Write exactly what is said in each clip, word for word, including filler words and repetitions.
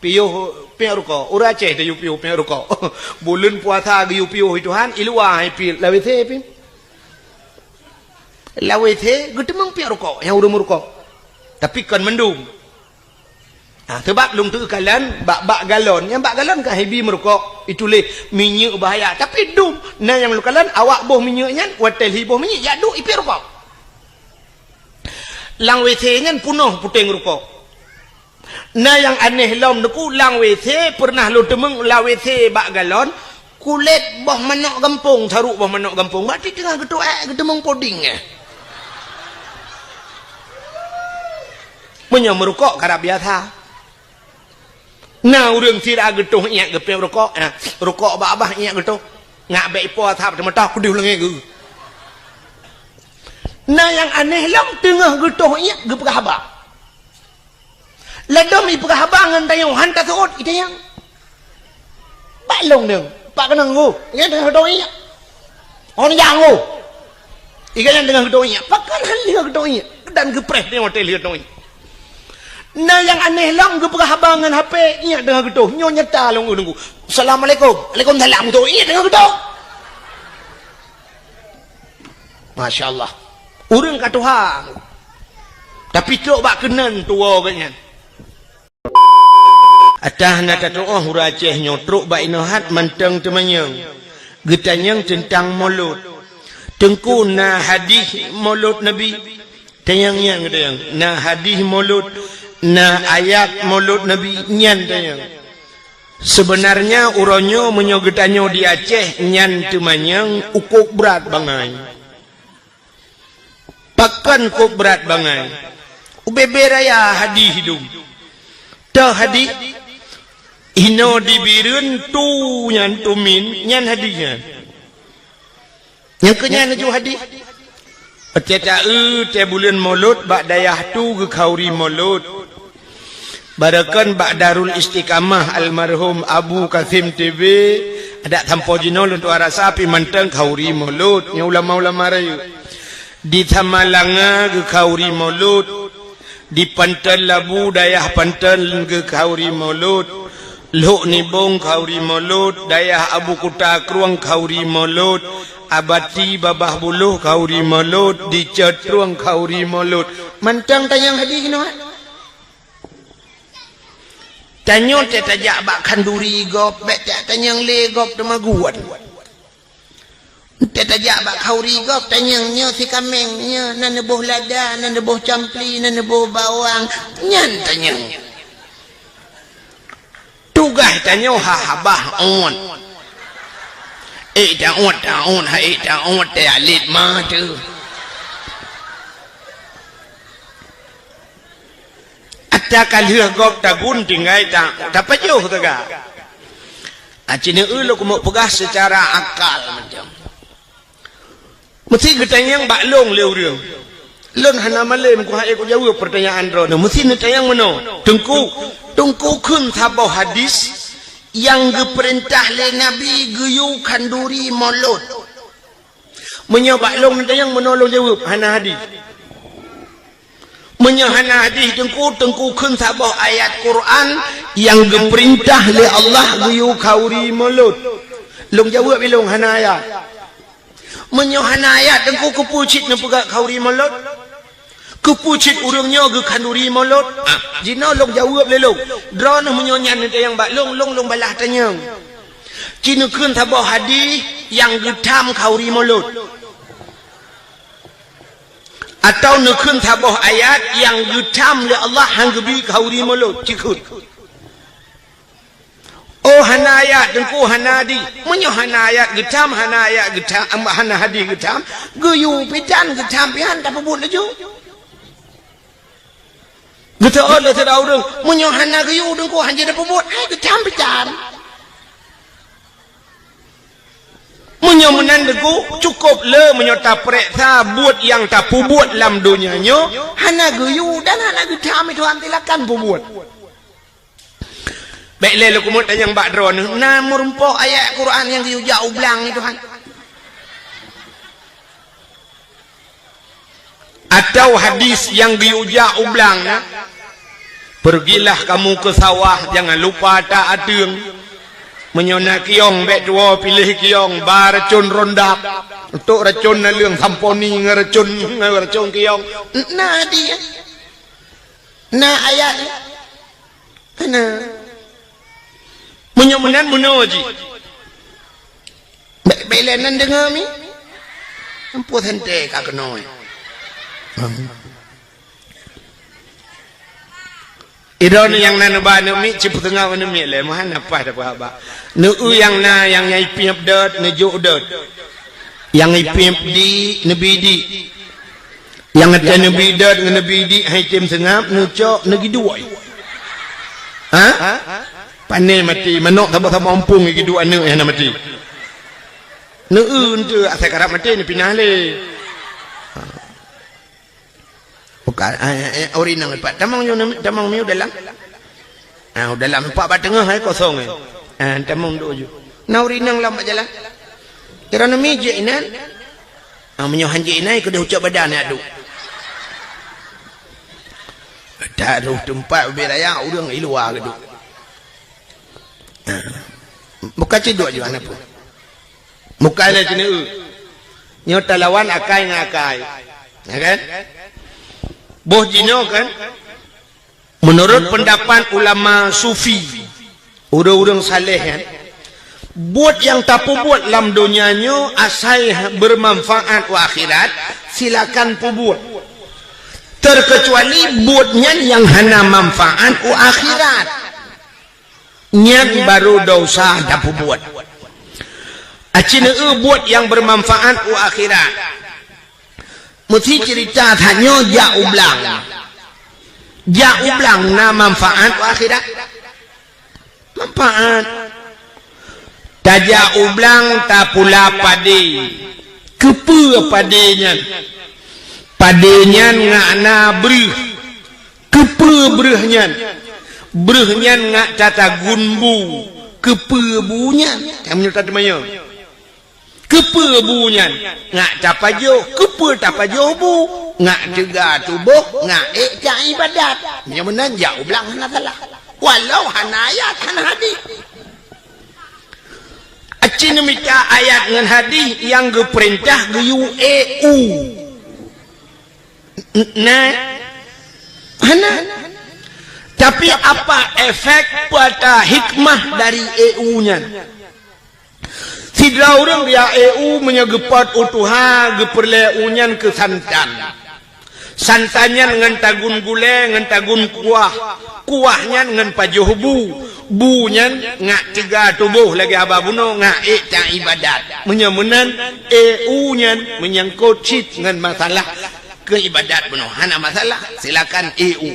Piôh piep rukok. Ureuëng Aceh tayue piôh piep rukok. Buleuen puasa geuyue piôh i Tuhan, i luwa hai piep. Lam WC piep. Lam WC geuteumeung piep rukok nyang ureuëng meurukok. Tapi kon mandum. Ha, sabab lôn teukalon bak, bak galon. Nyang bak galon ka hibi meurukok. Ituléh minyeuk bahaya. Tapi dum. Na nyang lôn kalon awak boh minyeuk nyan, watée lhi boh minyeuk, jak duek i piep rukok. Lam WC nyan peunoh puténg rukok. Na nyang aneh lom, Teungku, lam WC peureunah lôn teumeung lam WC bak galon, kulét boh manok gampông, saruk boh manok gampông, berarti teungoh geutuek, geuteumeung puding, eh. Meunyoe meurukok karab biasa. Na ureuëng sira geutoh iék geupiep rukok, na rukok bak babah iék geutoh. Ngak bék ipo asab teumeutah peudeuh leungée geuh. Na nyang aneh lom teungoh geutoh iék geupeugah haba. Ladom ipeugah haba ngon tanyoe, han taseuôt itanyong. Bak lôn deueng, bak keunong ngô, nyan teungoh geutoh iék. Hon nyang ngô. Iga nyan teungoh geutoh iék. Pakon han teungoh geutoh iék. Dan geupreh teungoh watée lheueh geutoh iék. Na nyang aneh lom geupeugah haba ngon H P, iék teungoh geutoh. Nyoe nyata lôn ureuëng ngô. Assalamualaikum. Waalaikumsalam. Geutoh iék teungoh geutoh. Masya Allah. Ureuëng ka tuha. Tapi trok bak keunan tuwoe geuh nyan. Atawa na tatuoh ureuëng Aceh nyoe trok bak inoe hat mantong teumanyong. Geutanyong teuntang molot. Teungku na hadih molot Nabi? Tanyong nyan geutanyong. Na hadih molot, na ayat molot Nabi nyan tanyong. Seubeunarnya uroe nyoe meunyoe geutanyoe di Aceh nyan teumanyong ukôb brat bangai. Pakon kôb brat bangai? Ubé-bé raya hadih dum. Toh hadih, inoe di Bireuen tu nyan tumin, nyan hadih nyan. Nyang keu nyan laju hadih. Watée taeu tée buleuen Molot bak dayah tu geukhauri Molot. Barokon bak Darul Istiqamah almarhum Abu Kasim T B, adak sampoe jinoe lôn tuan rasa pih mantong khauri Molot, nyoe ulama-ulama rayeuk. Di Samalanga geukhauri Molot, di Panton Labu dayah Panton geukhauri Molot, Lhok Nibong khauri Molot, dayah Abu Kuta Krueng khauri Molot, Abati Babah Buloh khauri Molot, di Cot Krueng khauri Molot. Mantong tanyong hadih nyoe. Tanyoe teuh tajak bak khanduri gob, bék tajak tanyong lé gob teuma guon. Teuh tajak bak khauri gob tanyong nyoe sikaméng, nyoe na neuboh lada, na neuboh campli, na neuboh bawang, nyan tanyong. Tugaih tanyoe ha habah ôt. Ék ta ôt, ta ôt, ha ék ta ôt, teuh alet ma teuh. Ata ka lheueh gob tagun tinggai ta, tapajoh teuga. Aci neu lôn keumeuk peugah seucara akal macam. Meusti geutanyong bak lôn lé ureuëng. Lôn hana malém kuhai kujaweueb peurtanyaan droeneuh. Meusti neutanyong meunoe, Teungku, Teungku kheun saboh hadis nyang geupeurintah lé Nabi geuyue khanduri Molot. Meunyoe bak lôn neutanyong meunoe lôn jaweueb, hana hadis. Meunyoe hana hadis Teungku, Teungku kheun saboh ayat Quran nyang geupeurintah lé Allah geuyue khauri Molot. Lôn jaweueb ilôn hana ayat. Meunyoe hana ayat Teungku, keupeue cit neupeugah khauri Molot? Keupeue cit ureuëng nyoe geukhanduri Molot? Ah, jinoe lôn jaweueb lé lôn. Droeneuh meunyoe nyan neutanyong bak lôn, lôn, lôn balaih tanyong. Ci neukheun saboh hadis nyang geutham khauri Molot. Atawa neukheun saboh ayat nyang geutham lé Allah han geubi khauri Molot, cikheun. Oh, hana ayat, Teungku, hana hadis. Meunyoe hana ayat geutham, hana ayat geutham, hana hadis geutham, geuyue pih tan geutham pih han tapeubuet laju. Geuteuôt lé sidroe ureuëng, meunyoe hana geuyue Teungku han jeuet tapeubuet, hai geutham pih tan. Meunyoe meunan Teungku, cukôp le meunyoe tapareksa buet nyang tapeubuet lam donya nyoe, hana geuyue dan hana geutham, Tuhan silakan peubuet. Bék lé lôn keumeuk tanyong bak droeneuh, na meurumpok ayat Quran nyang geuyue jak u blang, Tuhan? Atawa hadis nyang geuyue jak u blang na? Pergilah kamu ke sawah, jangan lupa tak ateueng. Meunyoe na kiyong, bèk tuwoe piléh kiyong, ba racôn rondap. Untuk racôn naleueng samponi ngon racôn, ngon racôn kiyong. Na di. Na ayat. Na. Meunyoe meunan meunoe jih. Bèk, bèk lé nan deungoe mi. Ampu sente ka keunoe. Idong nyang na neuba aneuk miet, cit peuteungoh aneuk miet lé, meuhan apa dah peuhaba. Neu-eu nyang na, nyang, nyang ipiep dot, neujok dot. Nyang ipiep di, neubi di. Nyang ata neubi dot ngon neubi di hai tem seungab, neucok, neugiduek. Ha? Pané maté, manok sama-sama ompong giduek aneuk nyang na maté. Neu-eu enteuk asai karab maté, neupinah lé. Ha. Bukan, eh, eh, eh, ori nang lipat. Tamong nyoe, tamong miu dalam. Ah, dalam empat bak teungoh, eh, kosong, eh. Ah, tamong duk ju. Na ori nang lam bak jalan. Kira nami jek inan. Ah, meunyoe han jek inan, keudeh ucok badan ya duk. Tak ada tempat ubé raya, urang di luar ke duk. Ah. Bukan ciduk juga aneuk pun. Bukan lé keuneuk. Nyoe talawan akai ngon akai. Ya kan? Boh jinoe kan? Menurut pendapat ulama sufi, ureuëng-ureuëng saleh kan, buet nyang tapeubuet lam donya nyoe asai bermanfaat u akhirat, silakan peubuet. Terkecuali buet nyan nyang hana manfaat u akhirat. Nyan baru dosa tapeubuet. Aci neu buet nyang bermanfaat u akhirat. Meusi cerita tanyoe jak u blang. Jak u blang na manfaat u akhirat? Manfaat. Tajak u blang tapula padé. Keupeue padé nyan? Padé nyan ngak na breuh. Keupeue breuh nyan? Breuh nyan ngak tatagun bu. Keupeue bu nyan? Tanyoe tateumanyong. Keupeue bu nyan? Ngak tapajoh. Keupeue tapajoh bu? Ngak teuga tuboh, ngak ék ta ibadat. Meunyoe meunan jak u blang hana salah. Walau hana ayat, hana hadih. Aci neumita ayat ngon hadih nyang geupeurintah geuyue ék u. N-, na? Hana. Tapi apa efek, peue ata hikmah dari ék u nyan? Sidroe ureuëng geujak ék u meunyoe geupot u tuha, geupeureulée u nyan keu santan. Santan nyan ngon tagun gulée, ngon tagun kuah. Kuah nyan ngon pajoh bu. Bu nyan ngak teuga tuboh lagée haba bunoe, ngak ék ta ibadat. Meunyoe meunan, ék u nyan meunyangkot cit ngon masalah keu ibadat bunoe. Hana masalah, silakan ék u.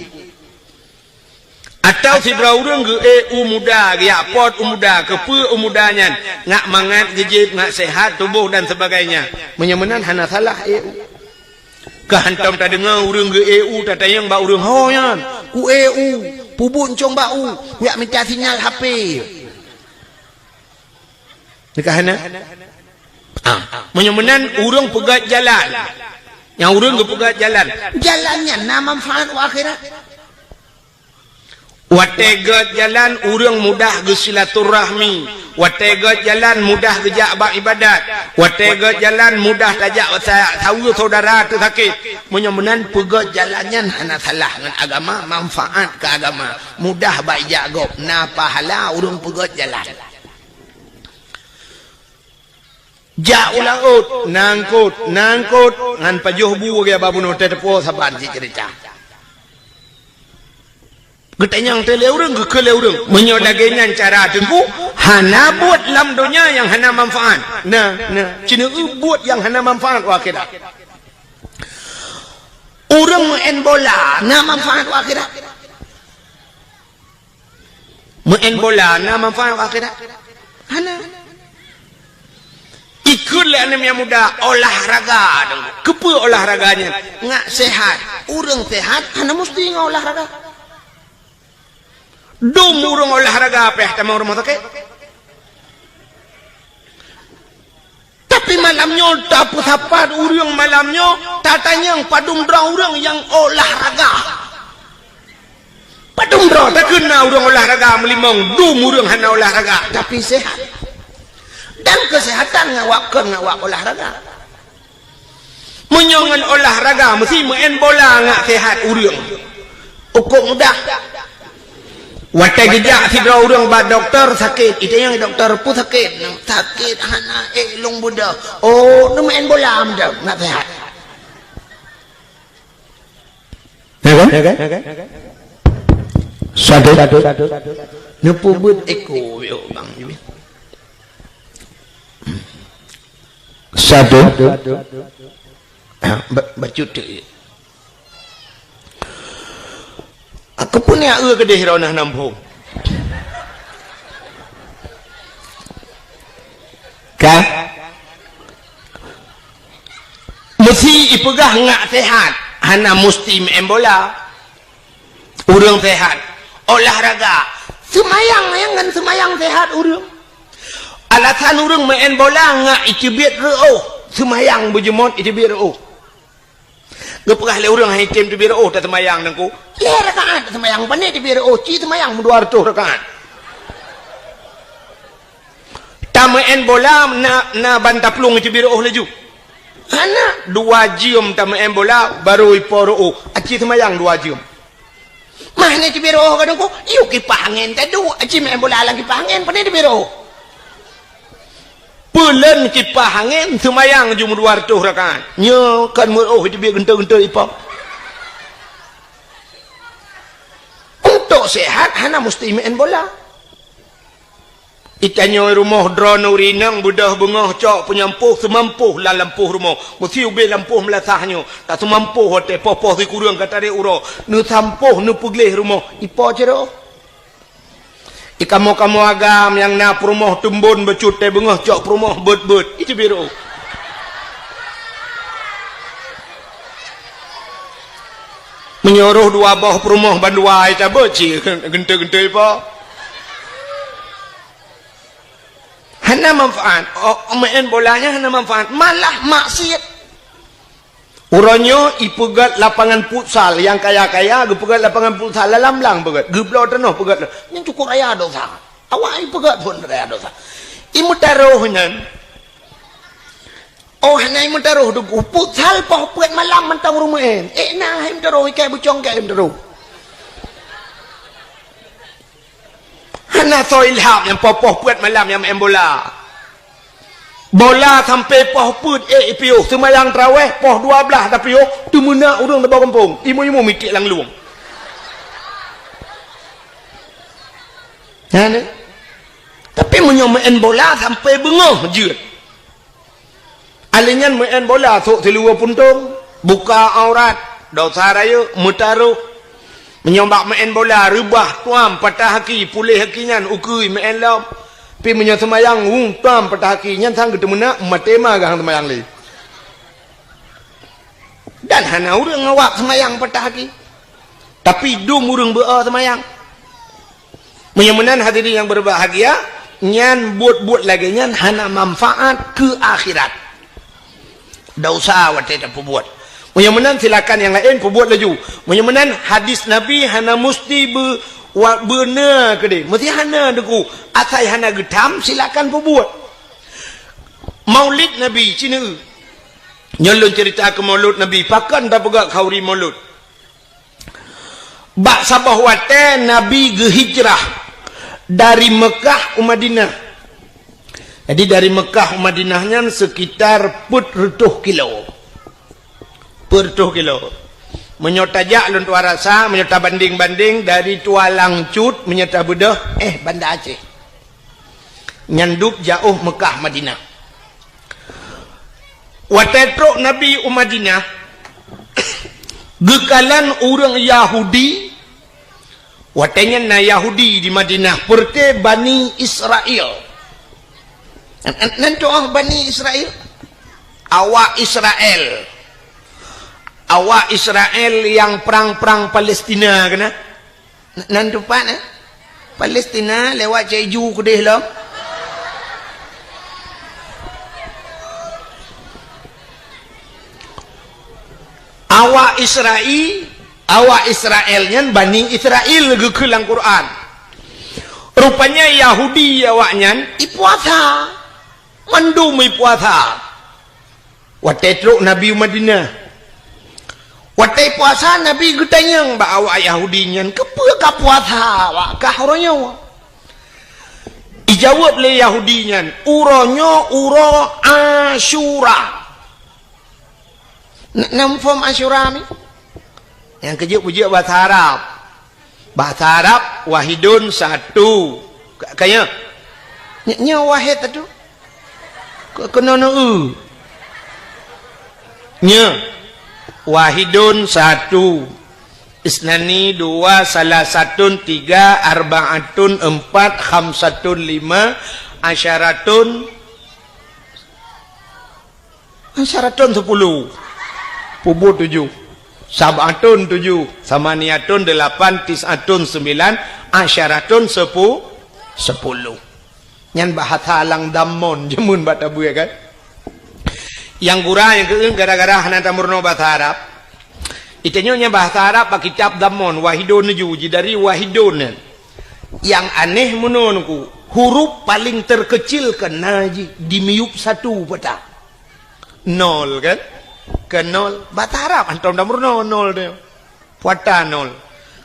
Atawa sidroe ureuëng geuék u muda, geujak pot u muda, keupeue u muda nyan, ngak mangat, geujieb, ngak sehat tuboh dan sebagainya. Meunyoe meunan hana salah ék u. Ka hantom tadeungoe ureuëng geuék u tatanyong bak ureuëng ho nyan, "Kuék u, peubuet ncong bak u, kujak mita sinyal H P." Nyan ka hana? Ah, meunyoe meunan ureuëng peugét jalan. Nyang ureuëng geupeugét jalan. Jalan nyan na manfaat u akhirat. Watée gét jalan ureuëng mudah geusilaturahmi. Watée gét jalan mudah geujak bak ibadat. Watée gét jalan mudah tajak sa-, saweue syedara teusakét. Meunyoe meunan peugét jalan nyan hana salah ngon agama, manfaat keu agama. Mudah bak ijak gob, na pahala ureuëng peugét jalan. Jak u laôt, na eungkôt, na eungkôt, ngon pajoh bu lagée haba bunoe teuh teupeue saban cit ceurita. Geutanyong teuh lé ureuëng, geukheun lé ureuëng. Meunyoe lagée nyan cara Teungku, hana buet lam donya nyang hana manfaat. Na, na, ci neu buet nyang hana manfaat u akhirat. Ureuëng meu'en bola na manfaat u akhirat? Meu'en bola na manfaat u akhirat? Hana. Ikheun lé aneuk nyang muda olahraga dong. Keupeue olahraga nyan? Ngak sehat. Ureuëng sehat hana musti ngon olahraga. Dum ureuëng olahraga payah tamong rumoh sakét. Tapi malam nyoe tapeusapat ureuëng malam nyoe, tatanyong padum droe ureuëng nyang olahraga. Dum droe takheun na ureuëng olahraga meulimong, dum ureuëng hana olahraga, tapi sehat. Dan kesehatan ngon awak kon ngon awak olahraga. Meunyoe ngon olahraga meusti meu'en bola ngat sehat ureuëng. Ukok mudah. Watée geujak sidroe ureuëng bak dokto sakét, itanyong dokto peue sakét, sakét hana ék lôn beudôh. Oh, neumeu'en bola meudoh ngat sehat. Ya kan? Satu. Neupeubuet eko yo bang. Satu. Ha, ba-, bacut tu. Aku pun ya eu kedeh rona nampung. Ka? Meusti ipeugah ngat sehat, hana musti meu'en bola. Ureuëng sehat, olahraga, seumayang nyang ngon seumayang sehat ureuëng. Alasan ureuëng meu'en bola ngat iteubiet reuôh, seumayang beujeuet iteubiet reuôh. Geupeugah lé ureuëng hai tem teubiet reuôh taseumayang nangku. Lhée rakaat taseumayang, pane teubiet reuôh, ci seumayang meudua reutôh rakaat. Tameu'en bola na, na ban taplueng iteubiet reuôh laju. Hana, dua jeuem tameu'en bola, barô ipo reuôh. Aci seumayang dua jeuem. Mah ni teubiet reuôh ka dengku, yuk kipah angén tadu, aci meu'en bola lam kipah angén, pane teubiet reuôh. Peulen kipah angén, seumayang jumeuh dua reutôh rakaat. Nyoe kan meureuôh iteubiet geuntôi-geuntôi ipo. Untuk sehat, hana musti meu'en bola. Itanyoe rumoh droeneuh rinang beudôh beungoh cok peunyampôh seumampoh lam lampôh rumoh. Meusti ubé lampôh meulasah nyoe. Tak seumampoh watée poh-poh sikureueng ka tarek uroe. Neusampôh neupeugleh rumoh. Ipo cit rôh? Ikamoe-kamoe agam nyang na peurumoh teumbon bacut tée beungoh cok peurumoh beuet-beuet. Iteubiet rôh. Meunyoe rôh dua boh peurumoh bandua ita beuet cit geuntôi-geuntôi ipo. Hana manfaat. Oh, meu'en bola nyan hana manfaat. Malah maksiet. Uroe nyoe ipeugét lapangan futsal nyang kaya-kaya, geupeugét lapangan futsal lam-lam peugét. Geubloe tanoh peugét. Nyan cukôp raya dosa. Awak ipeugét phon raya dosa. Imeutarôh nyan. Oh, hana imeutarôh deuh, futsal poh peuet malam mantong ureuëng meu'en. Eh, na hai meutarôh, ikai bucong kai meutarôh. Hana soe ilham nyang poh-poh peuet malam nyang meu'en bola. Bola sampai poh peuet ék ipiôh, seumayang taraweh poh dua blaih tapiôh, teumeunak ureuëng di bawah gampông, imeum-imeum miték lam lueng. Nyan, eh? Tapi meunyoe meu'en bola sampai beungoh jeuet. Alèh nyan meu'en bola sôk siluweue puntông, buka aurat, dosa rayeuk, meutarôh. Meunyoe bak meu'en bola reubah tuam patah aki, puléh aki nyan ukeue meu'en lom. Pi meunyoe seumayang hu tuam patah aki, nyan sang geuteumeunak maté ma gahang seumayang lé. Dan hana ureuëng awak seumayang patah aki. Tapi dum ureuëng beu-o seumayang. Meunyoe meunan hadirin nyang berbahagia, nyan buet-buet lagée nyan hana manfaat keu akhirat. Dosa watée tapeubuet. Meunyoe meunan silakan nyang laén peubuet laju. Meunyoe meunan hadis Nabi hana musti beu-, wa-, beuna keudeh. Meusti hana deuku. Asai hana geutam silakan peubuet. Maulid Nabi, ci neu. Nyoe lôn cerita keu Maulud Nabi, pakon tapeugah khauri Maulud. Bak saboh watée Nabi geuhijrah dari Meukah u Madinah. Jadi dari Meukah u Madinah nyan sekitar peuet reutôh kilo. Peuet reutôh kilo. Meunyoe tajak lôn tuan rasa, meunyoe tabandeng-bandeng dari Tualang Cut, meunyoe tabeudôh, eh, Banda Aceh. Nyan dub jaôh Meukah Madinah. Watée trok Nabi u Madinah, geukalon ureuëng Yahudi, watée nyan na Yahudi di Madinah, peureuté Bani Israel. Nan tuoh Bani Israel? Awak Israel. Awak Israel nyang prang-prang Palestina keunan? Nan teumpat, eh? Palestina lewat Cek Ju keudeh lom. Awak Israel Awak Israel nyan Bani Israel geukheun lam Quran. Rupanya Yahudi awaknyan ipuasa. Mandum ipuasa. Watée trok Nabi u Madinah. Watée puasa Nabi geutanyong bak awak Yahudi nyan, "Keupeue ka puasa awak kah uroe nyoe?" Ijaweueb lé Yahudi nyan, "Uroe nyoe uroe Asyura." N-, na muphom Asyura ni? Nyang keujeuet peujeuet bahasa Arab. Bahasa Arab, wahidun satu. Ka, ka nyoe? Ny-, nyoe wahid satu. Ke-, keunoe neu-eu. Nyoe. Wahidun satu. Isnani dua, salasatun tiga, arbaatun empat, khamsatun lima, asyaratun Asyaratun sepuluh. Pubuet tujoh. Sab'atun tujoh. Samaniatun delapan. Tis'atun sembilan. Asyaratun sepu-, sepuluh. Nyan bahasa lam Dammon jameun bak tabeue kan. Nyang gura nyang keueun gara-gara hana tameurunoe bahasa Arab. Itanyoe nyan bahasa Arab bak kitab Dammon, wahidun neujue, jidari wahidun nyan. Nyang aneh meunoe nungku, huruf paling terkecil keunan jih dimiyueb satu peue ta. Nol kan? Keu nol. Bahasa Arab hantom tameurunoe nol tu. Peue ta nol.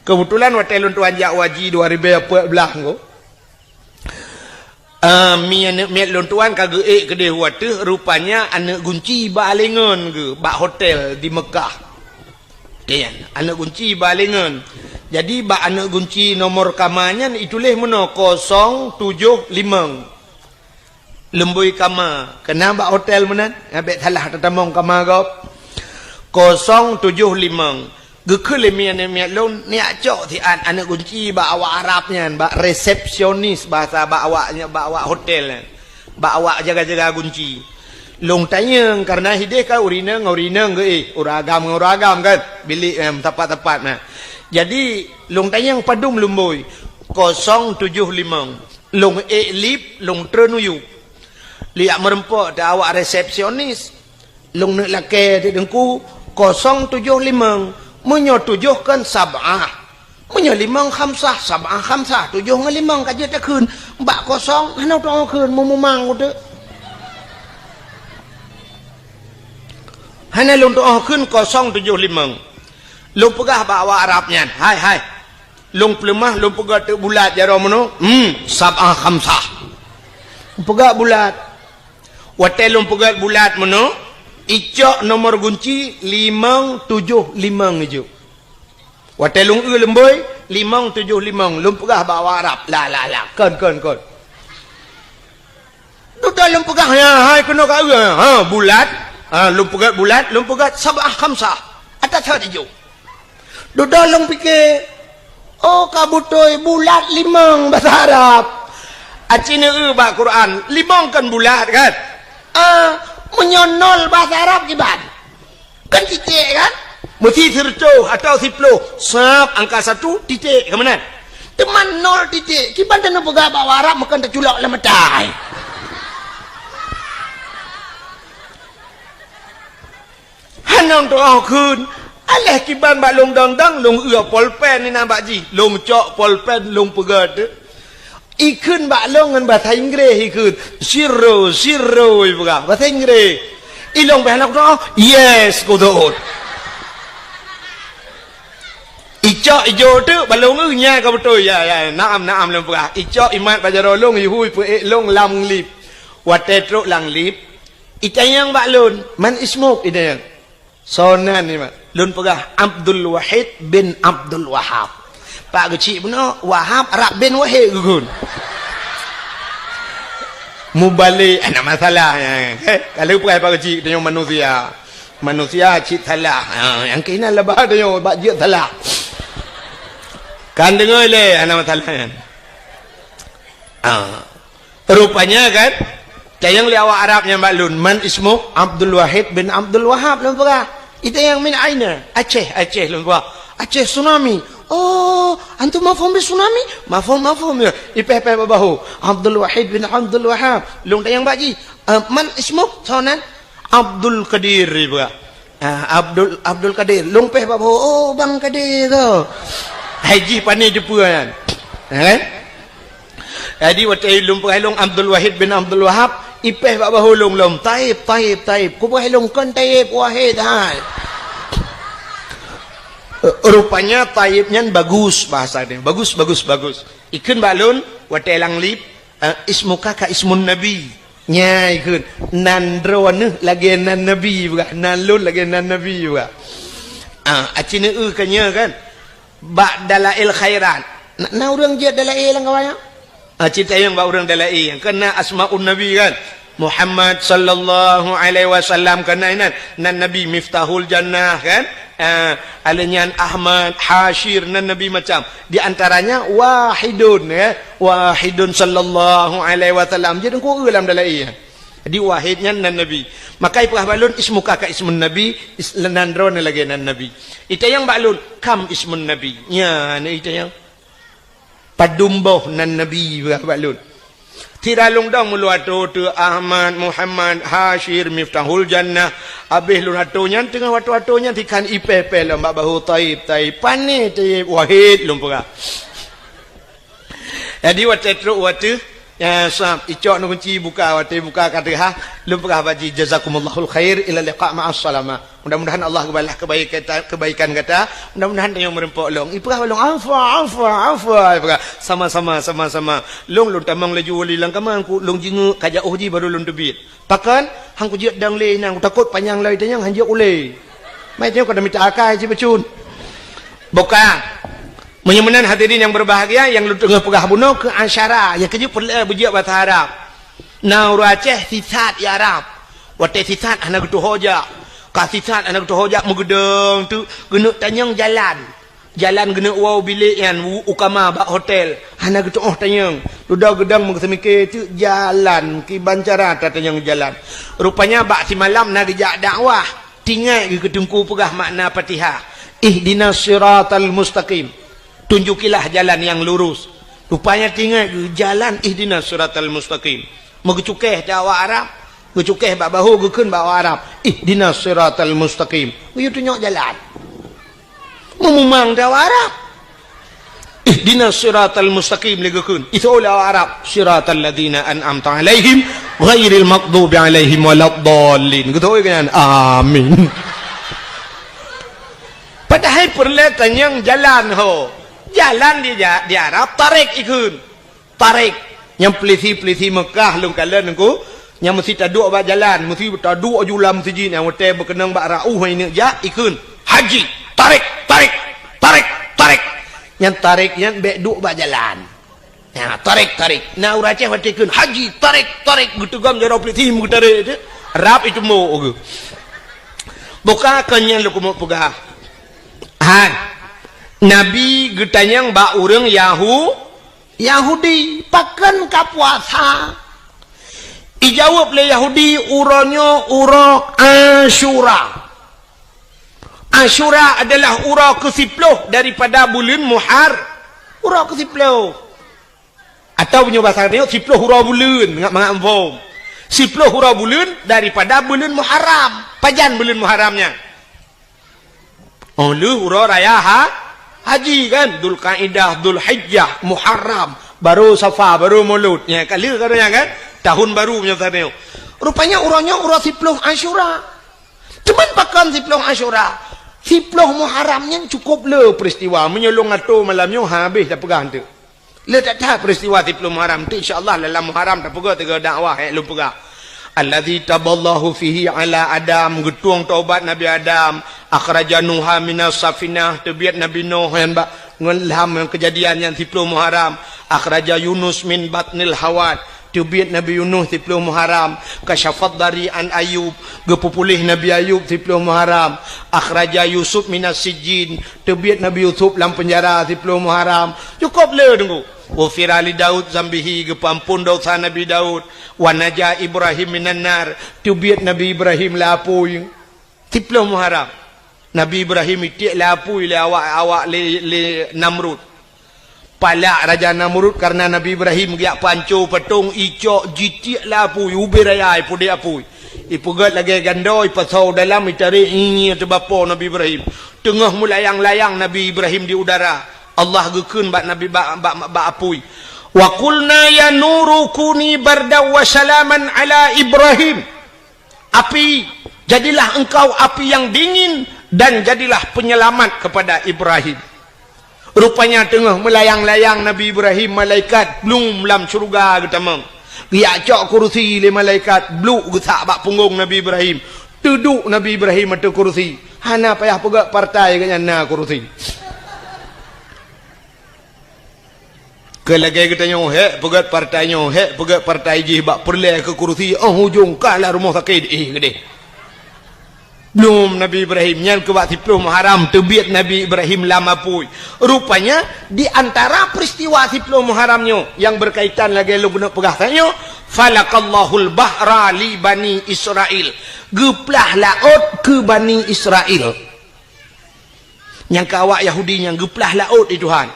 Keubeutulan watée lôn tuan jak haji dua ribèe peuet blah nyoe. Ah, mi aneuk miet lôn tuan ka geuék keudeh u ateueh, rupanya aneuk gunci bak alengon geuh, bak hotel di Meukah. Nyan, aneuk gunci bak alengon. Jadi, bak aneuk gunci nomor kama nyan ituléh meunoe kosong tujoh limong. Leumbôi kama, keunan bak hotel meunan, nyan bèk salah tatamong kama gob. Kosong tujoh limong. Geukheun lé miet-miet lôn, neujak cok siat aneuk gunci bak awak Arab nyan, bak resepsionis bahasa bak awak, bak awak hotel nyan. Bak awak jaga-jaga gunci. Lôn tanyong, kareuna hideh kan ureueng inong ngon ureueng inong geuéh, ureueng agam ngon ureueng agam kan, bilék, em, teumpat-teumpat na. Jadi, lôn tanyong padum leumbôi, kosong tujoh limong. Lôn ék lip, lôn treun u yup. Lôn jak meureumpok di awak resepsionis. Lôn neuk lakée di teungku, kosong tujoh limong. Meunyoe tujoh kan sab'ah. Meunyoe limong khamsah, sab'ah khamsah, tujoh ngon limong ka jeuet takheun. Bak kosong, hana tu'oh kheun, meumumang uteuk. Hana lôn tu'oh kheun kosong tujoh limong. Lôn peugah bak awak Arab nyan, "Hai, hai. Lôn peuleumah, lôn peugét teuk bulat jaroe meunoe." "Hmm, sab'ah khamsah." Peugét bulat. Watée lôn peugét bulat meunoe, icok nomor gunci limong tujoh limong ijok. Watée lôn eu leumbôi, limong tujoh limong, lôn peugah bak awak Arab. La, la, la, kon, kon, kon. Dudoe lôn peugah, ya, hai keunoe ka eu, ha, bulat. Ha, lôn peugét bulat, lôn peugét sab'ah khamsah. Ata that ijok. Dudoe lôn pike, oh, ka beutôi bulat limong bahasa Arab. Aci neu eu bak Quran, limong kan bulat kan? Ah, meunyoe nol bahasa Arab kiban? Kan titik kan? Meusi sireutôh atawa siploh, sab angka satu, titik, ka meunan. Teuma nol titik, kiban taneuk peugah bak Arab meukan taculok lam mata. Hana tu'oh kheun, aléh kiban bak lôn dang-dang, lôn eu polpen inan bak jih, lôn cok polpen, lôn peugét. Ikheun bak lôn ngon bahasa Inggréh ikheun, "Zero, zero," ipeugah, bahasa Inggréh. Ilôn beh hana kutu'oh, "Yes," kutu'oh. Icok ijo teuk bak lôn, "Eh, nyan ka beutôi." "Ya, ya, naam, naam," lôn peugah. Icok imat bak jaroe lôn, ihui peuék lôn lam lift. Watée trok lam lift, itanyong bak lôn, "Man ismuk?" itanyong. "Soe nan nyoe?" Lôn peugah, "Abdul Wahid bin Abdul Wahab." Pak geuchik bunoe, Wahab rab bin Wahid geukheun. Mubalek, hana masalah nyan. Heh, ka lheueh peugah pak geuchik, tanyoe manusia. Manusia cit salah. Ha, nyang keunan laba tanyoe bak jeuet salah. Kan deungoe lé, hana masalah nyan. Ha. Rupanya kan, tanyong lé awak Arab nyan bak lôn, "Man ismuk?" "Abdul Wahid bin Abdul Wahab," lôn peugah. "Itanyong min aina?" "Aceh, Aceh," lôn peugah. "Aceh tsunami." "Oh, antum mafhum bi tsunami?" "Mafhum, mafhum," ya. Ipéh-péh bak bahu. "Abdul Wahid bin Abdul Wahab." Lôn tanyong bak jih, "Eh, man ismuk?" "Soe nan?" "Abdul Qadir," lôn peugah. Ah, Abdul, Abdul Kadir, lôn péh bak bahô, "Oh, Bang Kadir ko." Hai jih pané jeupeue nyan. Ya kan? Jadi watèe lôn peugah lôn Abdul Wahid bin Abdul Wahab, ipéh bak bahô lôn lom, "Taib, Taib, Taib." Kupeugah lôn, "Kon Taib, Wahid hai." Rupanya Taib nyan bagus bahasa dia. Bagus, bagus, bagus. Ikheun bak lôn, watèe lam lift, eh, "Ismuka ka ismun Nabi." Nyan ikheun, "Nan droeneuh lagèe nan Nabi," peugah, "Nan lôn lagèe nan Nabi," peugah. Ah, aci neueu ka nyoe kan. Bak Dalail Khairat. Na, na ureueng jeuet Dalail lam kawan nyan? Ah, ci tanyong bak ureueng Dalail. Keu na Asmaun Nabi kan. Muhammad sallallahu alaihi wasallam keu na inan. Nan Nabi Miftahul Jannah kan. Ah, alèh nyan Ahmad, Hasyir, nan Nabi macam. Di antaranya Wahidun, ya. Wahidun sallallahu alaihi wasallam. Jadi, ku eu lam Dalail. Jadi, Wahid nyan nan Nabi. Maka ipeugah bak lôn, "Ismuka ka ismun Nabi, is-, nan droeneuh lagèe nan Nabi." Itanyong bak lôn, "Kam ismun Nabi?" Nyan, itanyong. "Padum boh nan Nabi?" ipeugah bak lôn. Sira lôn dong meulôn atô teu Ahmad, Muhammad, Hasyir, Miftahul Jannah. Abéh lôn atô nyan, teungoh watèe-watèe nyan, sikhan ipéh-péh lom bak bahô, "Taib, Taib." Pané Taib, Wahid lôn peugah. Jadi, watèe trok watèe, ya, sab, icok neukunci buka, watèe buka ka teuhah, lôn peugah bak jih, "Jazakumullahul khair, ila liqa ma'as salamah." Mudah-mudahan Allah geubalah kebaikan, kebaikan gata. Mudah-mudahan tanyoe meureumpok lôn. Ipeugah bak lôn, "Afwa, afwa, afwa." Ipeugah, "Sama-sama, sama-sama." Lôn, lôn tamong laju wali lam kama, ku lôn jingeuk ka jiôh jih baru lôn teubiet. Pakon? Han kujeuet dong lé inan, kutakot panyang lom itanyong han jeuet ulèe. Mai tanyoe ka mita akai cit bacut. Buka. Meunyoe meunan hadirin nyang berbahagia, nyang lôn teungoh peugah bunoe keu asyara, nyang keujeuet peureulèe beujeuet basa Arab. Na ureueng Aceh sisat i Arab. Watèe sisat hana geutuho jak. Ka sisat hana geutuho jak meugeudong teuk, geuneuk tanyong jalan. Jalan geuneuk woe bilék nyan u, u kama bak hotel. Hana geutu'oh tanyong. Dudoe geudong meugeuseumiké teuk jalan, kiban cara tatanyong jalan. Rupanya bak simalam na geujak dakwah. Teuingat geuh keu teungku peugah makna Fatihah. "Ihdinas siratal mustaqim." Tunjukilah jalan yang lurus. Rupanya teuingat geuh jalan ihdinas siratal mustaqim. Meugeucukéh bak awak Arab. Geucukéh bak bahô geukheun bak awak Arab. "Ihdinas siratal mustaqim." Geuyue tunyok jalan. Meumumang di awak Arab. "Ihdinas siratal mustaqim," lé geukheun. Iseuôt lé awak Arab, "Siratal ladzina an'amta 'alaihim, ghairil maghdubi 'alaihim waladdallin." Geutôi keu nyan, "Amin." Padahai peureulèe tanyong jalan ho. Jalan di ja-, di Arab, tarik ikheun. Tarik. Nyang peulisi-peulisi Meukah lôn kalon nyan ku, nyang meusi taduek bak jalan, meusi taduek ju lam meuseujid nyang watèe beukeunong bak rauh nyan jak ikheun, "Haji, tarik, tarik, tarik, tarik." Nyang tarik nyan bèk duek bak jalan. Nah, tarik, tarik. Na ureueng Aceh watèe kheun, "Haji, tarik, tarik," geuteugom jaroe peulisi meugeutarek teuh. Rab itumbok geuh. Buka kon nyan lôn keumeung peugah. Han. Nabi geutanyong bak ureueng Yahu-, Yahudi, "Pakon ka puasa?" Ijaweueb lé Yahudi, "Uroe nyoe uroe Asyura." Asyura adalah uroe keusiploh daripada buleuen Muhar-, uroe keusiploh. Atawa meunyoe basa tanyoe, siploh uroe buleuen, mangat-mangat phom. Siploh uroe buleuen daripada buleuen Muharram. Pajan buleuen Muharram nyan? Oh, lheueh uroe raya ha-, haji kan, Dzulkaidah, Dzulhijjah, Muharram, baru Safar, baru Maulud. Nyan ka lheueh ka nyan kan, tahun baru meunyoe tanyoe. Rupanya uroe nyoe uroe siploh Asyura. Cuman pakon siploh Asyura? Siploh Muharram nyan cukup le peristiwa. Meunyoe lôn atô malam nyoe habéh tapeugah teuk. Le that-that peristiwa siploh Muharram tu, insya Allah dalam Muharram tapeugah tiga dakwah nyang lôn peugah. "Alladzi taballahu fihi ala Adam," geutueng taubat Nabi Adam, "akhraja Nuha minas safinah," teubiet Nabi Nuh nyan bak ngon lam kejadian nyan siploh Muharram, "akhraja Yunus min batnil hawat," teubiet Nabi Yunus siploh Muharram, "kasyafad dari an Ayub," geupeupuléh Nabi Ayub siploh Muharram, "akhraja Yusuf minas sijjin," teubiet Nabi Yusuf lam penjara siploh Muharram. Cukup le teungku. "Ghufira li Daud zambihi," geupeuampon dosa Nabi Daud. "Wa naja Ibrahim minan nar," teubiet Nabi Ibrahim lam apui. Siploh Muharram. Nabi Ibrahim itiek lam apui lé awak, awak lé, lé Namrud. Palak Raja Namrud karena Nabi Ibrahim geujak panco patong, icok jitiek lam apui, ubé raya ipudek apui. Ipeugét lagée gandô, ipasoe dalam, itarek, ih, ateueh bapo Nabi Ibrahim. Teungoh meulayang-layang Nabi Ibrahim di udara, Allah geukheun bak Nabi, bak, bak, bak apui, "Wa qulna ya nuru kuni bardan wa salaman ala Ibrahim." Api, jadilah engkau api yang dingin dan jadilah penyelamat kepada Ibrahim. Rupanya teungoh meulayang-layang Nabi Ibrahim, malaikat blum lam syeuruga geutamong. Geujak cok kurusi lé malaikat, bluk geusak bak punggong Nabi Ibrahim. Teuduek Nabi Ibrahim ateueh kurusi. Hana payah peugét partai, gobnyan na kurusi. Keu lagée geutanyoe, hék peugét partai nyoe, hék peugét partai jih bak peureulée keu kurusi, óh ujong ka lam rumoh sakét, eh, keudeh. Blum Nabi Ibrahim, nyan keu bak siploh Muharram teubiet Nabi Ibrahim lam apui. Rupanya, di antara peristiwa siploh Muharram nyoe nyang berkaitan lagée lôn keuneuk peugah tanyoe, "Falaqallahul bahra li Bani Israil." Geuplah laôt keu Bani Israil. Nyang keu awak Yahudi nyan geuplah laôt lé Tuhan.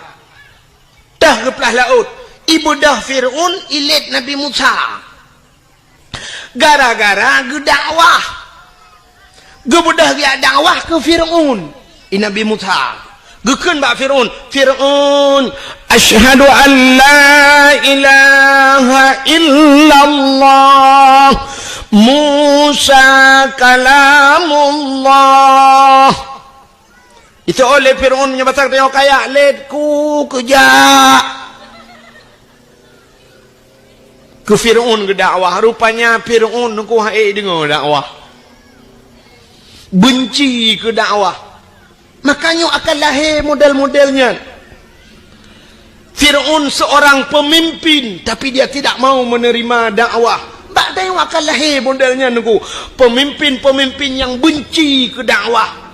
Teuh geuplah laôt, ibeudôh Fir'aun ilét Nabi Musa. Gara-gara geudakwah. Geubeudôh geujak dakwah keu Fir'aun, i Nabi Musa. Geukheun bak Fir'aun, "Fir'aun, asyhadu an la ilaha illallah, Musa kalamullah." Iseuôt lé Fir'aun meunyoe basa geutanyoe kaya, "Lét ku keujak." Keu Fir'aun geudakwah, rupanya Fir'aun nungku hana deungoe dakwah. Beunci keu dakwah. Makanya akan lahé model-model nyan. Fir'aun seorang pemimpin, tapi dia tidak mau menerima dakwah. Bak tanyoe akan lahé model nyan nungku. Pemimpin-pemimpin nyang beunci keu dakwah.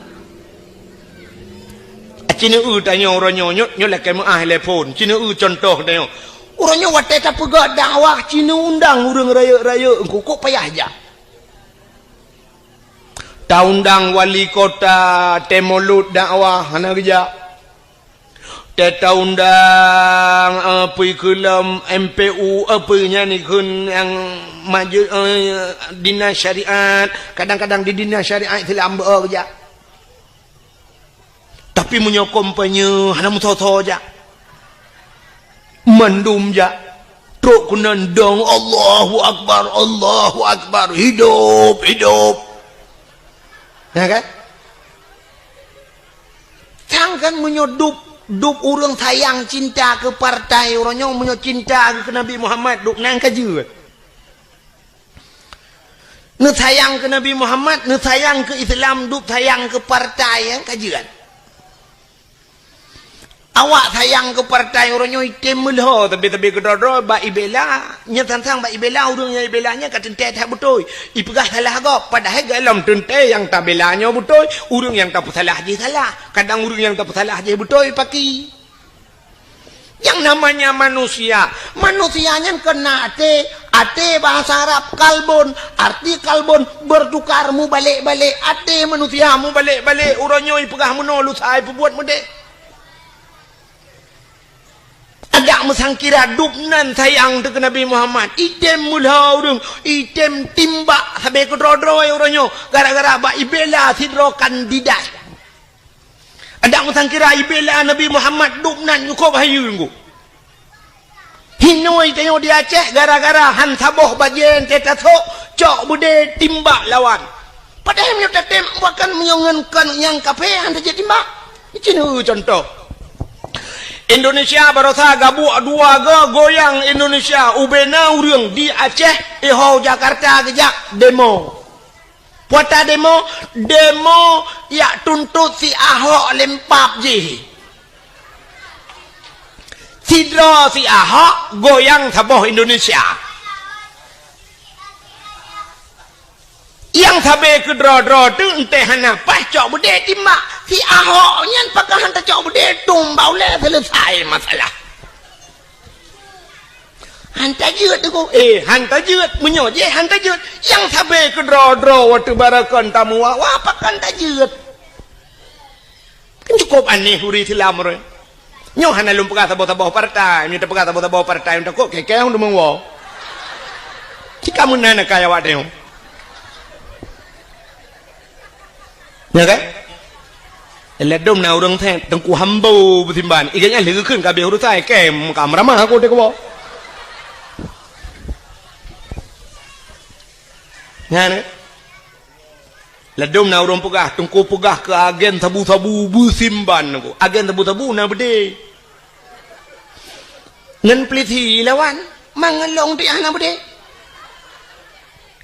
Cineue tanyoe uroe nyoe, nyoe, nyoe lakée meuáh lé phon. Cineue cuntoh tanyoe. Uroe nyoe watée tapeugét dakwah, cineue undang ureuëng rayeuk-rayeuk, engku kok payah jak. Taundang wali kota, tée mulod dakwah, hana geujak. Tée taundang, eh, peue keu lom M P U, eh, peue nyan ikheun nyang maju, eh, dinas syariat, kadang-kadang di dinas syariat Islam beu geujak. Tapi meunyoe kampanye hana meusoe-soe jak. Mandum jak. Trok keunan dong, "Allahu Akbar, Allahu Akbar, hidup, hidup." Nah kan? Sang kan meunyoe dub, dub ureuëng sayang cinta keu partai uroe nyoe, meunyoe cinta keu Nabi Muhammad, dub nan ka jeuet. Neusayang keu Nabi Muhammad, neusayang keu Islam, dub sayang keu partai nyang ka jeuet. Awak sayang keu partai uroe nyoe item meulhô sabe-sabe keudroe-droe bak ibela, nyan sang-sang bak ibela ureuëng nyang ibela nyan ka teuntée that beutôi. Ipeugah salah gob, padahai gohlom teuntée nyang tabela nyoe beutôi, ureuëng nyang tapeusalah jih salah. Kadang ureuëng nyang tapeusalah jih beutôi paki. Nyang namanya manusia. Manusia nyan kon na até. Até bahasa Arab kalbun. Arti kalbun bertukar, mubalek-balek. Até manusia mubalek-balek. Uroe nyoe ipeugah meunoe, lusa ipeubuet meudéh. Adak meusangkira dub nan sayang teuh keu Nabi Muhammad. Item meulhô ureuëng, item timbak sabe keudroe-droe uroe nyoe. Gara-gara bak ibela sidroe kandidat. Adak meusangkira ibela Nabi Muhammad dub nan nyukôb hayeue ngon. Hinoe tanyoe di Aceh gara-gara han saboh bajée teuh tasok, cok beudé timbak lawan. Padahai meunyoe tatem bahkan meunyoe ngon kon nyang kafé han tajeuet timbak. Cit nyoe cuntoh. Indonesia barosa gabuek dua go goyang Indonesia ubena ureuëng di Aceh iho Jakarta geujak demo. Peue ata demo, demo jak tuntot si Ahok lempap jih. Sidroe si Ahok goyang saboh Indonesia. Nyang sabe keudroe-droe teuh enteuk hana paih cok beudé timbak. Si Ahok nyan pakon han tacok beudé, tom bak ulée seuleusai masalah. Han tajeuet teungku. Eh, han tajeuet. Meunyoe jih han tajeuet, nyang sabe keudroe-droe watée barakon tamuwa, wah pakon tajeuet. Kan cukup aneh ureuëng Islam roh. Nyoe hana lôn peugah saboh-saboh partai, nyoe tapeugah saboh-saboh partai, takot keu keu deungon woe. Cika meunan kaya awak nyoe. Ya kan? Ladom na ureuëng thét, Teungku Hambo beusimban. Iga nyan lheueh geukheun ka abéh urusan, kém ka meuramah aku teukeubah. Nyan, eh? Ladom na ureuëng peugah, Teungku peugah keu agen sabu-sabu beusimban Teungku. Agen sabu-sabu na beudé. Ngon peulisi lawan, mangat lôn tiah na beudé.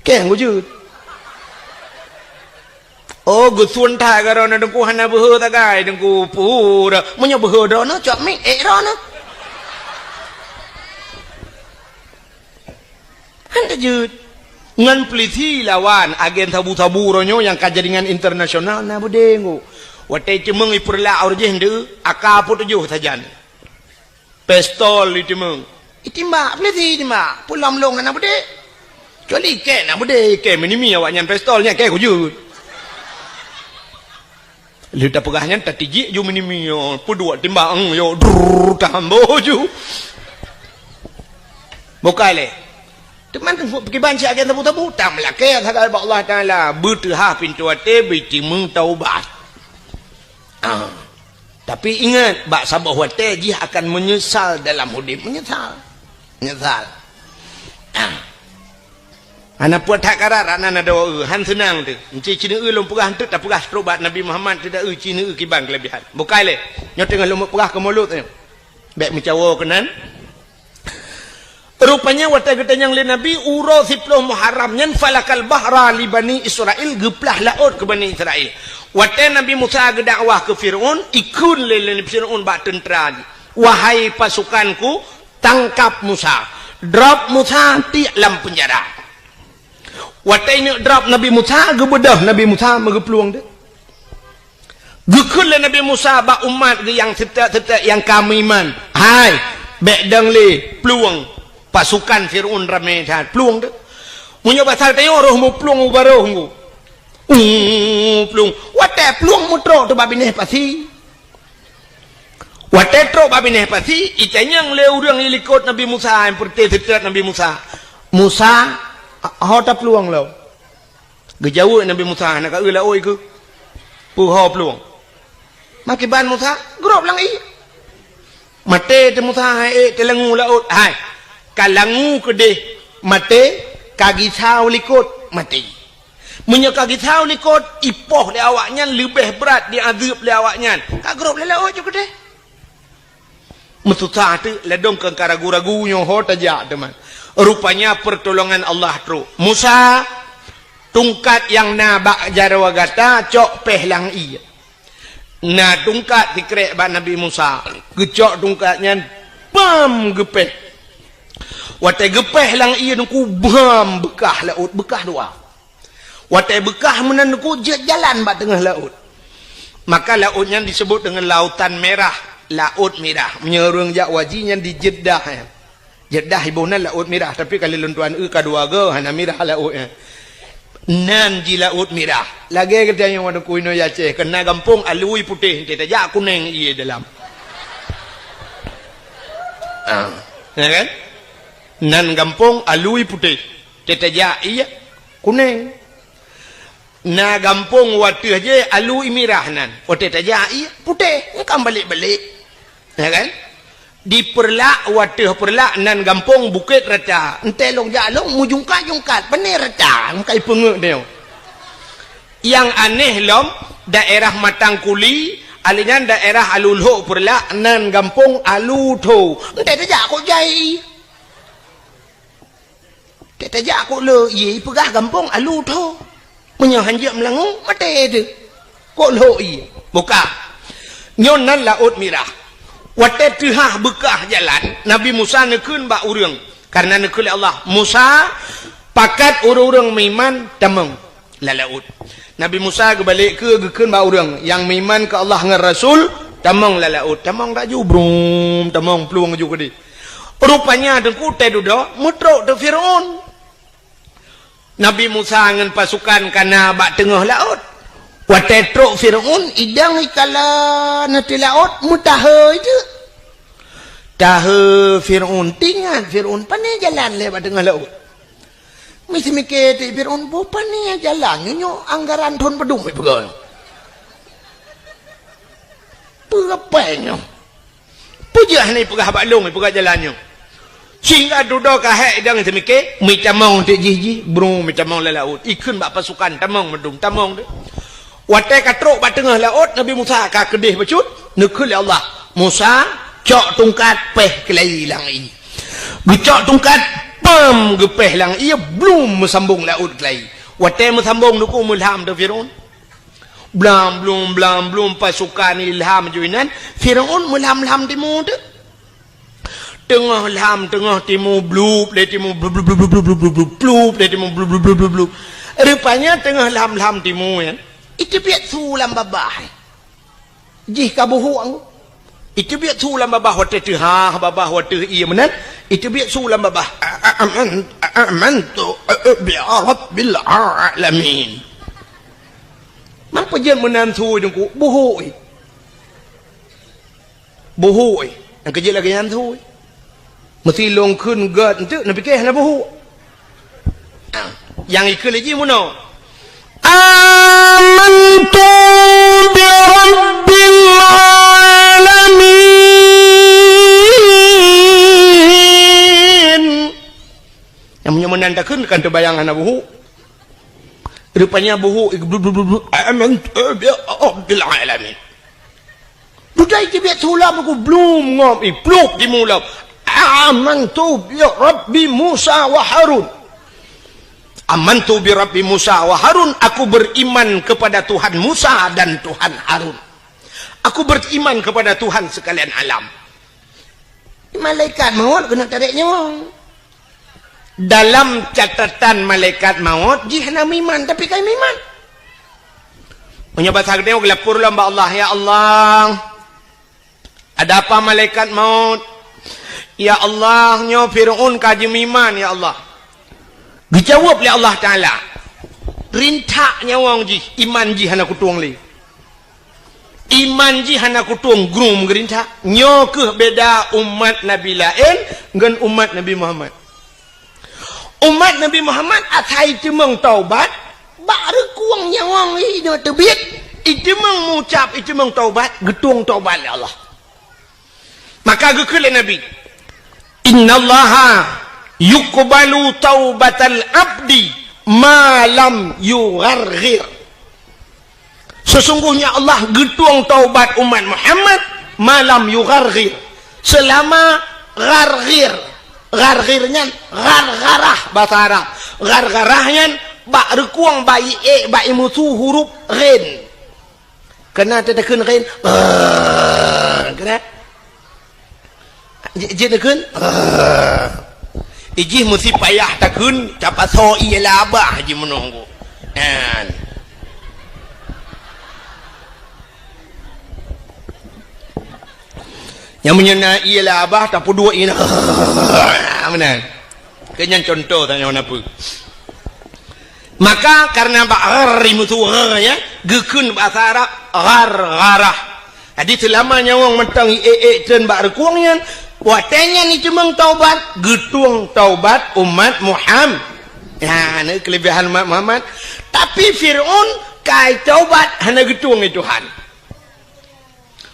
Kém gujeuet. Oh, geusun that keu droeneuh Teungku hana beuhe sagai Teungku pura. Meunyoe beuhe droeneuh, cok miet ék droeneuh. Han teujeuet. Ngon peulisi lawan agen sabu-sabu uroe nyoe nyang ka jaringan internasional na beudé Teungku. Watée ceumeung ipeurlak ureuëng jih ndeu, aka peutujoh sajan. Pistol itimbak. Itimbak, peulisi itimbak. Peue lom lôn hana beudé. Kecuali ikée na beudé, ikée meunimi awaknyan pistol nyan, ikée kujeuet. Lheueh tapeugah nyan, tatijik ju meunimi, yo, peuduek timbak, eng, yo, drrrr, tambo ju. Bukai lé. Teuma teungku peukiban si agen tabu-tabu, tameulakée sagai bak Allah Taala, beuteuhah pintoe até, beutimeung taubat. Ah. Tapi ingat, bak saboh watée jih akan meunyeusal dalam udeb, meunyeusal. Meunyeusal. Ah. Hana peue that karat, hana na doa, han seunang teuh. Enci cineue lôn peugah enteuk tapeugah trok bak Nabi Muhammad teuh da eu cineue kiban keulebihan. Bukai lé. Nyoe teungoh lôn peugah keu mulod nyoe. Bék meucawo keunan. Rupanya watée geutanyong lé Nabi uroe siploh Muharram nyan falakal bahra li Bani Israel geuplah laôt keu Bani Israel. Watée Nabi Musa geudakwah keu Firaun, ikheun lé, lé Firaun bak teuntra jih, "Wahai pasukanku, tangkap Musa, drop Musa tiek lam peunjara." Watée ineuk drop Nabi Musa, geubeudôh Nabi Musa meugeuplueng teuh. Geukheun lé Nabi Musa bak umat geuh nyang seutôt-seutôt nyang ka meuiman, "Hai, bék dong lé plueng, pasukan Firaun ramé that, plueng teuh." Meunyoe basa tanyoe roh meuplueng u barôh nggu. Uh, plueng. Watée plueng meutrok teuh bak binéh pasi. Watée trok bak binéh pasi, itanyong lé ureuëng ilikot Nabi Musa, nyang peureute seutôt Nabi Musa, "Musa, ho taplueng lom?" Geujaweueb Nabi Musa, "Hana ka eu laôt ikeu. Peuho plueng." Makiban Musa, grob lam ié. Maté teuh Musa, hai ék teulangu laôt. Hai, ka langu keudeh maté, ka gisa u likot maté. Meunyoe ka gisa u likot, ipoh lé awaknyan leubeh brat diazeueb lé awaknyan. Ka grob lé laôt ju keudeh. Meususah teuk, ladom keu ka ragu-ragu nyoe ho tajak teuma. Rupanya peurtolongan Allah trok. "Musa, tungkat nyang na bak jaroe gata cok péh lam ié." Na tungkat sikrek bak Nabi Musa. Geucok tungkat nyan, bam, geupéh. Watée geupéh lam ié teungku, bam, beukah laôt, beukah dua. Watée beukah meunan teungku jeuet jalan bak teungoh laôt. Maka laôt nyan disebut deungon Lautan Merah, Laôt Mirah. Meunyoe ureuëng jak haji nyan di Jeddah, eh. Jeddah iboh nan Laôt Mirah, tapi ka lheueh lôn tuan eu ka dua goe hana mirah laôt nyan. Nan jih Laôt Mirah. Lagée geutanyoe wadong kuinoe Aceh, keu na gampông alui putéh, enteuk tajak kunéng ié dalam. Ah, ya kan? Nan gampông alui putéh, enteuk tajak ié kunéng. Na gampông wateueh jih alui mirah nan. Watée tajak ié putéh, engkam balek-balek. Ya kan? Di Peureulak, wateueh Peureulak nan gampông Bukét Rata. Enteuk lôn jak lôn meujungkat-jungkat, pané rata, meukai peungeut nyoe. Nyang aneh lom, daerah Matang Kuli, alèh nyan daerah Alu Lhok Peureulak nan gampông Alu Tho. Enteuk tajak kok jai. Tajak kok le ié, ipeugah gampông Alu Tho. Meunyoe hanjeuet meulangue, maté teuh. Kok lhok ié. Buka. Nyoe nan Laôt Mirah. Watée teuhah beukah jalan, Nabi Musa neukheun bak ureuëng. Karena neukheun lé Allah, "Musa, pakat ureuëng-ureuëng meuiman tamong lam laôt." Nabi Musa geubalek keu geukheun bak ureuëng nyang meuiman keu Allah ngon Rasul, "Tamong lam laôt." Tamong laju, brum, tamong plueng ju keudeh. Rupanya teungku teududoe meutrok teuh Firaun. Nabi Musa ngon pasukan ka na bak teungoh laôt. Watée trok Firaun, idang ikala na teuh laôt, meutahe teuk. Tahe Firaun, teuingat Firaun, pané jalan lé bak teungoh laôt. Miseumiké teuk Firaun, boh pané jalan, nyoe anggaran thon padum ipeugah. Peue rapai nyoe? Peue jeuet hana ipeugah bak lôn, ipeugah jalan nyoe? Sehingga dudoe ka hék idong teumike, meutamong teuk jih jih, brung meutamong lam laôt. Ikheun bak pasukan, tamong mandum, tamong teuk. Watée ka trok bak teungoh laôt, Nabi Musa ka keudeh bacut, neukheun lé Allah, "Musa, cok tungkat péh keulayi lam ie." Geucok tungkat, pam, geupéh lam ie, blum, meusambong laôt keulayi. Watée meusambong, neukheun meulham teuk Firaun. Blam blum, blam blum, pasukan ilham ju inan, Firaun meulam-lam timu teuk. Teungoh lam, teungoh timu, blup lé timu, blup, blup, blup, blup, blup, blup, blup, blup lé timu, blup, blup, blup, blup, blup. Rupanya teungoh lam-lam timu nyan, iteubiet su lam babah. Jih ka buhuk anggô. Iteubiet su lam babah watée teuhah, babah watée ié meunan, iteubiet su lam babah. A-, a-, aman-, a-, amantu, a-, a-, bi rabbil alamin. Man peue jeuet meunan su teungku, buhuk. Buhuk. Nyang keujeuet lagée nyan su. Meusi lôn kheun gét enteuk, neupiké hana buhuk. Nyang ikheun lé jih meunoe. Amantu bi rabbil alamin. Nyang meunyoe meunan takheun kan teubayang hana buhuk. Rupanya buhuk, blub, blub, blub, blub. Amantu bi rabbil alamin. Dudoe iteubiet su lam, ku blum ngom, iplup timu lam. Amantu bi rabbi Musa wa Harun. Amantu bi rabbi Musa wa Harun, aku beriman kepada Tuhan Musa dan Tuhan Harun. Aku beriman kepada Tuhan sekalian alam. Malaikat maut keuneuk tarek nyawöng. Dalam catatan malaikat maut, jih hana meuiman, tapi ka meuiman. Meunyoe basa geutanyoe geulapor lom bak Allah, "Ya Allah, ada apa malaikat maut? Ya Allah, nyoe Firaun ka jimeuiman, ya Allah." Geujaweueb lé Allah Taala, "Rintak nyawöng jih, iman jih hana kutueng lé." Iman jih hana kutueng, grung geurintak. Nyoe kheueh beda umat nabi laén ngon umat Nabi Muhammad. Umat Nabi Muhammad asai teumeung taubat, bak reukueng nyawöng inoe teubiet, iteumeung mucab, iteumeung taubat, geutueng taubat lé Allah. Maka geukheun lé Nabi, "Innallaha yuqbalu taubatal abdi ma lam yugharghir." Sesungguhnya Allah geutueng taubat umat Muhammad ma lam yugharghir. Selama gharghir. Gharghir nyan ghargharah basa Arab. Ghargharah nyan bak reukueng bak ié, bak imusu huruf ghin. Keunan teuteukheun ghin, keunan. Ji-, jeuet neukheun, ijih meusi payah takheun, tapasoe ié labah jih meunoe. Nyan. Nyang meunyoe na ié labah, tapeuduek ié na. Meunan. Keu nyan contoh tanyoe na peue. Maka karena bak ghar imusu gha, ya, geukheun bahasa Arab ghargharah. Jadi selama nyawöng mantong ié-ié treun bak reukueng nyan, watée nyan iteumeung taubat, geutueng taubat umat Muhammad. Ya, ni kelebihan umat Muhammad. Tapi Firaun kai taubat hana geutueng lé Tuhan.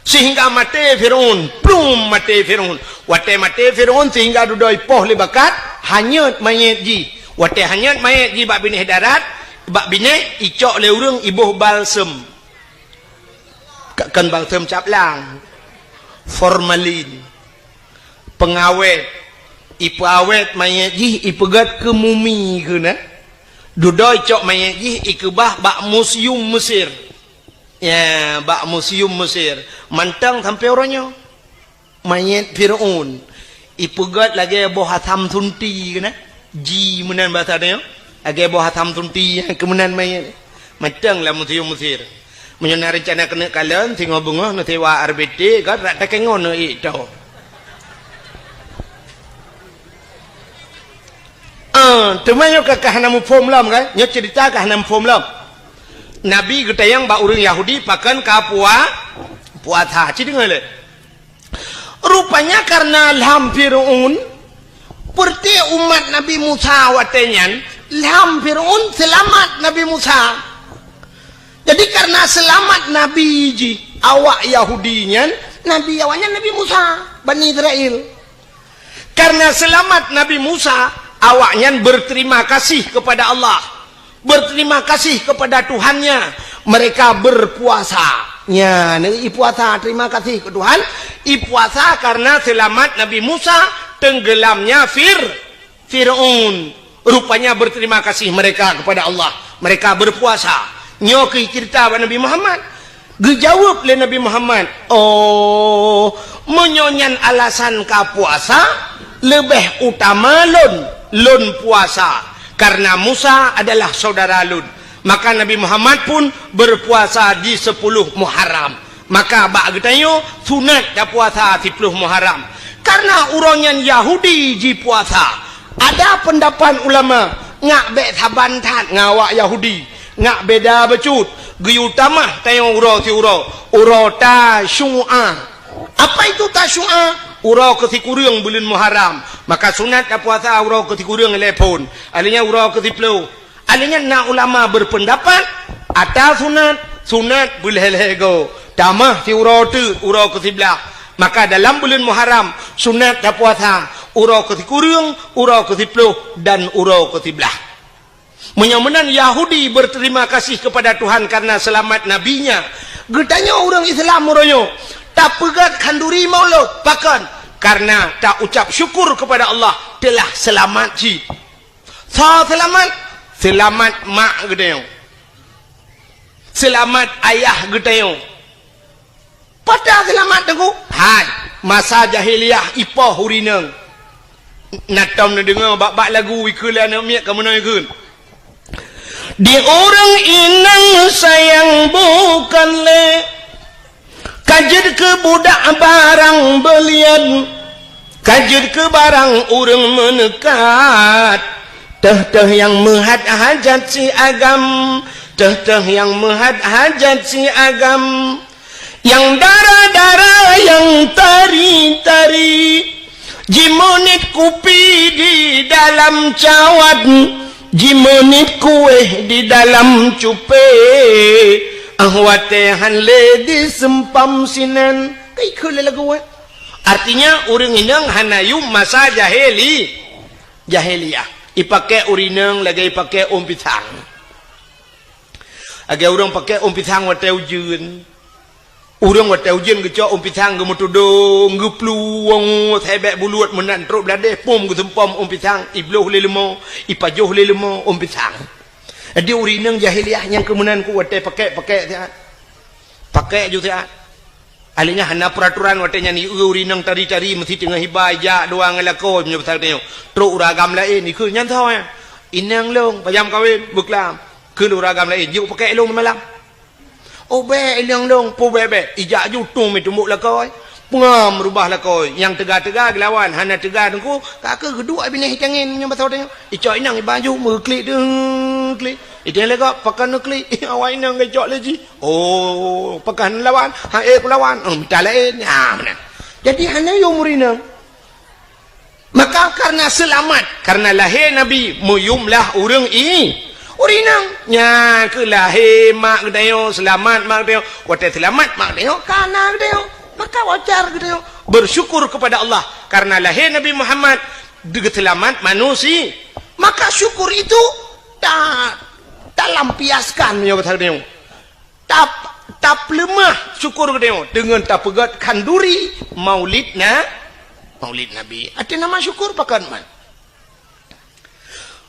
Sehingga maté Firaun, plum maté Firaun. Watée maté Firaun sehingga dudoe ipoh lé bakat, hanyot manyét jih. Watée hanyot manyét jih bak binéh darat, bak binéh icok lé ureuëng iboh balsem. Ka-, kon balsem caplang, formalin, pengawét, ipeuawét manyét jih ipeugét keu mumi keunan. Dudoe icok manyét jih ikeubah bak museum Mesir. Ya, bak museum Mesir. Mantong sampoe uroe nyoe. Manyét Firaun ipeugét lagée boh asam sunti keunan. Ji meunan basa tanyoe. Lagée boh asam sunti nyang keu meunan manyét. Mantong lam museum Mesir. Meunyoe na reuncana keuneuk kalon, singoh beungoh neusewa R B T, kan, rak takengon neuék toe. Ah, teuma nyoe ka, ka hana muphom lom, kan? Nyoe cerita ka hana muphom lom. Nabi geutanyong bak ureuëng Yahudi pakon ka pua-, puasa. Ci deungoe lé. Rupanya karena lham Firaun, peureuté umat Nabi Musa watée nyan, lham Firaun seulamat Nabi Musa. Jadi karena seulamat Nabi jih, Awak Yahudi nyan, nabi awaknyan Nabi Musa, Bani Israel. Karena selamat Nabi Musa, awaknyan berterima kasih kepada Allah. Berterima kasih kepada Tuhannya. Mereka berpuasa. Nya, i puasa, terima kasih ke Tuhan. I puasa karena selamat Nabi Musa tenggelamnya Fir-, Fir'aun. Rupanya berterima kasih mereka kepada Allah. Mereka berpuasa. Nyoe keuh cerita bak Nabi Muhammad. Geujaweueb lé Nabi Muhammad, "Oh, meunyoe nyan alasan ka puasa, leubeh utama lôn, lôn puasa, karena Musa adalah saudara lôn." Maka Nabi Muhammad pun berpuasa di sepuluh Muharram. Maka bak geutanyoe sunat tapuasa siploh Muharram. Karena uroe nyan Yahudi jipuasa. Ada pendapat ulama, ngak bék saban that ngon awak Yahudi. Ngak beda bacut. Geuyue tamah tanyoe uroe siuroe. Uroe Tasyu'a. Apa itu Tasyu'a? Uroe keusikureueng buleuen Muharram. Maka sunat tapuasa uroe keusikureueng ilée phon. Alheuh nyan uroe keusiploh. Alheuh nyan na ulama berpendapat, ata sunat, sunat beulhée-lhée goe. Tamah siuroe teuk, uroe keusiblaih. Maka dalam buleuen Muharram, sunat tapuasa uroe keusikureueng, uroe keusiploh, dan uroe keusiblaih. Meunyoe meunan Yahudi berterima kasih kepada Tuhan karena selamat nabinya, geutanyoe ureuëng Islam uroe nyoe tapeugét khanduri Maulud. Pakon? Karena taucap syukur kepada Allah telah selamat cit. Soe seulamat? Seulamat mak geutanyoe. Seulamat ayah geutanyoe. Pat seulamat, Teungku? Hai, masa jahiliyah ipoh urineueng. Na tom neudeungoe bak-bak lagu ikheun lé aneuk miet ka meunoe ikheun. Di ureuëng inong sayang bukan lé. Ka jeuet keu budak barang beulian, ka jeuet keu barang ureuëng meuneukat. Teuh-teuh nyang meuhat hajat si agam, teuh-teuh nyang meuhat hajat si agam. Nyang dara-dara, nyang tari-tari. Jimeunit kupi di dalam cawat, jimeunit kuéh di dalam cupée, ah watée han lé diseumpam sinan. Ka ikheun lé lagu, eh? Artinya, ureuëng inong hana yum masa jahili-, jahiliyah. Ipaké urineueng lagée ipaké ôn pisang. Lagée ureuëng paké ôn pisang watée ujeuen. Ureuëng watée ujeuen geucok ôn pisang geumeutudong, geuplueng, sébék bulut meunan trok bladeh, pom geuseumpom ôn pisang, ibloh lé leumô, ipajoh lé leumô ôn pisang. Jadi urineueng jahiliyah nyang keu meunan ku watée paké-paké siat. Paké ju siat. Alheuh nyan hana peuraturan watée nyan, ieu urineueng tari-tari meusi teungoh iba ijak dua ngon lakoe meunyoe pasal tanyoe. Trok ureuëng agam laén, ikheun nyan soe nyan. Inong lôn, pajam kawén, beuklam. Kheun ureuëng agam laén, jeuet paké lôn malam. Oh bék, inong lôn, peue bék-bék. Ijak ju tueng meutumbok lakoe. Peungam rubah lakoe. Nyang teuga-teuga geulawan, hana teuga Teungku, ka keuh geuduek binéh itangen nyoe basa tanyoe. Icok inong iba ju meuklik deuh klik. Iteng lé gob, pakon neuklik. Awak inong geucok lé jih. Oh, pakon lawan. Ha, eh, kulawan. Oh, mita laén. Ha, meunan. Jadi hana yum urineueng. Maka karena seulamat, karena lahé Nabi, meuyum lah ureuëng i-, urineueng. Nyan keuh lahé mak geutanyoe, seulamat mak geutanyoe. Watée seulamat mak geutanyoe, ka na geutanyoe. Maka wajar geutanyoe bersyukur kepada Allah karena lahé Nabi Muhammad, geuseulamat manusia. Maka syukur itu ta-, talampiaskan meunyoe basa geutanyoe. Tap-, tapeuleumah syukur geutanyoe deungon tapeugét khanduri Maulid na-, Maulid Nabi. Até nama syukur pakon man.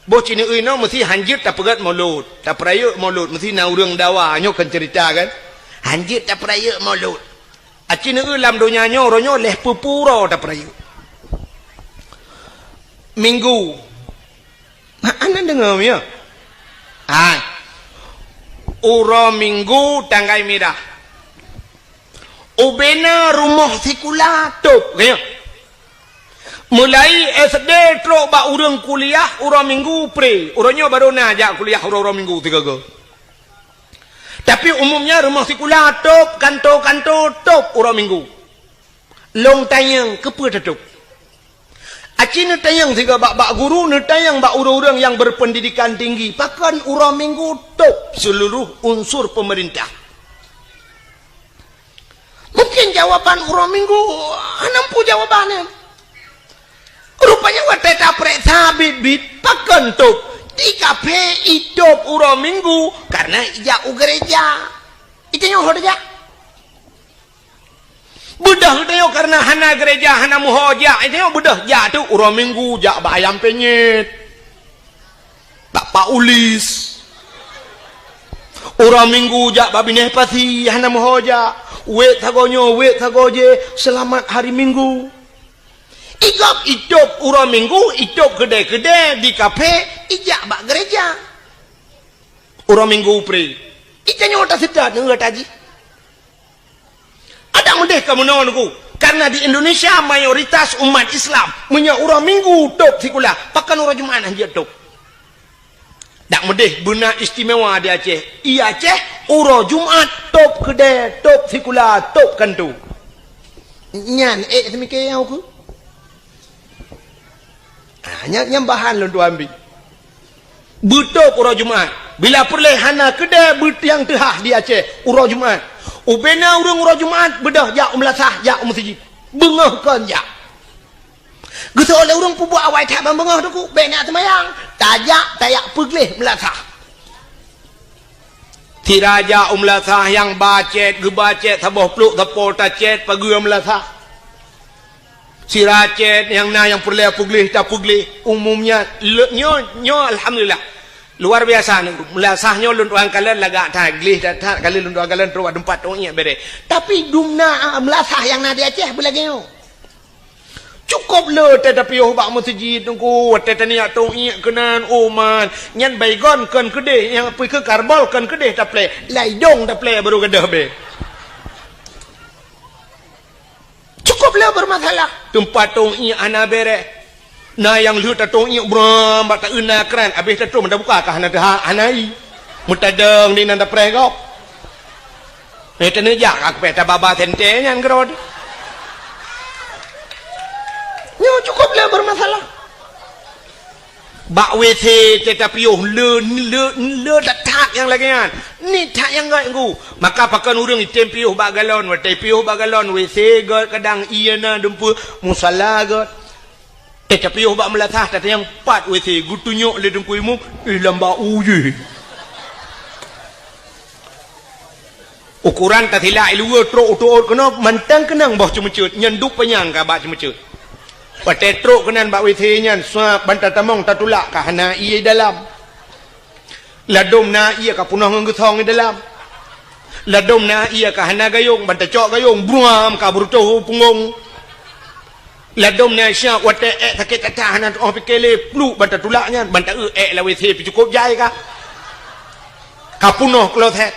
Boh ci neueu inoe meusi hanjeuet tapeugét Maulud, tapeurayeuk Maulud, meusi na ureuëng dawa, nyoe kan cerita kan. Hanjeuet tapeurayeuk Maulud. Aci neueu lam donya nyoe, uroe nyoe lhée peue-peue uroe tapeurayeuk. Minggu. Hana deungoe, ya? Hai. Uroe Minggu tanggai mirah. Ubena rumoh sikula tôb, ya. Mulai S D trok bak ureuëng kuliah uroe Minggu pre. Uroe nyoe barô na jak kuliah uroe-uroe Minggu sigoe-goe. Tapi umumnya rumoh sikula tôb, kanto-kanto tôb uroe Minggu. Lôn tanyong, keupeue tatôb? Aci neutanyong sigoe bak, bak guru, neutanyong bak ureuëng-ureuëng nyang berpendidikan tinggi, pakon uroe Minggu tôb seuluruh unsur peumeurintah. Mungkin jawaban uroe Minggu hana muphom jawaban nyan. Rupanya watée tapeuriksa biet-biet, pakon tôb. Di kaphé itôb uroe Minggu karena ijak u gereja. Itanyoe ho tajak. Beudôh geutanyoe kareuna hana gereja, hana meuho jak, eh, tanyoe beudôh jak tu uroe Minggu jak bak Ayam Penyet, bak Pak Ulis. Uroe Minggu jak bak Binéh Pasi, hana meuho jak. Wék sagoe nyoe, wék sagoe jéh, seulamat hari Minggu. Igop itôb uroe Minggu, itôb keudè-keudè di kaphé, ijak bak gereja. Uroe Minggu pré. Itanyoe taseutôt ngon gata jih. Adak meudeh ka meunoe Teungku, karena di Indonesia mayoritas umat Islam, meunyoe uroe Minggu tôb sikula, pakon uroe Jumat hana jeuet tôb. Dak meudeh beuna istimewa di Aceh. I Aceh uroe Jumat tôb keudè, tôb sikula, tôb kantô. Nyan ék seumike nyang ukeue. Ah, nyan, nyan bahan lôn tuan bi. Beutôb uroe Jumat. Bila peureulée hana keudè beutiang teuhah di Aceh uroe Jumat. Ubena ureuëng uroe Jumat beudôh jak u meulasah, jak u meuseujid. Beungoh kon jak. Geusoe lé ureuëng peubuet awai that ban beungoh Teungku, bék na seumayang. Tajak, tajak peugleh meulasah. Sira jak u meulasah nyang bacet, geubacet saboh plôk sapo tacet pageue meulasah. Sira cét nyang na nyang peureulée peugleh tapeugleh, umumnya le-, nyoe, nyoe alhamdulillah. Luar biasa Teungku. Meulasah nyoe lôn tuan kalon lagak that, gleh that, that, ka lheueh lôn tuan kalon trok bak teumpat tong iek bereh. Tapi dumna, ah, meulasah nyang na di Aceh beulagée nyoe. Cukôp le teuh tapiôh bak meuseujid Teungku, watée taniyak tong iek keunan, oh man, nyan baygon kon keudeh, nyang pih keu karbol kon keudeh taplée, lam idong taplée barô gadôh bée. Cukôp le beureumasalah. Teumpat tong iek hana bereh. Na nyang lheueh tatong iek bram bak taeu na kran, abéh tatrôn tabuka ka hana teuhah, hana ie. Meutadong di nan tapreh gob. Eh, teuneujak ka kupéh tababa sente nyan keudroe. Nyoe cukôp le beureumasalah. Bak W C teuh tapiôh le, le, le that-that nyang lagée nyan. Niet that nyang gét Teungku. Maka pakon ureuëng item piôh bak galon, watée piôh bak galon, W C gét kadang ié na dumpeue, musala gét. Teuh tapiôh bak meulasah, tatanyong pat W C geutunyok lé Teungku Imum, eh, lam bak u jih. Ukoran tasilak i luwa trok u teuôt keunoe mantong keunong boh ceumeuceuet, nyan duek panyang ka bak ceumeuceuet. Watée trok keunan bak W C nyan, suab ban tatamong tatulak ka hana ié dalam. Ladôm na ié ka peunoh ngon geusong i dalam. Ladôm na ié ka hana gayong, ban tacok gayong, bruam ka beureutoh u punggong. Ladôm na syah watée ék sakét that-that hana tuoh pike lé, pluek ban tatulak nyan, ban taeu ék lam W C pih cukôp jai ka. Ka peunoh kloset.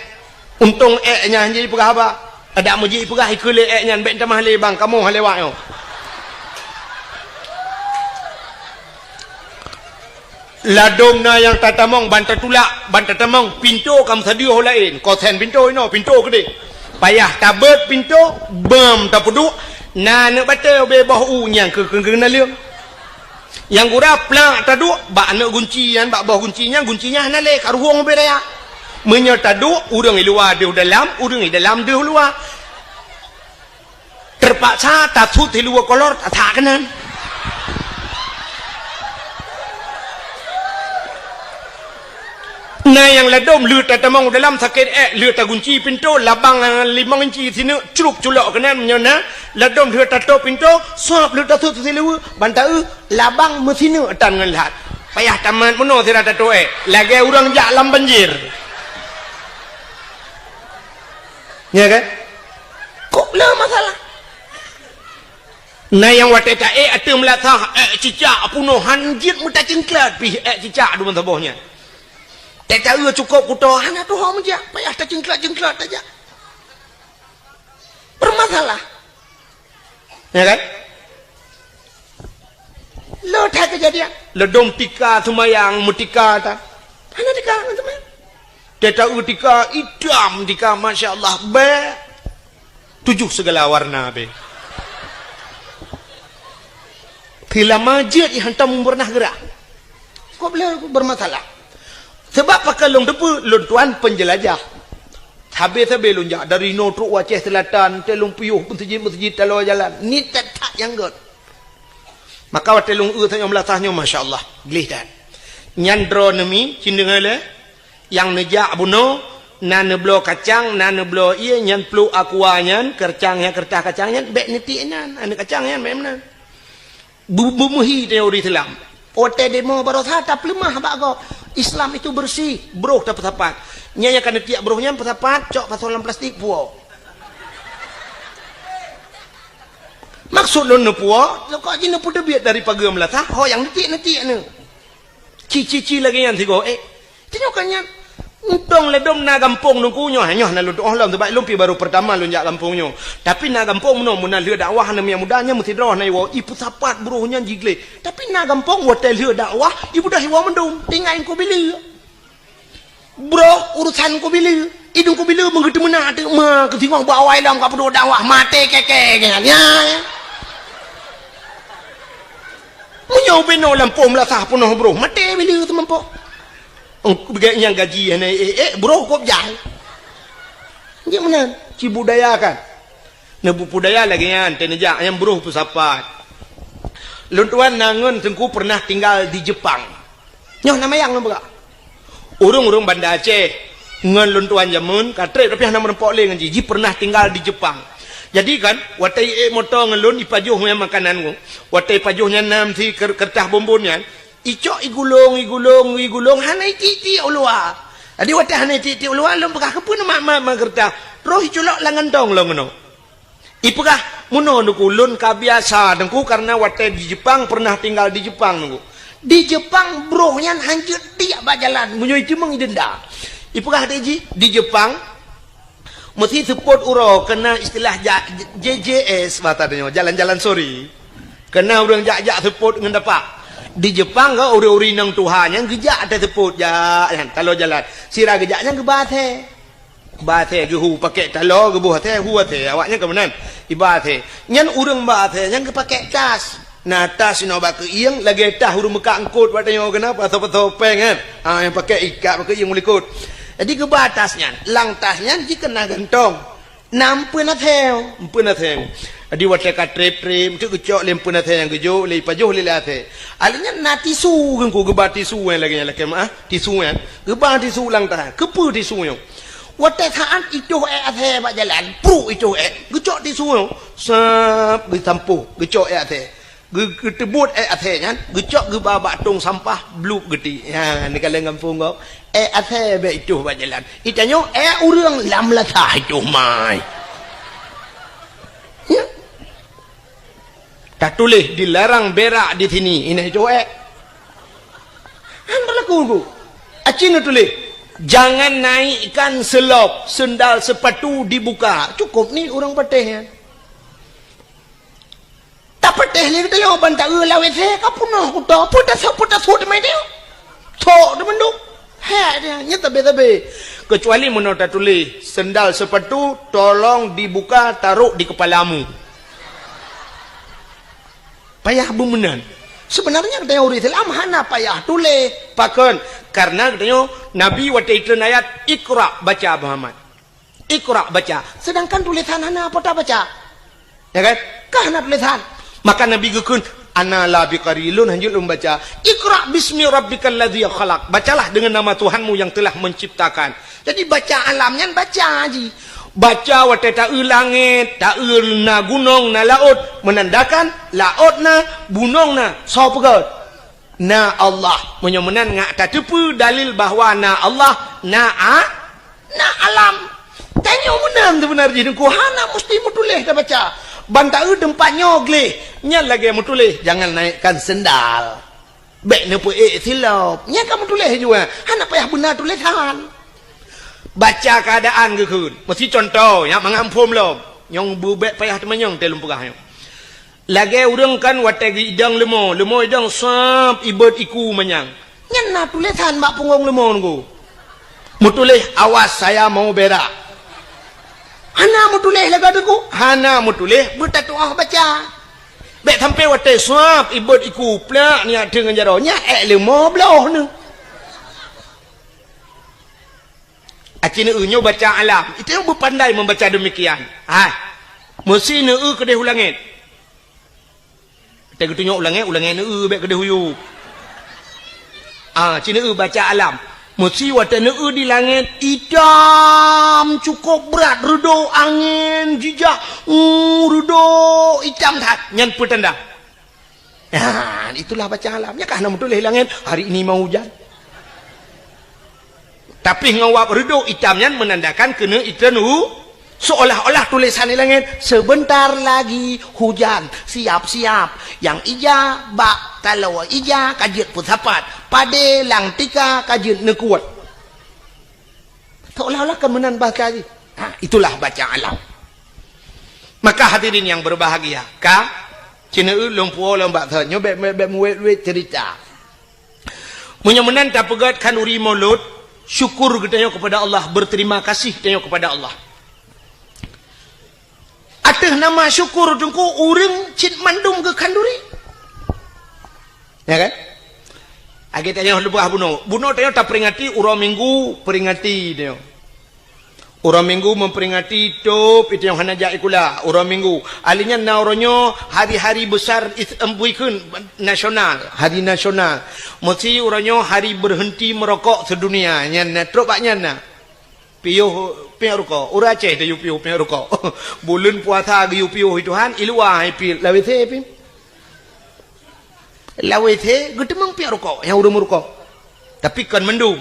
Untông ék nyan hana jipeugah haba. Adak meujih peugah ikeue lé ék nyan, bék tamah lé bang, kamoe hana lewat nyoe. Ladôm na nyang tatamong ban tatulak, ban tatamong, pintoe ka meusadeue ho laén, kosen pintoe inoe, pintoe keudeh. Payah tabeuet pintoe, beuem tapeuduek, na aneuk batée ubé boh u nyang keu, keu, keu naleueng. Nyang gura plak taduek bak aneuk gunci nyan, bak boh gunci nyan, gunci nyan hana lé, ka ruhueng ubé raya. Meunyoe taduek, ureuëng i luwa deuh dalam, ureuëng i dalam deuh luwa. Teupaksa tasut siluwa kolor, tasak keunan. Na nyang ladôm lheueh tatamong dalam sakét ék, lheueh tagunci pintoe, labang limong inci sineuk, crup culok keunan meunyoe na, ladôm lheueh tatôp pintoe, suab lheueh tasut siluwa, ban taeu, labang meusineuk tan ngon lhat. Payah tamat meunoe sira tatôp ék, lagée ureuëng jak lam banjir. Nya kan? Kok le masalah? Na nyang watée taék ateueh meulasah, ék cicak peunoh han jeuet meutacingklat pih ék cicak deungon saboh nyan. Tée taeu cukôp kuto hana tuho meujak, payah tacingklat-cingklat tajak. Beureumasalah. Ya kan? Le that keujadian. Ladôm tika seumayang meutika ta. Hana tika ngon seumayang. Tée taeu tika itam tika, masya Allah, bée. Tujoh sigala warna bée. Seulama jeuet hantom beureunaih geurah. Kok le beureumasalah? Sabab pakon lôn teupeue, lôn tuan peunjeulajah. Habéh-habéh lôn jak dari inoe trok u Aceh Selatan, teuh lôn piôh meuseujid-meuseujid taloe jalan. Niet that-that nyang gét. Maka watée lôn eu tanyoe meulasah nyoe, masya Allah, gleh that. Nyan droeneuh mi, cit deungoe lé, nyang neujak bunoe, na neubloe kacang, na neubloe ié, nyan pluek aqua nyan, keureutah nyan, keureutah kacang nyan, bék neutiek nyan, aneuk kacang nyan, bék meunan. Bu-, beumeuhi tanyoe ureuëng Islam. Watée demo baroesa tapeuleumah bak gob. Islam itu bersih, broh tapeusapat. Nyan nyang ka neutiek broh nyan peusapat, cok pasoe lam plastik puwoe. Maksud lôn neupuwoe, kok jih neupeuteubiet dari pageue meulasah, ho nyang neutiek-neutiek nyoe. Ci-ci-ci lagée nyan sigoe, eh. Tanyoe ka nyan. Untông ladôm na gampông Teungku nyoe, nyoe na lôn tuoh lom, sabab lôn pi barô peurtama lôn jak gampông nyoe. Tapi na gampông meunoe, meunan lheueh dakwah aneuk miet muda nyan meusidroe na iwoe, ipeusapat broh nyan jigleh. Tapi na gampông watée lheueh dakwah, ibeudôh iwoe mandum, tinggai Teungku Bileu. Broh urusan Teungku Bileu. Idong Teungku Bileu meungeuteumeuna teuma keusingoh bak awai lom ka peuduek dakwah, maté keke nyan. Ya. Meunyoe binoe lampôh meulasah peunoh broh, maté Bileu teuma po. Eng, beugai nyang gaji hana ék-ék, broh kop jai. Jeuet meunan, cibudayakan. Neubudaya lagée nyan, teuneujak nyang broh peusapat. Lôn tuan na ngon Teungku pernah tinggal di Jepang. Nyoe na mayang lôn peugah. Ureuëng-ureuëng Banda Aceh ngon lôn tuan jameun ka treb, tapi hana meurumpok lé ngon jih. Jih pernah tinggal di Jepang. Jadi kan, watée ék moto ngon lôn ipajoh nyan makanan nyoe. Watée ipajoh nyan nam si ker-, keureutah bonbon nyan, icok igulong, igulong, igulong, hana itiek-tiek u luwa. Jadi watée hana itiek-tiek u luwa, lôn peugah, "Keupeue neumat-mat ma keureutah?" Troh iculok lam gantong lom keunoe. Ipeugah, "Meunoe Teungku, lôn ka biasa Teungku, karena watée di Jepang, pernah tinggal di Jepang Teungku. Di Jepang broh nyan hanjeuet tiek bak jalan, meunyoe iteumeung idenda." Ipeugah lé jih, di Jepang meusi seupôt uroe keunan istilah ja-, J J S, bahasa tanyoe, jalan-jalan sore. Keunan ureuëng jak-jak seupôt ngon tapak. Di Jepang ka ureuëng-ureuëng inong tuha nyan geujak até seupôt jak nyan, taloe jalan. Sira geujak nyan geuba asèe. Ba asèe geuhu pakèk taloe, geuboh asèe, hu asèe, awaknyan ka meunan. Iba asèe. Nyan ureuëng ba asèe nyan geupakèk tas. Na tas inoe bak keuieng, lagèe tas ureuëng meukat eungkôt bak tanyoe keunan, pasoe-pasoe péng kan. Ha, nyang pakèk ikat bak keuieng u likôt. Jadi geuba tas nyan. Lam tas nyan jikeunan gantong. Na eumpeuen asèe, eumpeuen asèe. Jadi watèe ka trép-trép, eunteuk geucok lé eumpeuen asèe nyang geujok, lé ipajoh lé, lé asèe. Alèh nyan na tisu, Teungku, geuba tisu nyang lagèe nyan, lakèe meu'ah, tisu nyan. Geuba tisu lam tas. Keupeue tisu nyoe? Watèe saát itoh èk asèe bak jalan, pruek itoh èk, geucok tisu nyoe, sab, geusampôh, geucok èk asèe. Geu-, geuteubuet èk asèe nyan, geucok geuba bak tông sampah, blueb geuti. Nyan, neukalon gampông gob. Èk asèe bèk itoh bak jalan. Itanyoe èk ureueng lam lasah itoh mai. Ya. Tatuléh dilarang berak di sini. Inan itoh èk. Han berlaku, Bu. Aci neutuléh, "Jangan naikkan selop, sendal sepatu dibuka." Cukup ni ureueng patéh nyan. Tapatéh lé geutanyoe ban taeu lam WC ka peunoh kuto, peue tasôk, peue tasôk teuma nyoe. Sok teuma duek. Hèk dia, nyan tabé-tabé. Keucuali meunoe tatuléh, "Sendal sepatu tolong dibuka, taruh di kepalamu." Payah beumeunan. Seubeunarnya geutanyoe ureueng Islam hana payah tuléh. Pakon? Karena geutanyoe Nabi watèe itreun ayat, "Iqra, baca, Muhammad. Iqra, baca." Seudangkan tulésan hana po tabaca. Ya kan? Ka hana tulésan. Maka Nabi geukheun, "Ana la biqari, lôn hanjeuet lôn baca. Iqra bismi rabbikal ladzi khalaq. Bacalah dengan nama Tuhanmu yang telah menciptakan." Jadi baca alam nyan baca jih. Baca watèe taeu langèt, taeu na gunong, na laôt, meunandakan laôt na, gunong na, soe peugöt? Na Allah. Meunyoe meunan ngat tateupeue dalil bahwa na Allah, na a-, na alam. Tanyoe meunan seubeuna jih Teungku, hana musti meutuléh tabaca. Ban taeu teumpat nyoe gleh, nyan lagèe meutuléh, "Jangan naikkan sendal." Bèk neupeuék silop. Nyan ka meutuléh jua. Hana payah beuna tulésan. Baca keuadaan geukheun. Meusi cuntoh, nyak mangat muphom lom. Nyang beubèk payah teumanyong teuh lôn peugah nyoe. Lagèe ureueng kan watèe geuidong leumo, leumo idong sab ibot iku manyang. Nyan na tulésan bak punggong leumo Teungku. Meutuléh, "Awas, saya mau berak." Hana meutuléh lagèe Teungku. Hana meutuléh, beutatu'oh baca. Bèk sampai watèe sab ibot iku plak nyak teuh ngon jaroe, nyak èk leumo bloh neuh. Aci neueu nyoe baca alam. Itu yang beupandai membaca demikian. Hai. Meusi neueu keudeh u langét. Watée geutunyok u langét, u langét neueu bék keudeh uyueb. Ah, ci neueu baca alam. Meusi watée neueu di langét, itam cukôp brat, reudôk angén jijak, uh, reudôk itam that. Nyan peutanda. Nah, itulah baca alam. Nyakah na meutuléh langét, "Hari ini mau hujan." Tapi ngon wab reudôk itam nyan menandakan keuneuk iteun u, seolah-olah tulisan di langét, "Sebentar lagi hujan, siap-siap." Nyang ija bak taloe ija ka jeuet peusapat, padé lam tika ka jeuet neukuet. Seolah-olah ka meunan bahasa jih. Ha, itulah baca alam. Maka hadirin yang berbahagia, ka, ci neueu lôn puwoe lôn bak thon nyoe bék, bék, bék muwét-wét cerita. Meunyoe meunan tapeugét khanduri Maulud, syukur geutanyoe kepada Allah, berterima kasih geutanyoe kepada Allah. Ateueh nama syukur Teungku, ureuëng cit mandum geukhanduri. Ya kan? Lagée tanyoe leubeh bunoe. Bunoe tanyoe taperingati uroe Minggu, peringati tanyoe. Uroe Minggu memperingati tôb, itu nyang hana jak sikula, uroe Minggu. Ali nyan na uroe nyoe hari-hari besar is-, em, buikheun nasional, hari nasional. Meusi uroe nyoe hari berhenti merokok sedunia. Nyan na, trok bak nyan na. Piôh, piôh rukok. Ureuëng Aceh tayue piôh, piôh rukok. Buleuen puasa geuyue piôh Tuhan, i luwa hai pi, lam W C pi. Lam W C geuteumeung piôh rukok, nyang ureuëng meurukok. Tapi kon mandum.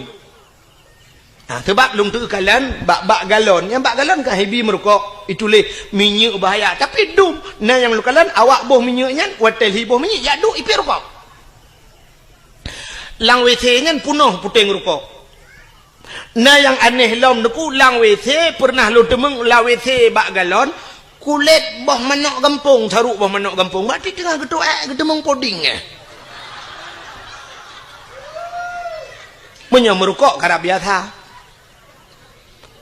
Ha, sebab lôn teukalon bak, bak galon. Nyang bak galon kan hibi meurukok, ituléh minyeuk bahaya. Tapi dum, na nyang lôn kalon awak boh minyeuk nyan, watée lhi boh minyeuk, jak duek ipiôh rukok. Lam W C nyan punoh puténg rukok. Na nyang aneh lom Teungku, lam W C pernah lôn teumeung lam W C bak galon, kulét boh manok gampông, saruk boh manok gampông. Berarti teungoh geutuek, geuteumeung puding, eh. Meunyoe meurukok karab biasa.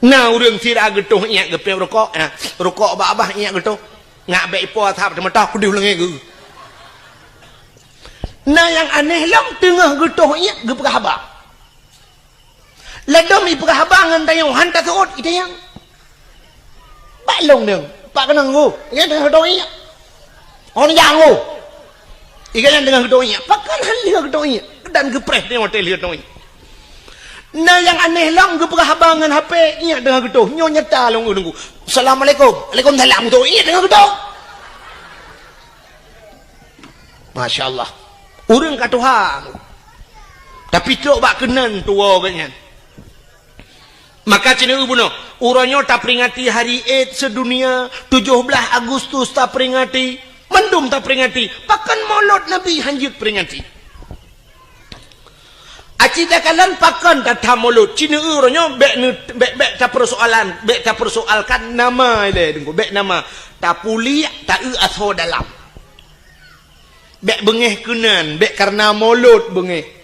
Na ureuëng sira geutoh iék geupiôh rukok, na rukok bak babah iék geutoh. Ngak bék ipo asap teumatah kudeh lengée geuh. Na nyang aneh lom teungoh geutoh iék geupeugah haba. Ladom ipeugah haba ngon tanyoe han taseuôt itanyong. Bak lông deueng, bak keunong geuh, nyan teungoh geutoh iék. Hon nyang geuh. Iga nyan teungoh geutoh iék. Pakon han lheueh geutoh iék. Dan geupreh tanyoe watée lheueh geutoh iék. Na nyang aneh lom geupeugah haba ngon H P, iék teungoh geutoh. Nyoe nyata lông ureuëng geuh. Assalamualaikum. Waalaikumsalam. Geutoh iék teungoh geutoh. Masya Allah. Ureuëng ka tuha. Tapi trok bak keunan tuwoe geuh nyan. Maka ci neueu bunoe, uroe nyoe taperingati hari Id sedunia, tujoh blaih Agustus taperingati, mandum taperingati. Pakon Maulud Nabi han jeuet peringati? Aci takalon pakon tatham Maulud, ci neueu uroe nyoe bék neu-, bék, bék tapersoalan, bék tapersoalkan nama ilée Teungku, bék nama. Tapuliek, taeu asoe dalam. Bék beungéh keunan, bék kareuna Maulud beungéh.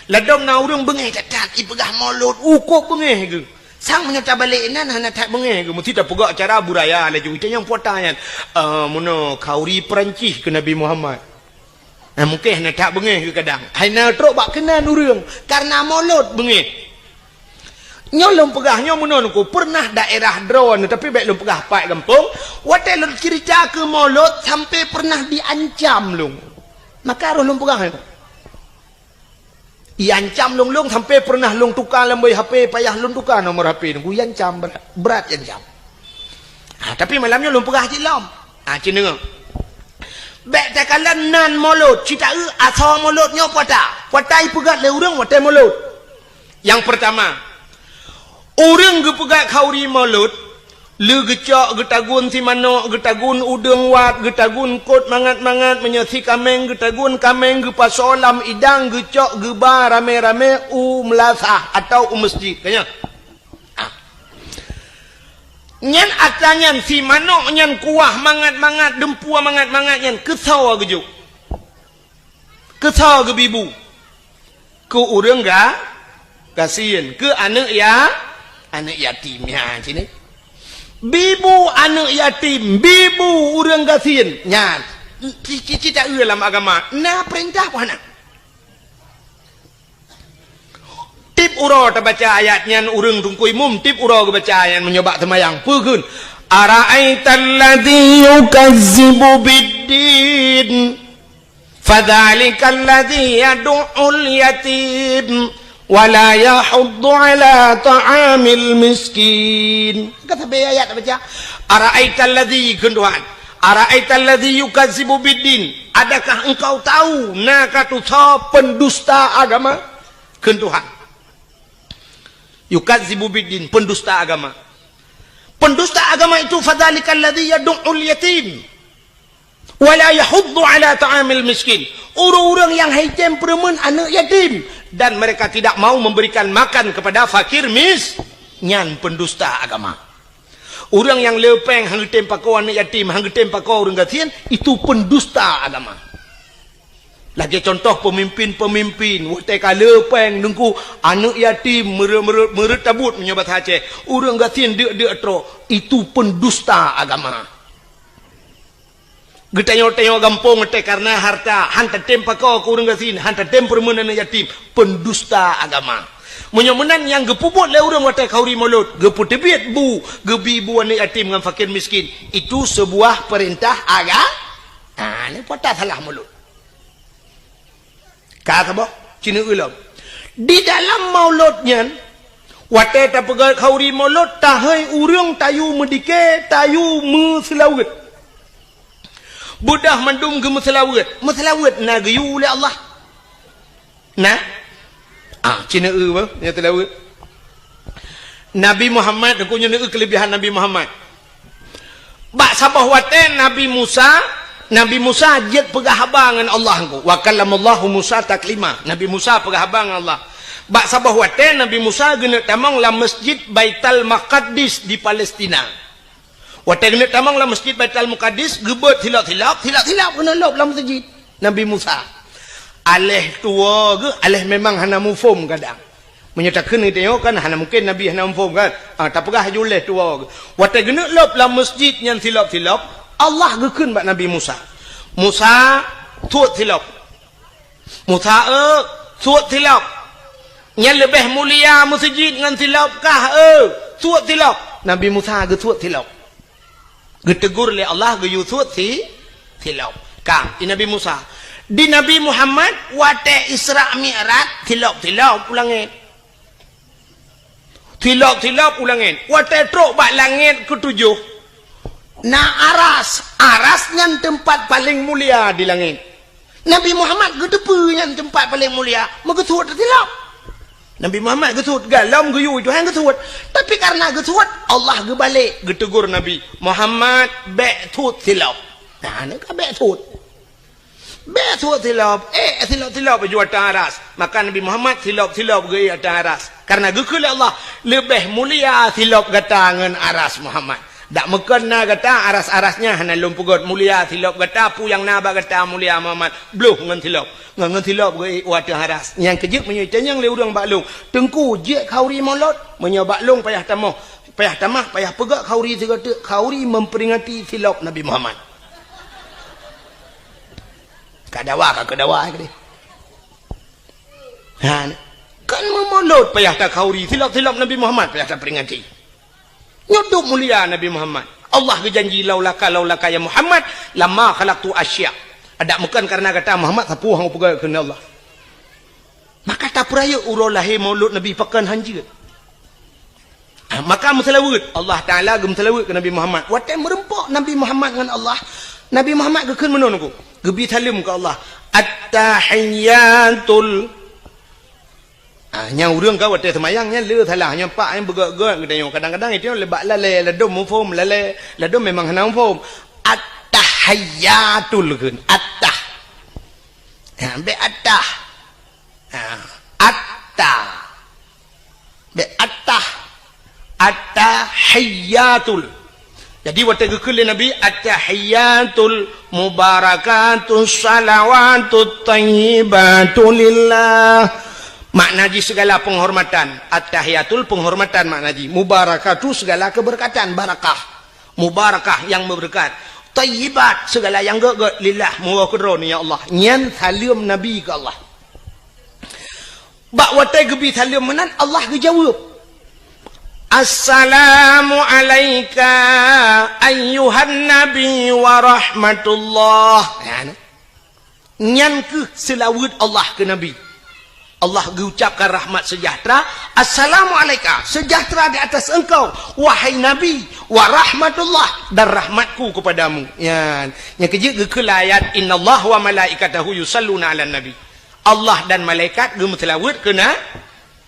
Ladom na ureuëng beungéh that-that, ipeugah Maulud, ukôb beungéh geuh. Sang meunyoe tabalek inan hana that beungéh geuh, meusti tapeugah cara budaya laju. Itanyong puta nyan, "Eh, meunoe khanduri Peurancih keu Nabi Muhammad." Nah, mungken hana that beungéh geuh kadang. Hai na trok bak keunan ureuëng, kareuna Maulud beungéh. Nyoe lôn peugah nyoe meunoe Teungku, pernah daerah droeneuh, tapi bék lôn peugah pat gampông, watée lôn cerita keu Maulud sampai pernah diancam lôn. Maka roh lôn peugah nyoe. Iancam lôn, lôn sampai pernah lôn tuka lam boh H P, payah lôn tuka nomor H P Teungku, iancam brat, brat iancam. Ha, tapi malam nyoe lôn peugah cit lom. Ha, ci neueu. Bék takalon nan Maulud, ci taeu asoe Maulud nyoe puta. Puta ipeugét lé ureuëng watée Maulud. Nyang peurtama, ureuëng geupeugét khanduri Maulud, lé geucok, geutagun simanok, geutagun udeueng wat, geutagun kot mangat-mangat, meunyoe si kaméng geutagun kaméng, geupasoe lam idang, geucok geuba ramé-ramé u meulasah atawa u meuseujid. Ka nyan. Ah. Nyan atra nyan, simanok nyan kuah mangat-mangat, deumpue mangat-mangat nyan, keusoe geujok. Keusoe geubibu. Keu ureuëng ga-, gasien. Keu aneuëk ya-, aneuëk yatim. Ya, sini. Bibu aneuëk yatim, bibu ureuëng gasien. Nyan. Ci-, ci-, ci taeu lam agama. Na peurintah peue hana? Tieb Uroe tabaca ayat nyan, ureuëng teungku imum tieb uroe geubaca ayat nyan meunyoe bak seumayang. Peue kheun? "Ara'aital ladzi yukazzibu biddin, fadzalikal ladzi yadu'ul yatim, wa la yahuddu ala ta'amil miskin." Ka sabe ayat tabaca. "Ara'aital ladzi," kheun Tuhan. "Ara'aital ladzi yukazzibu biddin." Adakah engkau tahu na ka tusoe pendusta agama? Kheun Tuhan. Yukazzibu biddin, pendusta agama. Pendusta agama itu, fadzalikal ladzi yadu'ul yatim, wa la yahuddu ala ta'amil miskin. Ureuëng-ureuëng nyang haitem peureumeun aneuëk yatim, dan mereka tidak mau memberikan makan kepada fakir mis-, nyan pendusta agama. Ureuëng nyang le péng han geutem pakoe aneuëk yatim, han geutem pakoe ureuëng gasien, itu pendusta agama. Lagée contoh pemimpin-pemimpin, watée ka le péng teungku, aneuëk yatim meureuet-meureuet, meureuet tabut meunyoe basa Aceh, ureuëng gasien deuk-deuk trok, itu pendusta agama. Geutanyoe-tanyoe gampông teuh kareuna harta, han tatem pakoe keu ureuëng gasien, han tatem peureumeun aneuëk yatim, pendusta agama. Meunyoe meunan nyang geupeubuet lé ureuëng watée khauri mulod, geupeuteubiet bu, geubi bu aneuëk yatim ngon fakir miskin, itu sebuah perintah aga-, ah, ni patah salah mulod. Ka saboh, cineuk lom. Di dalam mulod nyan, watée tapeugét khauri mulod, tahôi ureuëng tayue meudike, tayue meuseulaweuet. Beudôh mandum geumeuseulaweuet. Meuseulaweuet na geuyue lé Allah. Na? Ah, cineuk bah, nyang seulaweuet. Nabi Muhammad, aku nyoe keulebihan Nabi Muhammad. Bak saboh watée Nabi Musa, Nabi Musa jeuet peugah haba ngon Allah engko. Wa kallamallahu Musa taklima. Nabi Musa peugah haba ngon Allah. Bak saboh watée Nabi Musa geuneuk tamong lam Masjid Baitul Maqdis di Palestina. Watée geuneuk tamong lam Masjid Baitul Maqdis, geubeuet silop-silop, silop-silop geuneuk lop lam masjid Nabi Musa. Aléh tuwoe geuh, aléh memang hana muphom kadang. Meunyoe takheun geutanyoe kan hana mungken Nabi hana muphom kan? Ah, tapeugah laju lé tuwoe geuh. Watée geuneuk lop lam masjid nyan silop-silop, Allah geukheun bak Nabi Musa, "Musa, suet silop." "Musa, eu, suet silop. Nyan leubeh mulia meuseujid ngon silop kah, eu? Suet silop." Nabi Musa geusuet silop. Geutegur lé Allah geuyue suet si, silop. Ka, i Nabi Musa. Di Nabi Muhammad, watée Isra Mi'raj, silop-silop u langét. Silop-silop u langét. Watée trok bak langét keutujôh, na aras. Aras nyan teumpat paleng mulia di langét. Nabi Muhammad geuteupeue nyan teumpat paleng mulia, meugeusuet silop. Nabi Muhammad geusuet, galom geuyue Tuhan geusuet. Tapi kareuna geusuet, Allah geubalek geutegur Nabi, "Muhammad, bék suet silop." Nah, nyan ka bék suet. Bék suet silop, eh, silop-silop ju ateueh aras. Maka Nabi Muhammad silop-silop geuék ateueh aras. Kareuna geukheun lé Allah, "Leubeh mulia silop gata ngon aras Muhammad." Dak meukeuna gata aras-aras nyan hana lôn peugét mulia silop gata, peue nyang na bak gata mulia Muhammad, bloh ngon silop. Ngon, ngon silop geuék u ateueh aras. Nyang keujeuet meunyoe itanyong lé ureuëng bak lôn, "Teungku, jeuet khauri mulod?" Meunyoe bak lôn payah tamoh, payah tamah, payah peugét khauri sigoe teuk, khauri memperingati silop Nabi Muhammad. Ka dawa, ka keu dawa, eh, keudeh. Ha, kan meumulod payah takhauri, silop-silop Nabi Muhammad payah taperingati. Nyoe dum mulia Nabi Muhammad. Allah geujanji, "Laulaka, laulaka ya Muhammad, lama khalaqtu asya." Adak meukeun kareuna gata Muhammad, sapeue hana peugah keuneuk Allah. Maka tapeurayeuk uroe lahé mulod Nabi pakon hanjeuet. Ah, maka meuseulaweuet, Allah Taala geumeuseulaweuet keu Nabi Muhammad. Watée meureumpok Nabi Muhammad ngon Allah, Nabi Muhammad geukheun meunoe nungku, geubi saleuem keu Allah. At-tahiyyatul. Ah, nyang ureuëng ka watée seumayang nyan le salah, nyang pak nyang beugét-gét geutanyoe. Kadang-kadang itu le bak lalée, ladom muphom lalée, ladom memang hana muphom. At-tahiyyatul kheun, at-tah. Ha, bék at-tah. Ha, atta. Bék attah. Attahiyyatul. Jadi, watée geukheun lé Nabi, "Attahiyyatul mubarakatus salawatut thayyibatu lillah." Makna jih segala penghormatan. Attahiyyatul penghormatan makna jih. Mubarakatu segala keberkatan, barakah. Mubarakah yang berkat. Thayyibat segala yang gét-gét, lillah, meuwoe keudroe, ya Allah. Nyan saleuem Nabi keu Allah. Bak watée geubi saleuem meunan, Allah geujaweueb, "Assalamu alaika ayyuhan nabi wa rahmatullah." Nyan, nyan kheueh seulaweuet Allah keu Nabi. Allah geuucapkan rahmat seujahteura, "Assalamu alaika, seujahteura di atas engkau, wahai Nabi, wa rahmatullah, dan rahmatku kepadamu." Nyan, nyang keujeuet geukheun lam ayat, "Innallaha wa malaikatahu yusalluna 'alan nabi." Allah dan malaikat geumeuseulaweuet keu na-,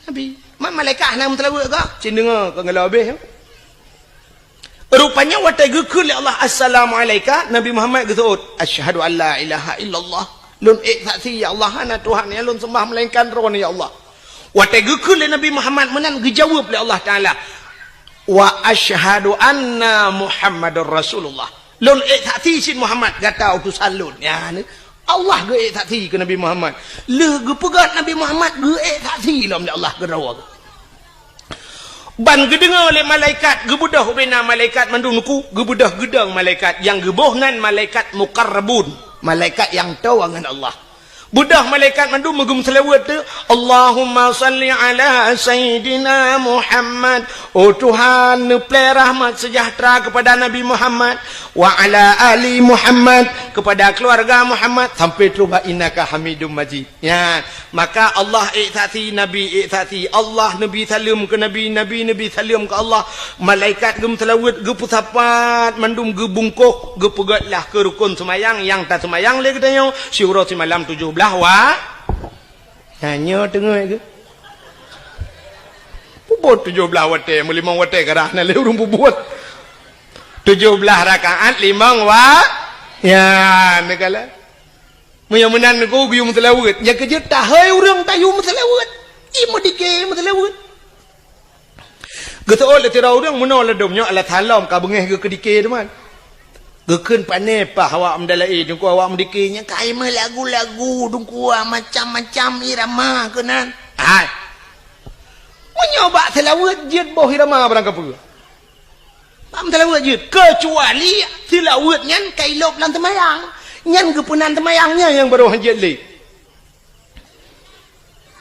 Nabi. Ma-, malaikat hana meuseulaweuet kah? Cit deungoe, kon galak habéh. Rupanya watée geukheun lé Allah, "Assalamu alaika," Nabi Muhammad geuseuôt, "Asyhadu an la ilaha illallah." Lôn ék saksi, ya Allah, hana Tuhan nyang lôn seumbah melainkan Droeneuh, ya Allah. Watée geukheun lé Nabi Muhammad meunan, geujaweueb lé Allah Taala, "Wa asyhadu anna Muhammadar Rasulullah." Lôn ék saksi cit Muhammad gata utosan lôn. Nyan, Allah geuék saksi keu Nabi Muhammad. Lheueh geupeugét Nabi Muhammad, geuék saksi lom lé Allah keudroe. Ban geudeungoe lé malaikat, geubeudôh ubena malaikat mandum nuku, geubeudôh geudong malaikat, nyang geuboh nan malaikat muqarrabun, malaikat nyang toe ngon Allah. Beudôh malaikat mandum meugeumeuseulaweuet teuh, "Allahumma shalli ala Sayyidina Muhammad." Oh Tuhan, neuplée rahmat seujahteura keupada Nabi Muhammad, "wa ala ali Muhammad," keupada keuluwarga Muhammad, sampai trok bak "innaka Hamidum Majid." Nyan, maka Allah ék saksi, Nabi ék saksi, Allah neubi saleuem keu Nabi, Nabi neubi saleuem keu Allah, malaikat geumeuseulaweuet, geupeusapat mandum, geubungkôh, geupeugét lah keu rukon seumayang nyang taseumayang lé geutanyoe siuroe simalam tujoh blaih wa-, nyan nyoe teungoh geuh. Peubuet tujoh blaih watée, meulimong watée karah na lé ureuëng peubuet. Tujoh blaih rakaat limong wa-, nyan, neukalon. Meunyoe meunan Teungku geuyue meuseulaweuet, nyang keujeuet tahôi ureuëng tayue meuseulaweuet. Ie meudike meuseulaweuet. Geuseuôt lé sidroe ureuëng meunoe ladôm nyoe alah salom ka beungéh geuh keudike teuma. Geukheun pané paih awak meudalaé, Teungku, awak meudike nyan ka meulagu-lagu, Teungku, macam-macam irama keunan. Hai. Meunyoe bak seulaweuet jeuet boh irama barang kapeue. Bak meuseulaweuet jeuet, keucuali seulaweuet nyan ka ilôb lam teumayang. Nyan geupeunan teumayang nyan nyang barô hanjeuet lé.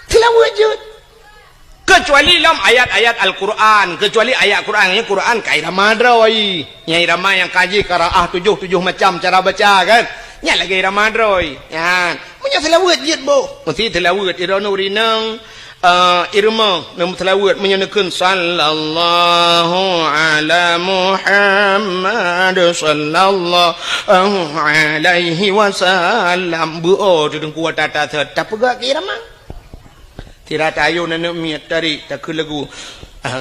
Seulaweuet jeuet. Keucuali lam ayat-ayat Al-Quran, keucuali ayat Quran, nyan Quran ka irama droe. Nyan irama nyang ka jih qiraah tujoh, tujoh macam cara baca kan. Nyan lagée irama droe. Nyan, meunyoe seulaweuet jeuet boh, meusti seulaweuet droeneuh rinang. Eh, irama nyang meuseulaweuet meunyoe neukheun, "Sallallahu ala Muhammad, sallallahu alaihi wasallam." Beu-o teudeueng kuat tata sot, tapeugah keu irama. Sira tayue aneuk miet tarék takheun lagu,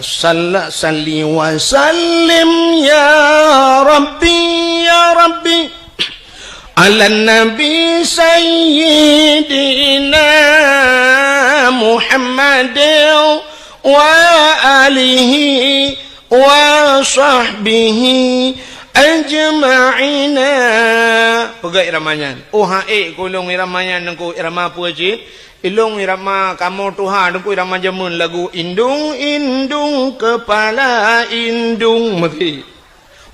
"Salla-, salli wa sallim ya Rabbi, ya Rabbi." Ala Nabi Sayyidina Muhammadin wa alihi wa sahbihi ajma'ina. Peugah irama nyan. Oh, han ék keu lôn irama nyan, Teungku, irama peue cit? Ilôn irama kamoe tuha, Teungku, irama jameun lagu indung-indung kepala indung meuti.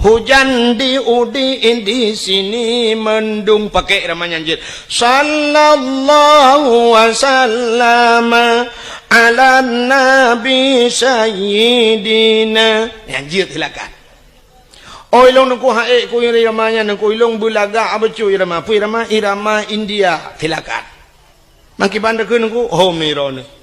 Hujan di udi di sini mendung, pakai irama nyan jeuet. Sallallahu wasallama ala nabi sayyidina. Nyan jeuet silakan. Oh, ilôn Teungku han ék keu irama nyan, Teungku, ilôn beulagak bacut irama. Peue irama? Irama India. Silakan. Mangkiban takheun Teungku, hom ni droeneuh.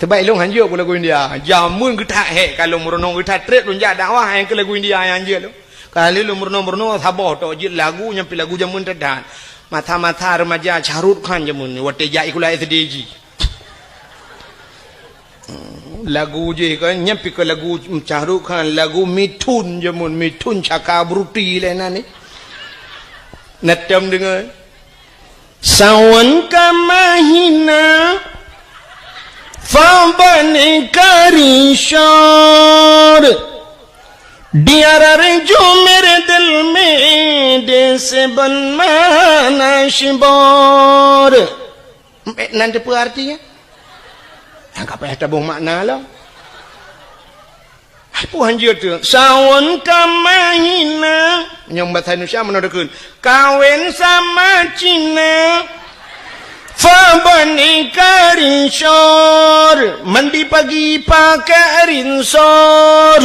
Sabab ilôn han jeuet keu lagu India. Jameun geuthat hék ka lôn meurunoe, geuthat trép lôn jak dakwah nyang keu lagu India nyang jeuet lôn. Ka lheueh lôn meurunoe-meurunoe saboh tok jeuet lagu nyang pih lagu jameun that-that. Masa-masa remaja Shah Rukh Khan jameun watée jak sikula S D jih. Lagu jih kan, nyan pih keu lagu Shah Rukh Khan, lagu Mithun jameun, Mithun Chakraborty lé nan ni. Neutem deungoe. Sawan ka mahina, fa bani karishor. Diarar jumer del me de seben mana shibor. Nan teupeue artinya? Nyang ka payah taboh makna lom. Hai peue han jeuet teuh? Sawan ka mahina. Nyang bahasa Indonesia mana deukheun? Kawin sama Cina. Fa Nikari sor, mandi pagi pakai rinsor.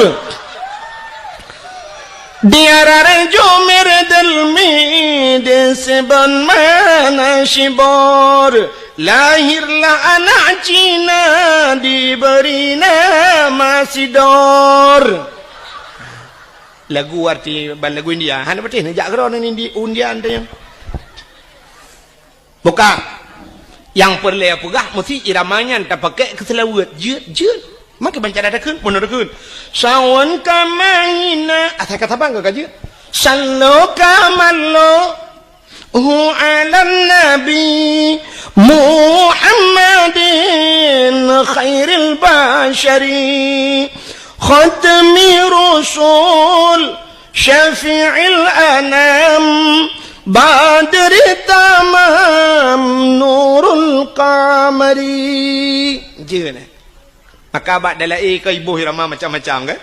Diarah Jomer Delmi, disebut mana Sibor. Lahirlah anak Cina, diberi nama Sidor. Lagu arti ban lagu India. Hana beutih neujak keudroe ngon Indi-, India teuh nyan. Buka. Nyang peureulée peugah meusti irama nyan tapakée keu seulaweuet. Jeuet, jeuet. Makai banca dah takheun, meunoe takheun. Sawan ka maina. Asai ka saban ka jeuet. Sallo ka mallo. Hu ala nabi Muhammadin khairil basyari. Khatmi rusul. Syafi'il anam, badri tamam, nurul qamari. Jeuet, eh? Maka bak dalai ka iboh irama macam-macam, kan?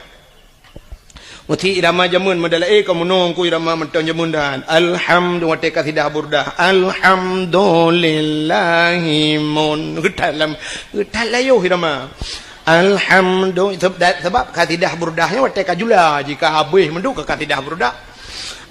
Meusti irama jameun meudalai ka meunoe ku irama mantong jameun dan. Alhamdu-, watée kasidah burdah. Alhamdulillahi mun. Geutat lam, geutat layoh irama. Alhamdu-, seb-, da-, sebab kasidah burdah nyoe watée ka jula, jika habéh mandum ka kasidah burdah.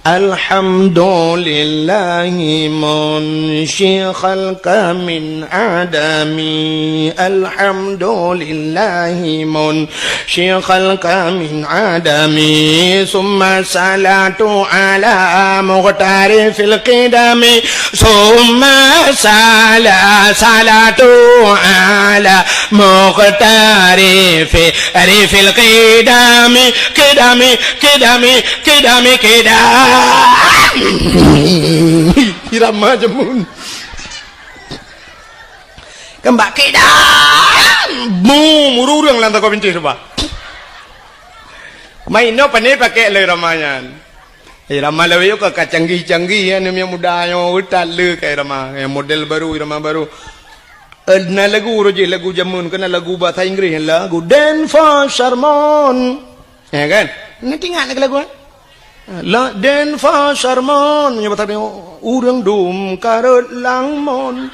Alhamdulillahi munsyi khalqa min adami. Alhamdulillahi munsyi khalqa min adami. Summa salatu ala mukhtari fil qidami. Summa sala-, salatu ala mukhtari fi rifil qidami, qidami, qidami, qidami, qidami. Irama jameun. Keumbak qidam. Mu, muru ureuëng lam toko bintéh tu bah. Main no pane pakai lé irama nyan. Irama lawét ka, ka canggih-canggih, ya, aneuk muda nyoe utat le ka irama, ya, model baru, irama baru. Eh, na lagu roh jih, lagu jameun, kena lagu bahasa Inggris, lagu Dan for Sermon. Ya kan? Nanti ingat lagi lagu, eh? La Dan for Sermon, ya, bahasa Inggris, urang dum karot langmon.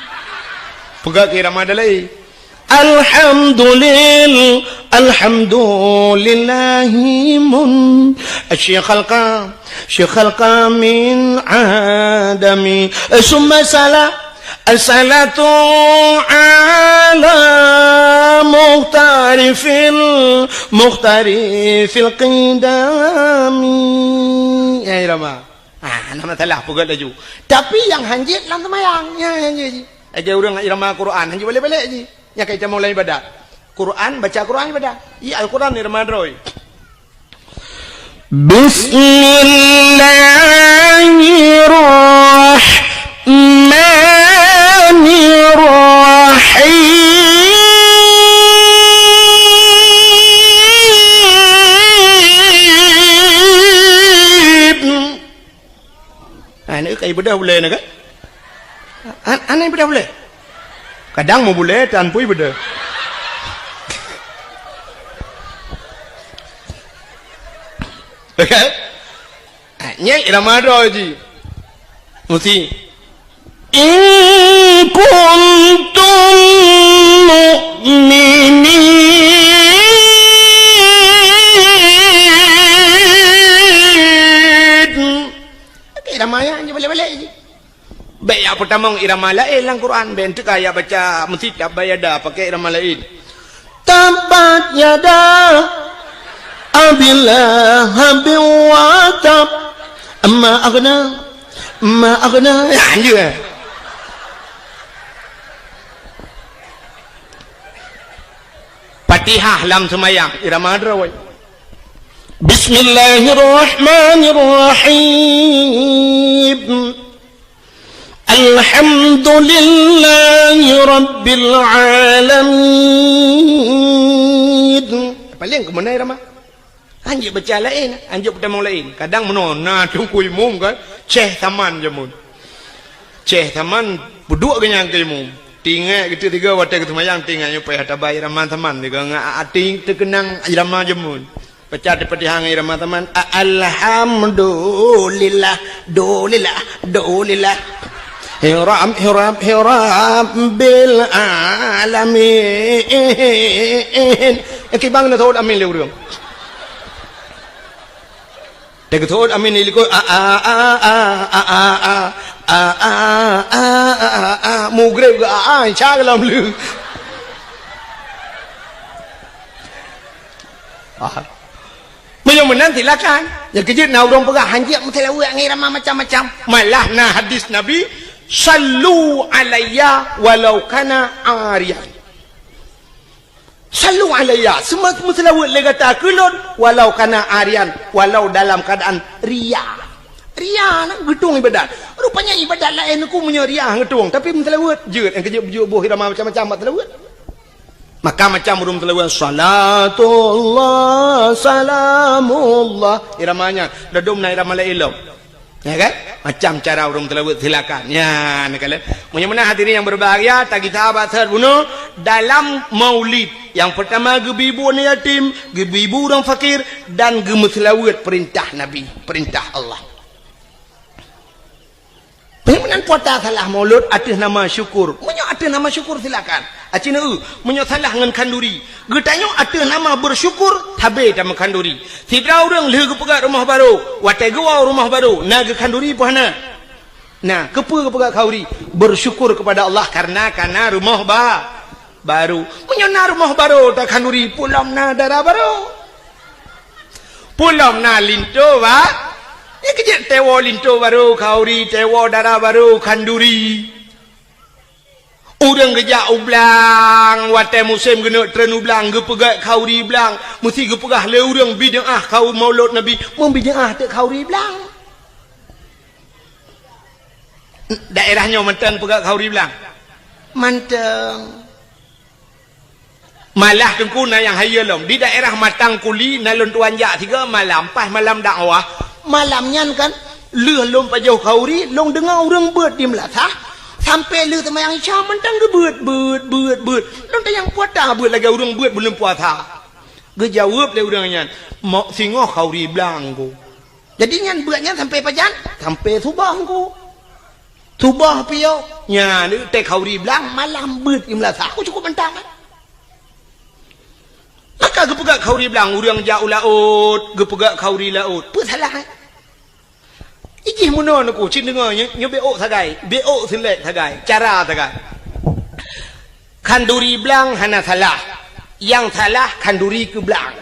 Peugah ke irama dalai. Alhamdulil-, alhamdulillahi mun-, syi khalqa, syi khalqa min adami. Summa sala-, salatu ala mukhtari fil, mukhtari fil qidami. Ya, irama. Ah, nama salah peugah laju. Tapi nyang hanjeuet lam seumayang. Ya, hanjeuet jih. Lagée ureuëng irama Quran, hanjeuet balek-balek jih. Nyang ka itamong lam ibadat. Quran, baca Quran ibadat. Iya Al-Quran irama droe. Bismillahirrahmanirrahim. Hana ka ibeudôh bulée na kan? An-, hana ibeudôh bulée. Kadang meubulée tan pui beudôh. Kan? Ah, nyan irama droe jih. Mesti. In kuntum mu'minin. Irama nyan jih balek-balek jih. Bék jak peutamong irama laén lam Quran, bék teuka jak baca meusitab bayada pakai irama laén. Tabbat yada Abi Lahabin wa tab. Ma aghna, ma aghna. Ya, lanjut, eh. Fatihah lam seumayang, irama droe. Bismillahirrahmanirrahim. Alhamdulillahi rabbil alamin. Paléng keumeunai ramah. Hanjeuet baca laén, hanjeuet peutamong laén. Kadang meunoe na teungku imum kan, ceh saman jameun. Ceh saman peuduek geuh nyan keu imum. Tinggai geuteuk tiga watée geuseumayang tinggai nyoe payah tabai ramah saman tiga ngat até teukeunang ramah jameun. Peucah di Fatihah ngon irama saman. A-, alhamdulillah, dulillah, dulillah. Hirab, hirab, hirab bil alamin. Eh, kibang na thot amin lé ureueng. Teugeutôt amin di likot, a, a, a, a, a, a, a, a, a, a, a, a, a, a, a, mugreb geu, a, a, insya Allah lom lé. Ah. Meunyoe meunan silakan. Nyang keujeuet na ureueng peugah hanjeuet meuseulaweuet ngon irama macam-macam. Malah na hadis Nabi, "Sallu alayya walau kana ariyan." Sallu alayya, seuma-, meuseulaweuet lé gata keu lôn, walau kana ariyan, walau dalam keuadaan ria. Ria na geutueng ibadat. Rupanya ibadat laén ku meunyoe ria geutueng, tapi meuseulaweuet jeuet, nyang keujeuet beujeuet boh irama macam-macam bak seulaweuet. Maka macam ureueng meuseulaweuet, salatullah, salamullah. Irama nyan, dadum na irama laén lom. Ya kan? Macam cara ureueng meuseulaweuet, silakan. Ya, neukalon. Meunyoe meunan hadirin yang berbahagia, tagisa bak seuhat bunoe dalam maulid. Yang pertama, geubri bu aneuk yatim, geubri bu ureueng fakir, dan geumeuseulaweuet perintah Nabi, perintah Allah. Meunyoe meunan puasa salah maulud ateueh nama syukur. Meunyoe ateueh nama syukur, silakan. Aci neu, meunyoe salah ngon khanduri. Geutanyoe ateueh nama bersyukur, sabe tameukhanduri. Sidroe ureueng lheueh geupeugöt rumoh barô, watèe geuwoe rumoh barô, na geukhanduri peue hana? Na, keupeue geupeugöt khanduri? Bersyukur kepada Allah karena ka na rumoh ba-, barô. Meunyoe na rumoh barô takhanduri, peue lom na dara barô. Peue lom na linto ba-, nyan keujeuet teuwoe linto barô khanduri, teuwoe dara barô khanduri. Ureueng geujak u blang, watèe musém geuneuk treun u blang, geupeugöt khanduri blang, meusti geupeugah lé ureueng bid'ah khanduri maulud Nabi, meubid'ah teuk khanduri blang. Daerah nyoe mantong peugöt khanduri blang? Mantong. Malah teungku na nyang hayeue lom. Di daerah Matang Kuli na lôn tuan jak sigoe malam, pas malam dakwah. Malam nyan kan, lheueh lôn pajoh khanduri, lôn deungoe ureueng beuet di meulasah, sampoe lheueh seumayang Isya mantong geubeuet, beuet, beuet, beuet. Lôn tanyong peue ata beuet lagèe ureueng beuet buleuen puasa. Geujaweueb lé ureueng nyan, "Mok singoh khanduri blang ku." Jadi nyan beuet nyan sampoe pajan? Sampoe suboh ku. Suboh piôh, nyan watèe khanduri blang malam beuet di meulasah. Aku cukup mantong kan? Maka geupeugöt khanduri blang, ureueng jak u laôt, geupeugöt khanduri laôt. Peue salah, eh? Ijih meunoe neuku, cit deungoe nyoe, nyoe beuôt sagai, beuôt seulek sagai, cara sagai. Khanduri blang hana salah. Nyang salah khanduri keu blang.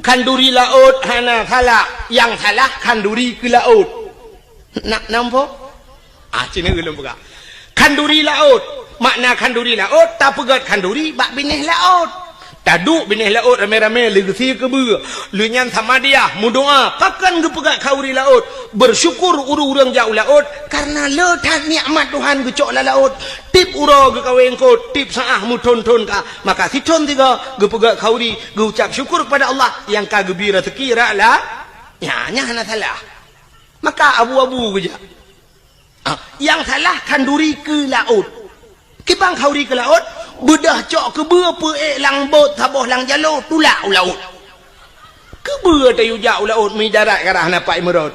Khanduri laôt hana salah, nyang salah khanduri keu laôt. Na, nampak? Ah, cina ulôn peugah. Khanduri laôt, makna khanduri laôt, tapeugöt khanduri bak binéh laôt. Taduek binéh laôt ramé-ramé lheueh geusie keubeue. Lheueh nyan samadiyah, meudoa, pakon geupeugöt khanduri laôt. Bersyukur ureueng-ureueng jak u laôt, karena le that nikmat Tuhan geucok lam laôt. Tiep uroe geukawé eungkôt, tiep saát meuthôn-thôn ka. Maka sithôn sigoe geupeugöt khanduri, geuucap syukur kepada Allah nyang ka geubri raseuki rot la-, nyan, nyan hana salah. Maka abu-abu geujak. Ah, nyang salah khanduri keu laôt. Kiban khanduri keu laôt, beudôh cok keubeue peuék lam bot saboh lam jaloe tulak u laôt. Keubeue tayue jak u laôt meudarat ka rhah na pat imeurot.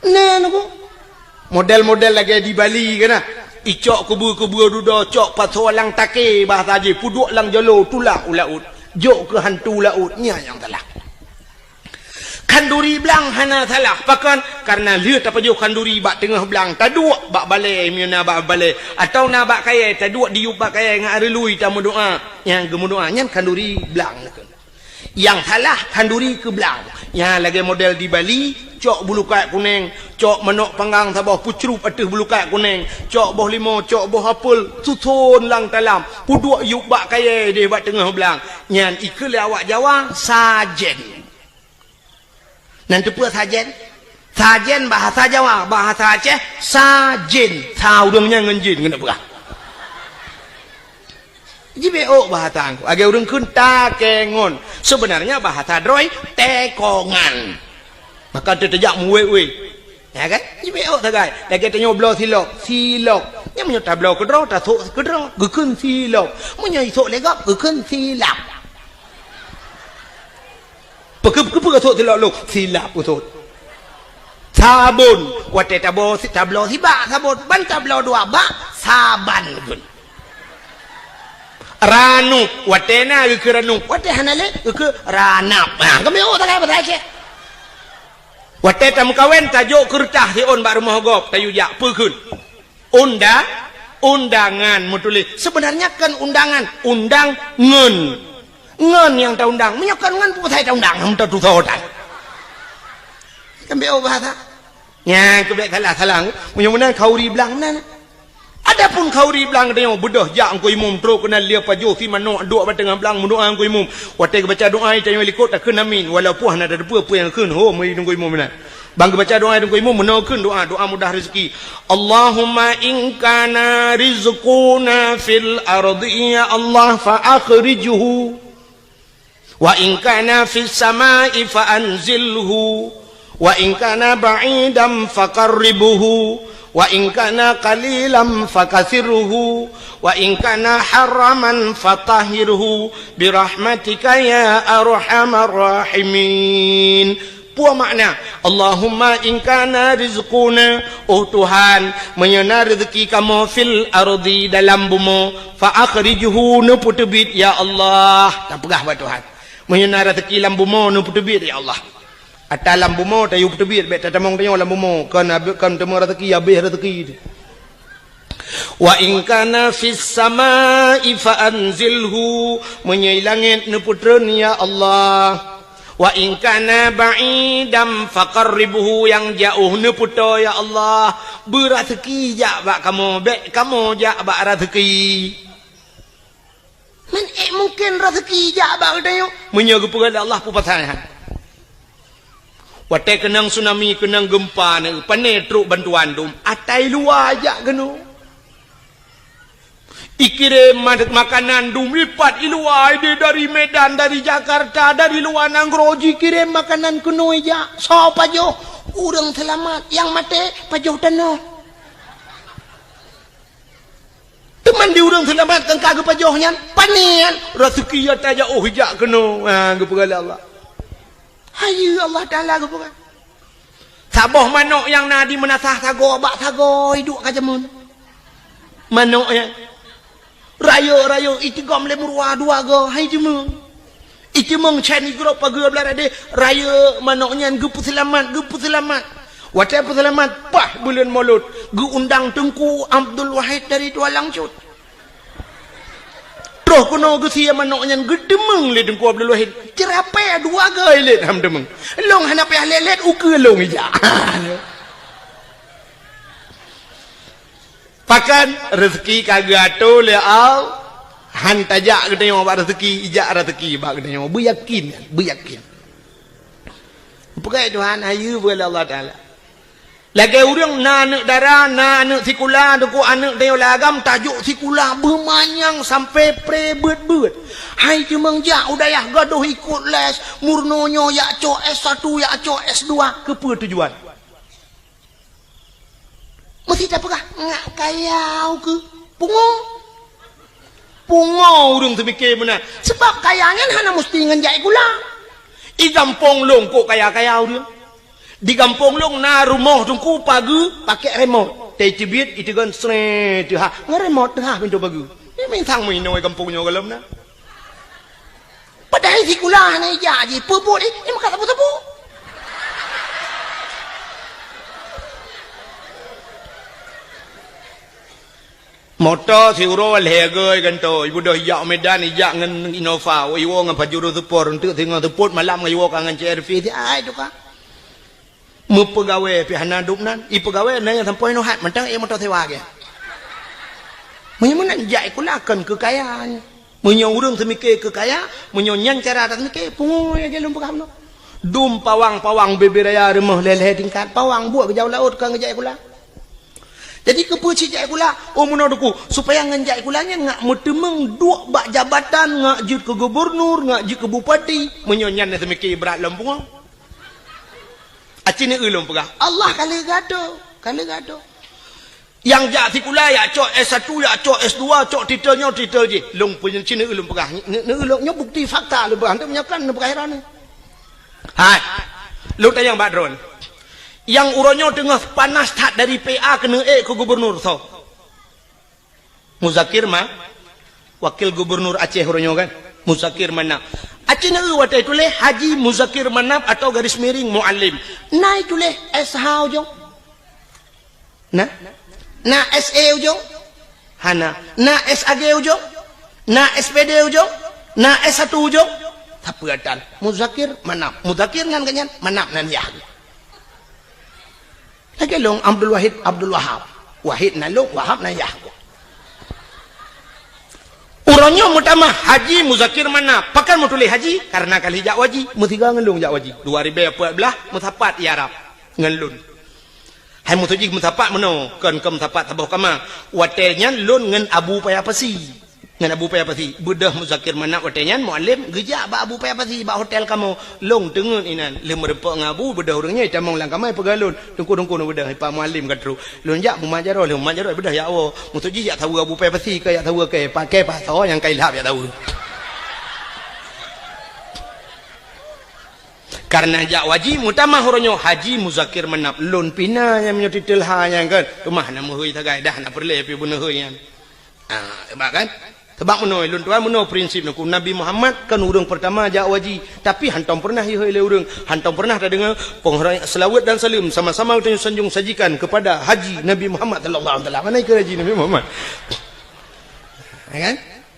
Nah, nyoe. Model-model lagèe di Bali kan, nah. Icok keubeue-keubeue dudoe, cok pasoe lam takèe bahasa jih, peuduek lam jaloe, tulak u laôt. Jok keu hantu laôt, nyan nyang salah. Khanduri blang hana salah. Pakon? Karena lheueh tapajoh khanduri bak teungoh blang, taduek bak balèe, meunyoe na bak balèe, atawa na bak kayèe, taduek diyueb bak kayèe ngon areului tameudoa. Nyang geumeudoa, nyan khanduri blang. Nyang salah khanduri keu blang. Nyan lagèe model di Bali, cok bulukat kunèng, cok manok panggang saboh peucrup ateueh bulukat kunèng, cok boh limo, cok boh apel, suson lam talam, peuduek yueb bak kayèe deh bak teungoh blang. Nyan ikheun lé awak Jawa, sajén. Nan teupeue sajén? Sajén bahasa Jawa, bahasa Aceh, sajén. Sa ureueng nyan ngon jén, keuneuk peugah. Jibeuôt bahasa Teungku. Lagèe ureueng kheun takengon. Sebenarnya bahasa droe, tekongan. Maka teuh tajak meuwé-wé. Ya kan? Jibeuôt sagai. Lagèe tanyoe bloe silop, silop. Nyan meunyoe tabloe keudroe, tasok keudroe, geukheun silop. Meunyoe isok lé gob, geukheun silap. Peue-, peue-, peue-, peue sot silap lôn? Silap peue sot. Sabon. Watée tabloe si-, tabloe sibak sabon, ban tabloe dua bak, saban gun. Ranup. Watée na geukheun ranup, watée hana lé geukheun ranap. Ha, kami oh tagai bahasa Aceh. Watée tameukawen, tajok keureutah siôn bak rumoh gob, tayue jak, peue kheun? Unda-, undangan meutuléh. Seubeunarnya kon undangan, undang ngon. Ngon nyang taundang. Meunyoe kon ngon, peue pasai taundang? Hom tatusoe tan. Kan beu bahasa. Nyan keu bék salah-salah. Meunyoe meunan khauri blang meunan. Adapun khauri blang geutanyoe beudôh jak ngon imum trok keunan lia pajoh si manok duek bak teungoh blang meudoa ngon imum. Watée geubaca doa tanyoe likot takheun amin walaupun hana tateupeue peue nyang kheun ho meunyoe ngon imum meunan. Ban geubaca doa ngon imum meunoe kheun doa, doa mudah rezeki. Allahumma in kana rizquna fil ardi ya Allah fa akhrijhu. Wa in kana fis samai fa anzilhu, wa in kana ba'idan fa qarribhu, wa in kana qalilan fa kathirhu, wa in kana haraman fa tahhirhu, bi rahmatika ya arhamar rahimin. Peue makna, Allahumma in kana rizquna, oh Tuhan, meunyoe na rezeki kamoe fil ardi dalam bumoe, fa akhrijhu, neupeuteubiet ya Allah. Tapeugah bak Tuhan. Meunyoe na rezeki lam bumoe, neupeuteubiet ya Allah. Ata lam bumoe tayue peuteubiet, bék tatamong tanyoe lam bumoe, kon abéh, kon teuma rezeki, abéh rezeki. Wa in kana fis samai fa anzilhu, meunyoe i langét neupeutreun ya Allah. Wa in kana ba'idan fa qarribhu, nyang jaoh neupeutoe ya Allah. Beu rezeki jak bak kamoe, bék kamoe jak bak rezeki. Man ék mungken rezeki jak bak geutanyoe? Meunyoe geupeugah lé Allah peue pasai han. Watée keunong tsunami, keunong geumpa neu, pané trok bantuan dum, ata i luwa jak keunoe. Ikirém ma-, makanan dum ipat i luwa, ideh dari Medan, dari Jakarta, dari luwa nanggroe jikirém makanan keunoe jak. Soe pajoh? Ureuëng seulamat, nyang maté pajoh tanoh. Teuma di ureuëng seulamat nyang ka geupajoh nyan, pané nyan, rezeki ata jaoh jak keunoe, ha, geupeugah lé Allah. Hayeue Allah Taala geupeugah. Saboh manok nyang na di meunasah sagoe bak sagoe iduek ka jameun. Manok nyan. Rayeuk-rayeuk itigom lé meuruwa dua goe, hai jameun. Itimong chan igrob pageue blah radeh, rayeuk manok nyan geupeuseulamat, geupeuseulamat. Watée peuseulamat, paih buleuen Molot, geuundang Teungku Abdul Wahid dari Tualang Cut. Troh keunoe geusie manok nyan geuteumong lé Teungku Abdul Wahid. Ceurapée dua goe ilét ham teumong. Lông hana payah lét-lét ukeue lông ijak. Pakon rezeki ka geuatoe lé Allah, han tajak geutanyoe bak rezeki, ijak rezeki bak geutanyoe. Beuyakin, beuyakin. Peugah Tuhan, hayeue beu lé Allah Taala. Lagée ureuëng na aneuëk dara, na aneuëk sikula, teungku aneuëk tanyoe lam agam, tajok sikula beumanyang sampai pre beuet-beuet. Hai teumong jak u dayah gadoh ikot les, meurunoe nyoe jak cok S satu, jak cok S dua, keupeue tujuan? Meusti tapeugah, ngak kaya ukeue. Pungo. Pungo ureuëng teumike meunan. Sabab kaya nyan hana meusti ngon jak sikula. I gampông lông kok kaya-kaya ureuëng. Di gampông lông na rumoh teungku pageue pakek remot. Teuceubiet iteugon sre teuhah. Ngon remot teuhah pintoe pageue. Ni mintang meuinoe gampông nyoe gohlom na. Padahai sikula hana ijak jih, peue buet jih, nyang meukat saboh-saboh. Moto siuroe lhée goe gantoe, ibeudôh ijak u Medan, ijak ngon Innova, iwoe ngon Pajero Sport, eunteuk singoh seupôt malam ngon iwoe ka ngon C R V, si ai tuka. Meupeugawée pih hana dum nan, ipeugawée na nyang sampoe inoe hat, mantong ék moto sewa gét. Meunyoe meunan jak sikula kon keu kaya nyoe. Meunyoe ureuëng teumike keu kaya, meunyoe nyan cara tateumike, pungo ya jalôm peugah meunoe. Dum pawang-pawang bebe raya rumoh lhée-lhée tingkat, pawang buet geujak u laôt kon geujak sikula. Jadi keupeue cit jak sikula? Oh meunoe teungku, supaya ngon jak sikula nyan ngak meuteumong duek bak jabatan, ngak jeuet keu gubernur, ngak jeuet keu bupati, meunyoe nyan na teumike brat lom pungo. Aci neu lôn peugah, Allah ka lheueh geuatoe, ka lheueh geuatoe. Nyang jak sikula, jak cok S satu, jak cok S dua, cok titel nyoe, titel jih. Lôn peunyeucina lôn peugah, neu-, neu-, lôn nyoe bukti fakta lôn peugah, hana meunyoe kan lôn peugah heran. Hai. Lôn tanyong bak droen. Nyang uroe nyoe teungoh panas that dari P A keuneuk ék keu gubernur soe? Muzakir Ma-, wakil gubernur Aceh uroe nyoe kan? Muzakir Manaf. Aci neu watée tuléh Haji Muzakir Manaf atau garis miring Muallim. Na tuléh S H ujong? Na? Na S E ujong? Hana. Na S A G ujong? Na S P D ujong? Na S satu ujong? Tapi atan Muzakir Manaf. Muzakir nan geuh nyan, Manaf nan yah. Lagée lôn Abdul Wahid, Abdul Wahab. Wahid nan lôn, Wahab nan yah. Uroe nyoe meutamah Haji Muzakir Manaf. Pakon meutuléh Haji? Karena ka lheueh jak u haji. Meusigoe ngon lôn jak u haji. Dua ribée peuet blaih meusapat i Arab ngon lôn. Hai meutuju meusapat meunoe, kon keu meusapat saboh kama. Watée nyan lôn ngon Abu Paya Pasi. Ngon Abu Paya Pasi. Beudôh Muzakir Manaf watée nyan Muallim geujak bak Abu Paya Pasi bak hotel kamoe. Lôn teungeut inan. Lheueh meureumpok ngon Abu, beudôh ureuëng nyoe tamong lam kama peugah lôn. Teungku-teungku nyoe beudôh, Pak Muallim ka trok. Lôn jak mumat jaroe, lôn mumat jaroe beudôh jak woe. Meutuju jak saweue Abu Paya Pasi keu jak saweue keu, pakai pasoe nyang ka ilhab jak saweue. Karena jak u haji, meutamah uroe nyoe Haji Muzakir Manaf. Lôn pih na nyang meunyoe titel ha nyan kan. Teuma hana meuhôi sagai dah, hana peureulée pih beuneuhôi nyan. Ah, sebab kan? Sebab meunoe lôn tuan, meunoe prinsip neuku. Nabi Muhammad kan ureuëng pertama jak u haji, tapi hantom pernah ihôi lé ureuëng, hantom pernah tadeungoe penghormatan, selawat dan salam sama-sama kita sanjung sajikan kepada Haji Nabi Muhammad sallallahu alaihi wasallam. Mana ikut Haji Nabi Muhammad? Ya kan?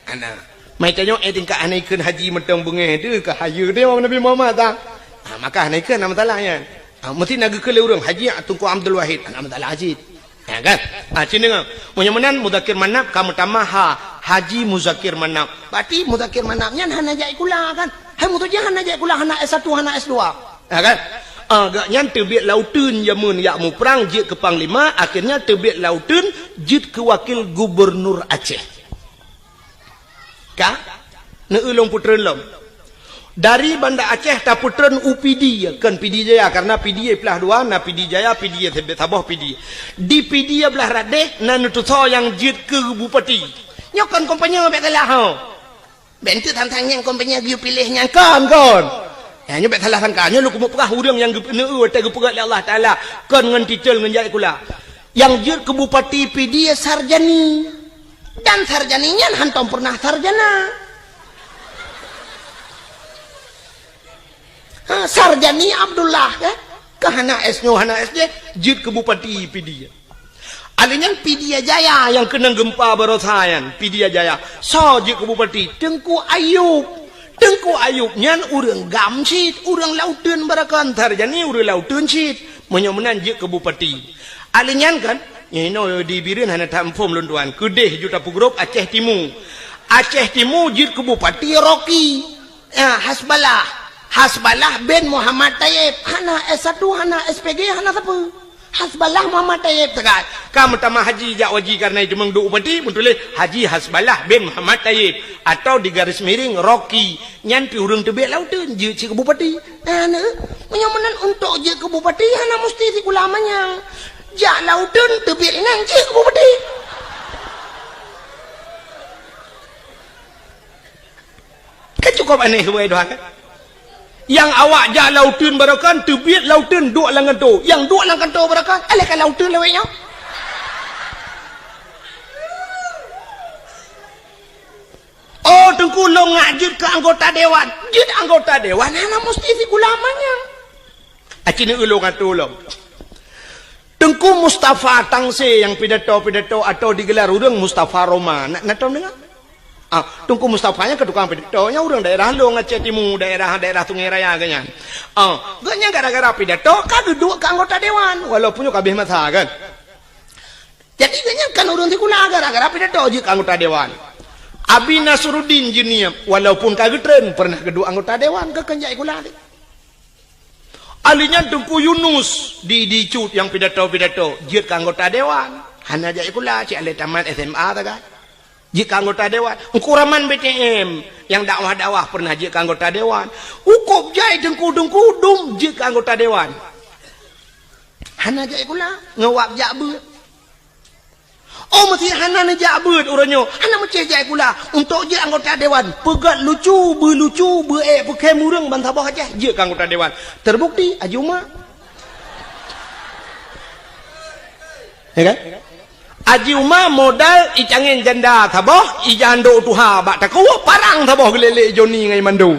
Ana. Mai tanyoe, eh, tingkat hana ikheun haji mantong beungéh teuh, ka hayeue teuh Nabi Muhammad ta. Ha, maka hana ikheun, hana masalah nyan. Ha, meusti na geukheun lé ureuëng, Haji Teungku Abdul Wahid, hana masalah cit. Ya kan? Ha, cit deungoe. Meunyoe meunan, Muzakir Manaf ka meutamah ha, Haji Muzakir Manaf. Berarti Muzakir Manaf nyan hana jak sikula kan? Hai meutuju hana jak sikula, hana S satu, hana S dua. Ya kan? Ha, gobnyan teubiet lauteun jameun jak muprang jeuet keu panglima, akhirnya teubiet lauteun jeuet keu wakil gubernur Aceh. Ka? Neu-eu lôn peutreun lom. Dari Banda Aceh tapeutreun u Pidie, kon Pidie Jaya, karena Pidie plah dua, na Pidie Jaya, Pidie saboh Pidie. Di Pidie blah radeh, na neutusoe nyang jeuet keu bupati. Nyoe kon kompanye bék salah ho. Bék enteuk tantang nyang kompanye geuyue piléh nyang kon, kon. Ya, nyoe bék salah sangka. Nyoe lôn keumeung peugah ureuëng nyang geupeuneu watée geupeugah lé Allah Taala, kon ngon titel ngon jak sikula. Nyang jeuet keu bupati Pidie Sarjani. Dan Sarjani nyan hantom pernah sarjana. Ha, Sarjani Abdullah, ya. Ka hana S nyoe, hana S J, jeuet keu bupati Pidie. Alèh nyan Pidie Jaya nyang keunong geumpa barosa nyan, Pidie Jaya. Soe jeuet keu bupati? Teungku Ayub. Teungku Ayub nyan ureuëng GAM cit, ureuëng lauteun baroekon, Sarjani ureuëng lauteun cit. Meunyoe meunan jeuet keu bupati. Alèh nyan kan, nyoe di Bireuen hana that muphom lôn tuan. Keudeh ju tapeugrôp Aceh Timu. Aceh Timu jeuet keu bupati Rocky. Ya, Hasballah. Hasballah bin Muhammad Tayyib. Hana S satu, hana S P G, hana sapeue. Hasballah Muhammad Tayyib teuka. Ka meutamah haji jak u haji karena itu meuduek bupati, meutuléh Haji Hasballah bin Muhammad Tayyib atau di garis miring Rocky. Nyan pih ureuëng teubiet lauteun jeuet cit keu bupati. Nah, neu, meunyoe meunan untuk jeuet keu bupati hana musti sikula manyang. Jak lauteun teubiet inan jeuet keu bupati. Kan cukup aneh, wahai Tuhan, kan? Nyang awak jak lauteun baroekon, teubiet lauteun duek lam kantô. Nyang duek lam kantô baroekon, aléh ka lauteun lawét nyoe. Oh, Teungku, lôn ngak jeuet keu anggota dewan. Jeuet anggota dewan hana musti sikula manyang. Aci neu ulôn atô lom. Teungku Mustafa Tangse nyang pidato-pidato atau digelar ureuëng Mustafa Roma. Na, na tom deungoe? Ah, Teungku Mustafa nyan keu tukang pidato, nyan ureuëng daerah lôn, Aceh Timu, daerah, daerah Sungai Raya geuh nyan. Ah, geuh nyan gara-gara pidato ka geuduek keu anggota dewan, walaupun nyoe ka habéh masa kan. Jadi geuh nyan kan ureuëng sikula, gara-gara pidato jeuet keu anggota dewan. Abi Nasruddin Juniab, walaupun ka geutreun, pernah geuduek anggota dewan, geuh kon jak sikula lé. Alèh nyan Teungku Yunus di, di Cut nyang pidato-pidato, jeuet keu anggota dewan. Hana jak sikula, cit aléh tamat S M A sagai. Jeuet keu anggota dewan. Teungku Rahman B T M nyang dakwah-dakwah pernah jeuet keu anggota dewan. Cukup jai teungku-teungku dum jeuet keu anggota dewan. Hana jak sikula, ngon wab jak beuet. Oh, meusti hana neujak beuet uroe nyoe, hana meucéh jak sikula. Untuk jeuet anggota dewan, peugét lucu, beulucu, beuék peukhém ureuëng bansaboh Aceh, jeuet keu anggota dewan. Terbukti, Haji Uma. Ya kan? Haji Uma modal icangén janda saboh, ijandô tuha bak takue, parang saboh geulélé Joni ngon Mando.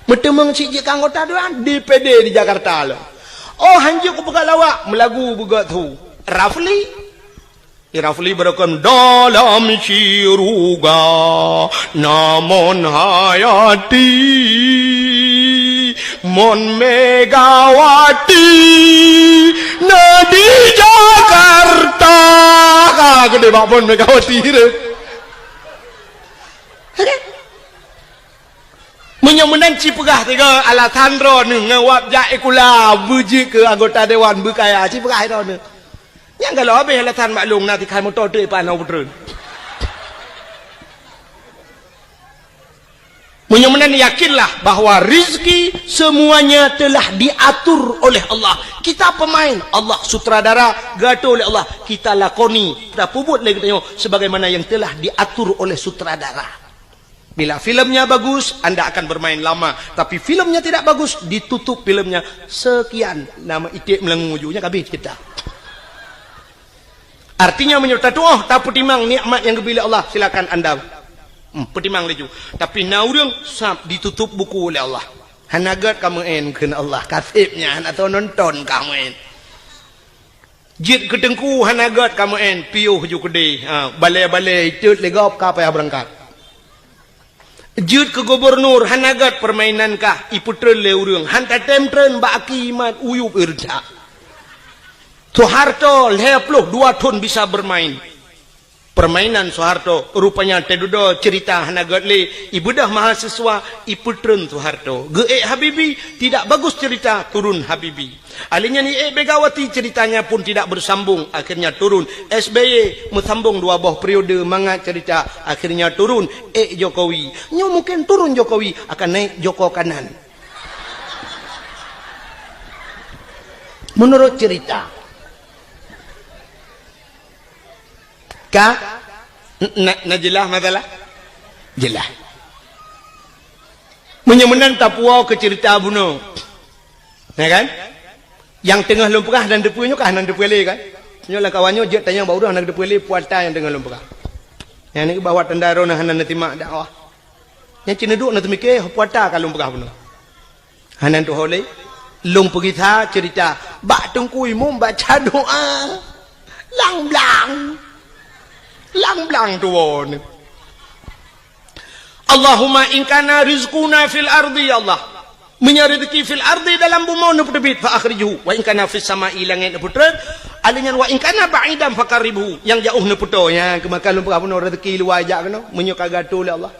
Meuteumeung cit jeuet keu anggota dewan D P D di Jakarta lom. Oh, hanjeuet kupeugah lawak, meulagu beugöt su. Rafli. Rafli beureukem dalam syuruga na Mon Hayati, Mon Megawati na di Jakarta. Ka geude bak Mon Megawati tu. Meunyoe meunan ci peugah tiga alasan droeneuh ngon wab jak sikula beujeuet keu anggota dewan beukaya, ci peugah droeneuh. Nyang galak habéh alasan bak lôn na tikhan moto teuk ipan hana peutreun. Meunyoe meunan yakinlah bahwa rizki semuanya telah diatur oleh Allah. Kita pemain, Allah sutradara, geuatur oleh Allah. Kita lakoni, kita peubuet lé geutanyoe sebagaimana yang telah diatur oleh sutradara. Bila filmnya bagus, anda akan bermain lama. Tapi filmnya tidak bagus, ditutup filmnya. Sekian nama iték meulangô ju. Nyan ka habéh cerita. Artinya, meunyoe tatuoh, tapeutimang nikmat nyang geubri lé Allah, silakan anda, hmm, peutimang laju. Tapi na ureuëng sab ditutup buku lé Allah. Hana gét ka meu'en kheun Allah, ka seb nyan, hana soe nonton ka meu'en. Jeuet keu teungku hana gét ka meu'en, piôh ju keudeh. Ha, balée-balée itot lé gob ka payah beurangkat. Jeuet keu gubunur hana gét, peurmainan kah ipeutreun lé ureuëng, han tatem treun bak aki mat uyueb irja. Soeharto lhée ploh dua thon bisa beurmain. Peurmainan Soeharto, rupanya teududoe ceurita hana gét lé, ibeudoh mahasiswa ipeutreun Soeharto. Geuék Habibie, tidak bagus cerita, turun Habibie. Alheuh nyan iék Megawati, ceritanya pun tidak bersambung, akhirnya turun. S B Y meusambong dua boh periode mangat cerita, akhirnya turun. Ék Jokowi. Nyoe mungkin turun Jokowi, akan naik Joko Kanan. Menurut cerita. Ka? Na, na jeulaih masalah? Jeulaih. Meunyoe meunan tapuwoe keu ceurita bunoe. Ya kan? Nyang teungoh lôn peugah nan teupeue nyoe kah nan teupeue lé kan? Nyoe lam kawan nyoe jeuet tanyong bak ureuëng hana teupeue lé puata nyang teungoh lôn peugah. Nyang ni bahwa tanda droeneuh hana neusimak dakwah. Nyang cit neuduek neuteumike puata ka lôn peugah bunoe. Hana tuho lé, lôn peugisa ceurita bak Teungku Imum baca doa. Lang-blang. Lang-blang tuwoe ni. Allahumma in kana rizquna fil ardi, ya Allah. Meunyoe rezeki fil ardi dalam bumoe neupeuteubiet, fa akhrijhu. Wa in kana fis sama'i, langét neupeutreun. Alheuh nyan wa in kana ba'idan faqarribhu. Nyang jaoh neupeutoe. Nyan keumakan lôn peugah bunoe rezeki luwa jak keunoe. Meunyoe ka geuatur lé Allah.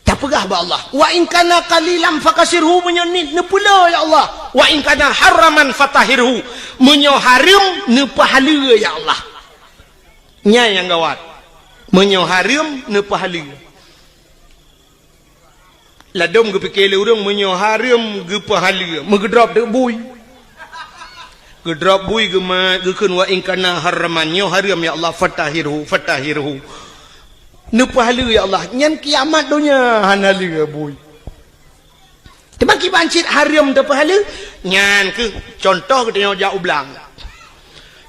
Tapeugah bak Allah, "Wa in kana qalilan fakasirhu," meunyoe nit neupeule, ya Allah. "Wa in kana haraman fatahhirhu," meunyoe hareuem neupeuhaleue, ya Allah. Nyan nyang gawat. Meunyoe hareuem neupeuhaleue. Ladôm geupike lé ureuëng meunyoe hareuem geupeuhaleue, meugeudrop teuk bui. Geudrop bui geumat, geukheun, "Wa in kana haraman," nyoe hareuem, ya Allah, "fatahhirhu, fatahhirhu." Neupeuhaleue, ya Allah, nyan kiamat donya hana lé bui. Teuma kiban cit hareuem teupeuhaleue, nyan keuh contoh geutanyoe jak u blang.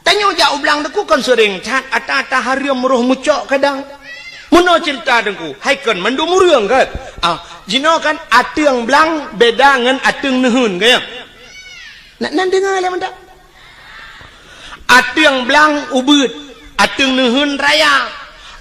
Tanyoe jak u blang teungku kon seuréng that, ata-ata hareuem roh meucok kadang. Meunoe ceurita teungku, hai kon mandum ureuëng kan? Ah, jinoe kan ateueng blang beda ngon ateueng neuheun, kan ya? Nak nan deungoe lé mantap. Ateueng blang ubeuet, ateueng neuheun raya.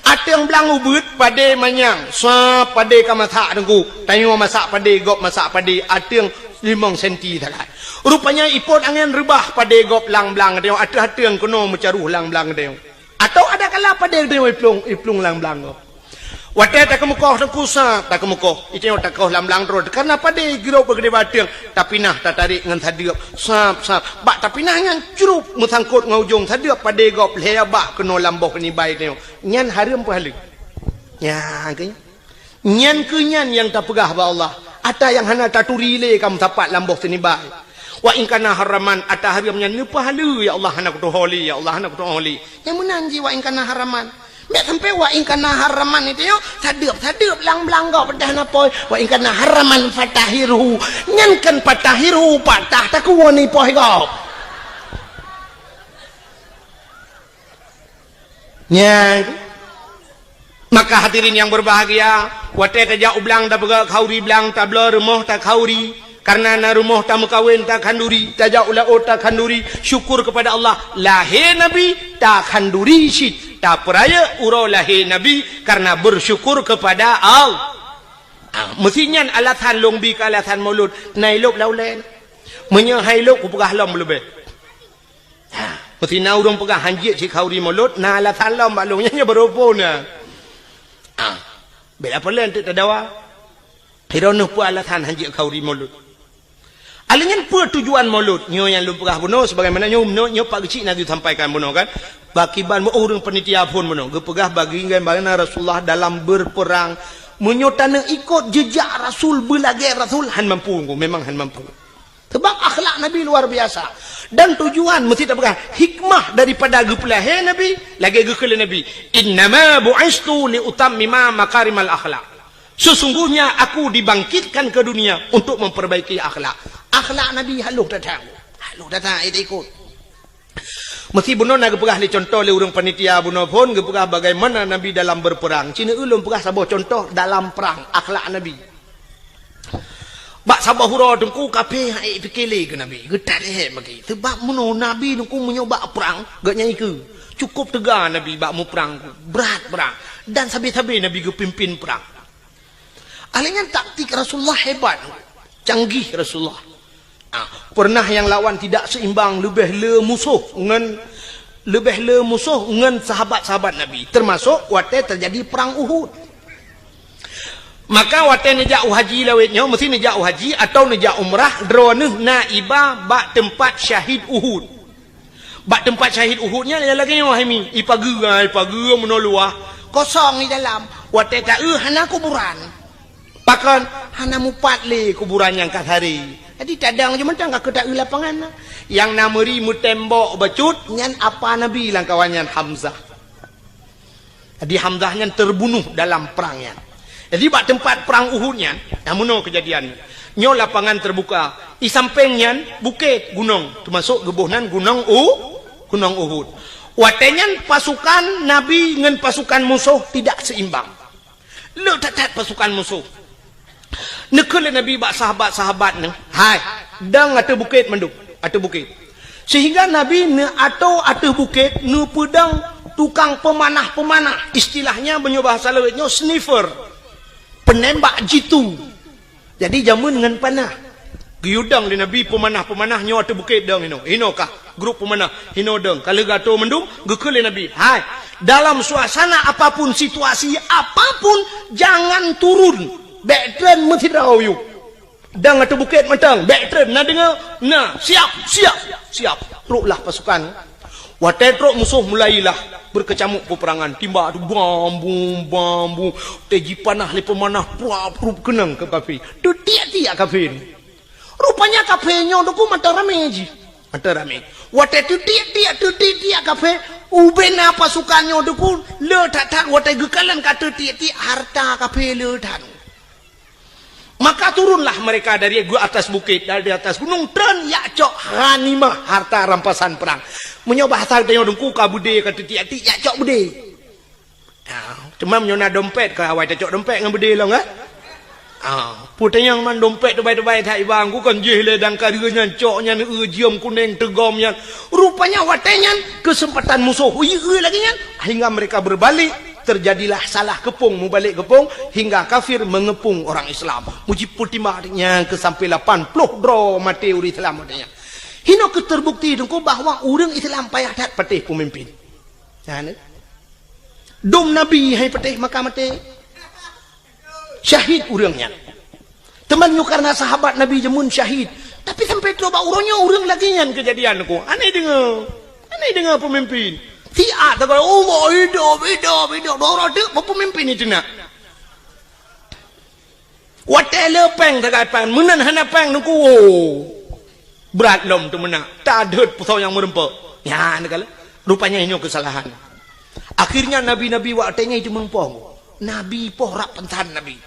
Ateueng blang ubeuet padé manyang, sa padé ka masak teungku. Tanyoe masak padé, gob masak padé, ateueng limong senti sagai. Rupanya ipot angén reubah padé gob lam blang tanyoe, ateueh ateueng keunoe meucaroh lam blang tanyoe. Atau ada kala padé tanyoe iplueng, iplueng lam blang gob. Watée takeumeukoh teungku sab, takeumeukoh. Itanyoe takoh lam blang droe, karna padé girok bak keudéh ateueng, tapinah tatarek ngon sadeueb, sab, sab. Bak tapinah nyan crup meusangkot ngon ujong sadeueb padé gob lhée bak keunoe lam boh nibai tanyoe. Nyan hareuem peuhaleue. Nyan keuh nyan. Nyan keuh nyan nyang tapeugah bak Allah. Ata nyang hana taturi lé ka meusapat lam boh sinibai. Wa in kana haraman, ata hareuem nyan neupeuhaleue, ya Allah, hana kutuho lé, ya Allah, hana kutuho lé. Nyang meunan jih wa in kana haraman. Meusampé wa in kana haraman itu nyoe, sadeueb-sadeueb lam blang gob peudah na poh. Wa in kana haraman fatahhirhu. Nyan kan fatahhirhu, patah takuwoe ni poh gob. Nyan. Maka hadirin yang berbahagia, watée tajak u blang tapeugah khanduri blang, tabloe rumoh takhanduri, karena na rumoh tameukawen takhanduri, tajak u laôt takhanduri, syukur kepada Allah, lahé Nabi takhanduri cit, tapeurayeuk uroe lahé Nabi karena bersyukur kepada Allah. Ah, meusi nyan alasan lôn bi keu alasan Maulud, na ilôb lam ulée. Meunyoe hai lôb kupeugah lom leubeh. Ha, meusi na ureuëng peugah hanjeuet sikhanduri Maulud, na alasan lom bak lôn nyan, nyan baroe phon na. Ha, bela peue lé teuk tadawa. Hiroe neuh peue alasan hanjeuet khanduri Maulud. Alèh nyan peue tujuan Maulud? Nyoe nyang lôn peugah bunoe sebagaimana nyoe, nyoe, nyoe Pak Geuchik na geusampaikan bunoe kan. Bak kiban meu ureuëng panitia phon bunoe geupeugah bagi bagaimana Rasulullah dalam berperang. Meunyoe taneuk ikot jejak Rasul, beulagée Rasul, han mampu, memang han mampu. Sebab akhlak Nabi luar biasa. Dan tujuan meusi tapeugah hikmah daripada geupeulahé Nabi, lagée geukheun lé Nabi, "Innama bu'istu li utammima makarimal akhlak." Sesungguhnya aku dibangkitkan ke dunia untuk memperbaiki akhlak. Akhlak Nabi halôh that, halôh that, eh, ikot. Meusi bunoe na geupeugah lé contoh lé ureuëng panitia bunoe phon geupeugah bagaimana Nabi dalam berperang. Cina ulôn peugah saboh contoh dalam perang, akhlak Nabi. Bak saboh uroe teungku kafé han ék pike lé keu Nabi, geutarek bagi. Sebab meunoe Nabi teungku meunyoe bak prang, geuhnyan ikeue. Cukup teuga Nabi bak muprang, brat prang. Dan sabe-sabe Nabi geupimpin prang. Alèh nyan taktik Rasulullah hebat, canggih Rasulullah. Ah, pernah nyang lawan tidak seimbang, leubeh le musoh ngon, leubeh le musoh ngon sahabat-sahabat Nabi, termasuk watée terjadi perang Uhud. Maka watée neujak u haji lawét nyoe, meusi neujak u haji atawa neujak umrah, droeneuh na iba bak teumpat syahid Uhud. Bak teumpat syahid Uhud nyan lagée nyoe hai mi, ipageue, ipageue meunoe luwah, kosong di dalam. Watée taeu hana kuburan. Pakon? Hana mupat lé kuburan nyang ka sari. Jadi tadong jeuet mantong ka keu taeu lapangan na. Nyang na meuri meutembok bacut nyan apa Nabi lam kawan nyan Hamzah. Jadi Hamzah nyan terbunuh dalam perang nyan. Jadi bak teumpat perang Uhud nyan, na meunoe keujadian. Nyoe lapangan terbuka. Di sampéng nyan bukét, gunong, termasuk geuboh nan gunong U, gunong Uhud. Watée nyan pasukan Nabi ngon pasukan musoh tidak seimbang. Le that-that pasukan musoh. Neukheun lé Nabi bak sahabat-sahabat neuh, "Hai, dong ateueh bukét mandum, ateueh bukét." Sehingga Nabi neuatoe ateueh bukét neupeudong tukang peumanah-peumanah, istilahnya meunyoe bahasa lawét nyoe sniper, penembak jitu. Jadi jameun ngon panah. Geuyue dong lé Nabi peumanah-peumanah nyoe ateueh bukét dong hinoe. Hinoe kah grup peumanah, hinoe dong. Ka lheueh geuatoe mandum, geukheun lé Nabi, "Hai, dalam suasana apapun, situasi apapun, jangan turun. Bék treun meusidroe yue. Dong ateueh bukét mantong, bék treun. Na deungoe? Na. Siap, siap, siap." Troklah pasukan. Watée trok musoh mulailah beukeucamuk peuperangan. Timbak tu bam bum, bam bum. Watée jipanah lé peumanah, prup-prup keunong keu kafé. Teutiek-tiek kafé. Rupanya kafé nyoe teungku mantong ramé jih. Mantong ramé. Watée teutiek-tiek, teutiek-tiek kafé, ubena pasukan nyoe teungku, le that-that watée geukalon ka teutiek-tiek harta kafé le that. Maka turunlah mereka dari gu-, atas bukét, dari atas gunong, treun jak cok ghanimah, harta rampasan perang. Meunyoe bahasa tanyoe teungku ka beudé ka teutiek-tiek, jak cok beudé. Ha, teuma meunyoe na dompet, ka awai tacok dompet ngon beudé lom, kan? Ha, peue tanyong man dompet teubai-teubai that iba, ku kan jih lé dan ka deuh nyan cok nyan, eu, jeuem kuneng teugom nyan. Rupanya watée nyan keuseumpatan musoh, ui, eu lagée nyan, hingga mereka berbalik, terjadilah salah keupông, mubalek keupông, hingga kafir mengepung orang Islam. Mujipeutimang nyan keu sampai lapan ploh droe maté ureuëng Islam watée nyan. Hinoe keuh terbukti teungku bahwa ureuëng Islam payah that patéh peumimpin. Nyan, eh. Dum Nabi hai patéh maka maté. Syahid ureuëng nyan. Teuma nyoe karena sahabat Nabi jameun syahid. Tapi sampai trok bak uroe nyoe ureuëng lagée nyan keujadian ku. Aneh deungoe. Aneh deungoe peumimpin. Siat takot, "Allah, hidup, hidup, hidup." Doro teuk peumimpin itu nak. Watée le péng sagai péng, meunan hana péng teungku, woe. Brat lom teumeunak, tadeuet peusau nyang meureumpok. Nyan kala, rupanya nyoe keusalahan. Akhirnya nabi-nabi watée nyan itu meumpoh. Nabi poh rab pansan nabi.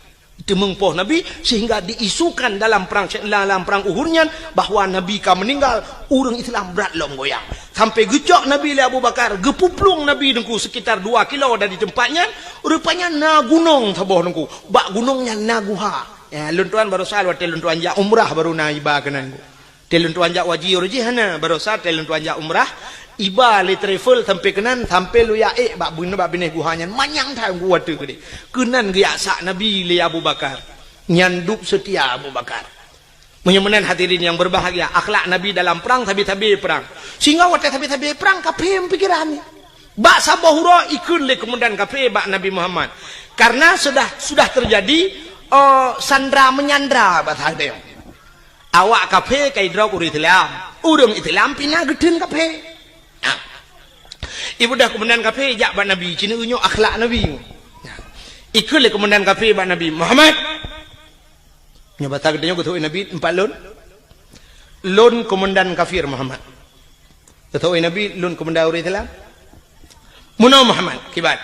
Teumeung poh Nabi, sehingga diisukan dalam perang, dalam perang Uhud nyan bahwa Nabi ka meninggal, ureuëng Islam brat lom goyang. Sampai geucok Nabi lé Abu Bakar, geupuplueng Nabi Teungku sekitar dua kilo dari tempat nyan, rupanya na gunong saboh Teungku. Bak gunong nyan na guha. Ya, lôn tuan barosa watée lôn tuan jak umrah baru na iba keunan Teungku. Teuh lôn tuan jak haji uroe jih hana, barosa teuh lôn tuan jak umrah, iba lé travel sampai keunan, sampai lôn jak ék bak bun-, bak binéh guha nyan, manyang that Teungku watée keudeh. Keunan geujak sak Nabi lé Abu Bakar. Nyan dub seutia Abu Bakar. Meunyoe meunan hadirin yang berbahagia, akhlak Nabi dalam perang, sabe-sabe perang. Sehingga watée sabe-sabe perang, kafé meupikiran ni. Bak saboh uroe ikheun lé komandan kafé bak Nabi Muhammad. Karena sudah, sudah terjadi, eh, sandra menyandra bahasa geutanyoe. Awak kafé ka idrop ureuëng Islam, ureuëng Islam pih na geutheun kafé. Nah. Ibudah komandan kafé jak bak Nabi, ci nyoe akhlak Nabi. Nah. Ikheun lé komandan kafé bak Nabi, "Muhammad." Nyoe basa geutanyoe geuteupeue Nabi, "Empat lôn. Lôn komandan kafir, Muhammad." Geuteupeue Nabi, "Lôn komandan ureuëng Islam." "Meunoe Muhammad, kiban?"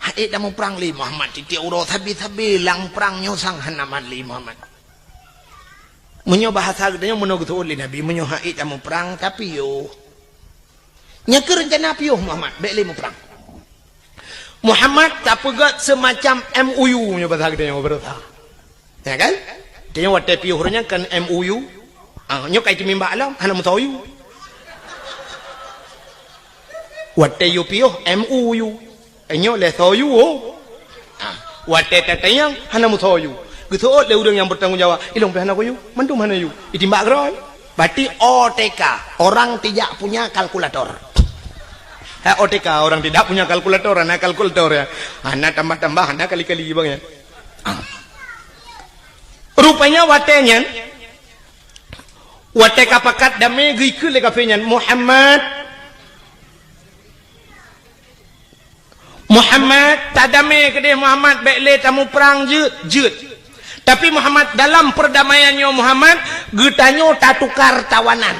"Hana ék tamuprang lé Muhammad, tieb-tieb uroe sabe-sabe lam prang nyoe sang hana mat lé Muhammad." Meunyoe bahasa geutanyoe, meunyoe geuteupeue lé Nabi, "Meunyoe hana ék tamuprang, tapiôh. Nyan kheueh reuncana piôh Muhammad, bék lé muprang." Muhammad tapeugét seumacam M O U, meunyoe bahasa geutanyoe, beureusa. Ya kan? Tanyoe watée piôh ureuëng nyan kan M O U. Ah, nyoe ka iteumimbak lom, hana meusoe U. Watée yue piôh M O U. Nyoe lé soe U, oh. Ah, watée tatanyong hana meusoe U. Geuseuôt lé ureuëng nyang bertanggung jawab, "Ilong pih hana ku U, mandum hana U." Itimbak keudroe. Berarti O T K, orang tidak punya kalkulator. Ha, O T K, orang tidak punya kalkulator, hana kalkulator ya. Hana tambah-tambah, hana kali-kali bang ya. Ah. Rupanya watée nyan, watée ka pakat damé geukheun lé kafé nyan, "Muhammad, Muhammad, tadamé keudeh Muhammad, bék lé tamuprang jeuet, jeuet. Tapi Muhammad, dalam perdamaian nyoe Muhammad, geutanyoe tatukar tawanan.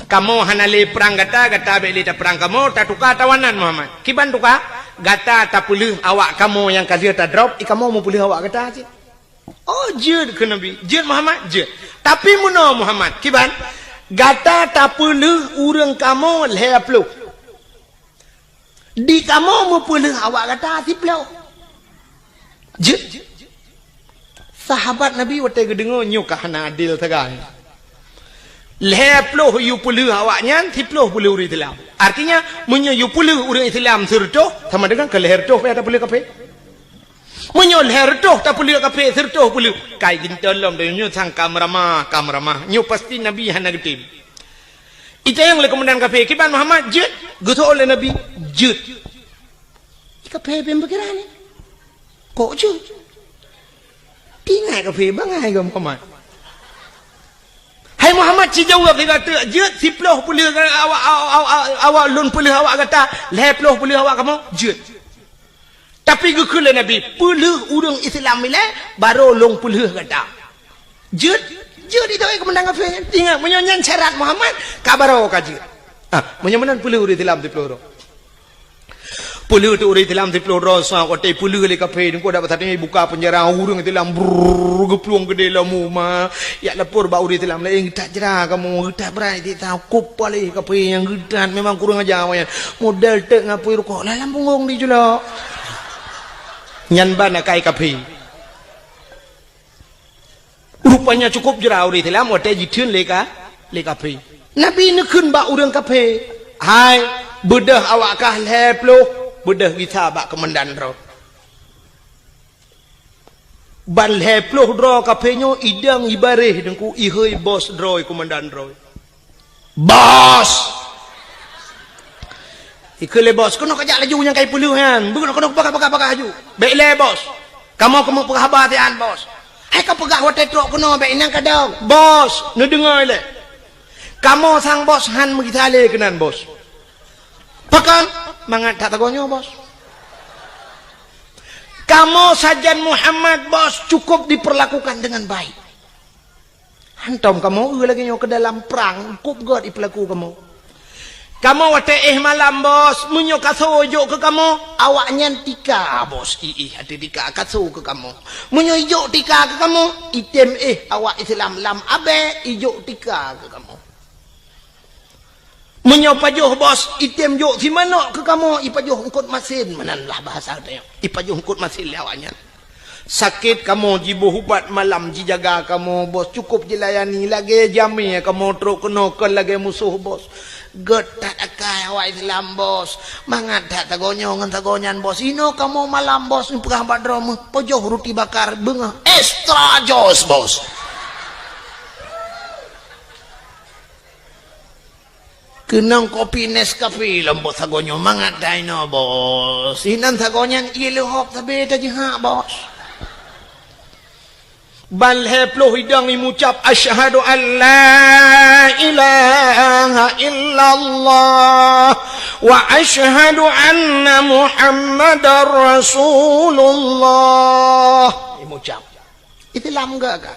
Kamoe hana lé prang gata, gata bék lé taprang kamoe, tatuka tawanan Muhammad." "Kiban tuka?" "Gata tapeuleueh awak kamoe nyang ka lheueh tadrop, i kamoe meupeuleueh awak gata cit." "Oh, jeuet," kheun Nabi. "Jeuet Muhammad?" "Jeuet. Tapi meunoe Muhammad, kiban? Gata tapeuleueh ureuëng kamoe lhée ploh. Di kamoe meupeuleueh awak gata siploh." Jeuet. Sahabat Nabi watée geudeungoe nyoe ka hana adil sagai. Lhée ploh yue peuleueh awak nyan, siploh peuleueh ureuëng Islam. Artinya, meunyoe yue peuleueh ureuëng Islam sireutôh, sama dengan keu lhée reutôh payah tapeuleueh kafé. Meunyoe lhée reutôh tapeuleueh kafé, sireutôh peuleueh, kai geuntôn lom donya nyoe sang ka meuramah, ka meuramah. Nyoe pasti Nabi hana geutem. Itanyong lé komandan kafé, "Kiban Muhammad jeuet?" Geuseuôt lé Nabi, "Jeuet." Kafé pih pikiran ni. "Kok jeuet?" Ingat kafé bangai keu Muhammad. "Hai Muhammad, ci jaweueb lé gata, jeuet siploh peuleueh awak, awak, awak, awak lôn peuleueh awak gata, lhée ploh peuleueh awak kamoe, jeuet." Tapi geukheun lé Nabi, "Peuleueh ureuëng Islam ilée, barô lôn peuleueh gata." Jeuet, jeuet itu, eh, komandan kafé. Ingat, meunyoe nyan syarat Muhammad, ka barô ka jeuet. Ah, meunyoe meunan peuleueh ureuëng Islam siploh droe. Peuleueh tu ureuëng Islam siploh droe, sa watée peuleueh lé kafé, nyoe dak basa tanyoe buka penjara, ureuëng Islam brrrr geuplueng keudeh lom uma. Jak lapor bak ureuëng Islam laén, "Geutat jra kamoe, geutat brat, geutat kup paléh kafé nyang geutat, memang kurang aja awaknyan. Model teuk ngapui rukok, lam punggong di julok." Nyan ban akai kafé. Rupanya cukup jra ureuëng Islam watée jitheun lé ka, lé kafé. Nabi neukheun bak ureuëng kafé, "Hai, beudôh awak kah lhée ploh, beudôh gisa bak keumandan droe." Ban lhée ploh droe kafé nyoe idong ibaréh Teungku, ihôi bos droe, keumandan droe. "Bos!" Ikheun lé bos, "Keunoe kajak laju nyang kai peuleueh nyan. Beuh, keunoe, keunoe, bagah, bagah, bagah laju. Bék lé bos. Kamoe keumeung peugah haba siat bos." "Hai kapeugah watée trok keunoe bék inong kadong." "Bos, neudeungoe lé. Kamoe sang bos han meugisa lé keunan bos." "Pakon?" "Mangat that sagoe nyoe bos. Kamoe sajan Muhammad bos cukup diperlakukan dengan baik. Hantom kamoe eu lagée nyoe keu dalam prang, kup gét ipeulaku kamoe. Kamoe watée éh malam, Bos, meunyoe kaso ijok keu kamoe, awaknyan tika, Bos, iéh até tika kaso keu kamoe. Meunyoe ijok tika keu kamoe, item éh awak Islam lam abée ijok tika keu kamoe. Meunyoe pajoh, Bos, item jok simanok keu kamoe, ipajoh eungkot masen, meunan lah bahasa tanyoe. Ipajoh eungkot masen lé awaknyan. Sakét kamoe jiboh ubat malam jijaga kamoe, Bos, cukôp jilayani, lagée jamé kamoe trok keunoe kon lagée musoh, Bos. Gét that akai awak Islam, Bos. Mangat that sagoe nyoe ngon sagoe nyan, Bos. Inoe kamoe malam, Bos, neupeugah bak droe meuh, pajoh ruti bakar beungoh extra jos, Bos. Keunong kopi Nescafe lom, Bos, sagoe nyoe mangat that inoe, Bos. Inan sagoe nyan ié leuhop sabe tajihak, Bos. Ban lhée ploh idong imucab, "Asyhadu an la ilaha illallah wa asyhadu anna Muhammadar Rasulullah." Imucab. Islam geuh ka.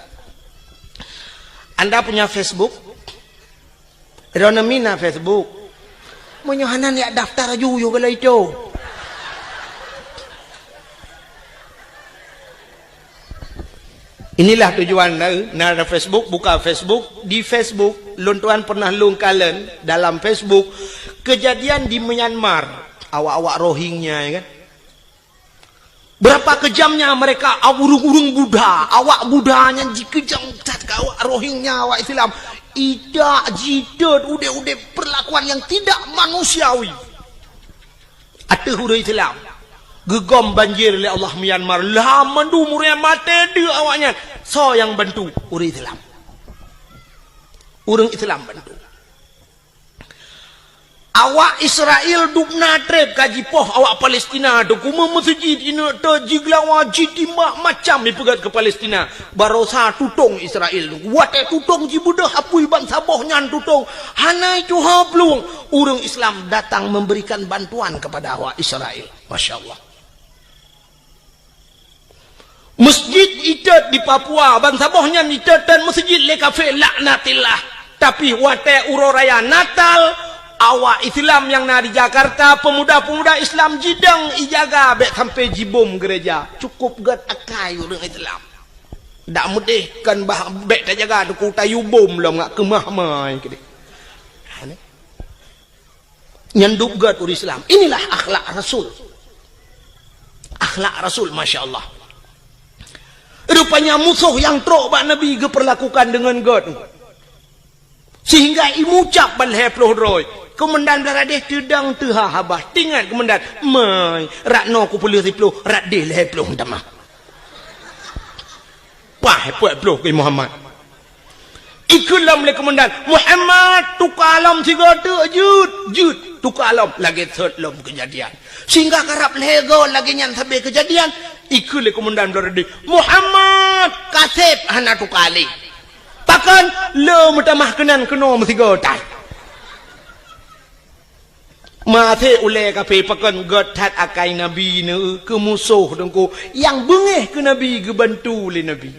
Anda punya Facebook? Droeneuh mina Facebook. Meunyoe hana, yak daftar laju yue geuh lom itu. Inilah tujuan na, na ada Facebook, buka Facebook. Di Facebook, lôn tuan pernah lôn kalon dalam Facebook, kejadian di Myanmar. Awak-awak Rohingya, ya kan? Berapa kejamnya mereka, ureuëng-ureuëng Buddha, awak Buddha nyan jikeujam that keu awak Rohingya, awak Islam. Ijak jitot udeb-udeb perlakuan yang tidak manusiawi ateueh ureuëng Islam. Geugom banjir lé Allah Myanmar, lam mandum ureuëng maté deuek awaknyan. Soe nyang bantu? Ureuëng Islam. Ureuëng Islam bantu. Awak Israel dubna treb ka jipoh awak Palestina tu, kume meuseujid ineuk teuk jigeulawa, jitimbak macam ipeugét keu Palestina. Barosa tutong Israel tu. Watée tutong jibeudôh apui bansaboh nyan tutong, hana tuha plueng. Ureuëng Islam datang memberikan bantuan kepada awak Israel. Masya Allah. Masjid itot di Papua, bansaboh nyan itot-tot masjid lé kafé, laknatillah. Tapi watée uroe raya Natal, awak Islam nyang na di Jakarta, pemuda-pemuda Islam jidong ijaga bék sampai jibom gereja. Cukup gét akai ureuëng Islam. Dak meudeh kon bah bék tajaga teungku tayue bom lom ngak keumah mai keudeh. Ha, ni. Nyan dub gét ureuëng Islam. Inilah akhlak Rasul. Akhlak Rasul, masya Allah. Rupanya musoh nyang trok bak Nabi geupeurlakukan deungon gét. Sehingga imucab ban lhée ploh droe. Keumandan Blaradeh teudong teuha haba. Tingat keumandan, "Mai, rot noe kupeuleueh siploh, rot deh lhée ploh tamah." Pah, peuet ploh keu Muhammad. Ikheun lom lé keumandan, "Muhammad, tuka lom sigoe teuk jeuet, jeuet, tuka lom." Lagée sot lom keujadian. Sehingga karab lhée goe lagée nyan sabe keujadian, ikheun lé keumandan Blaradeh, "Muhammad, kaseb hana tuka lé." Pakon? Le meutamah keunan keunoe meusigoe tai. Maté ulée kafé pakon gét that akai Nabi neu keu musoh teungku, nyang beungéh keu Nabi geubantu lé Nabi.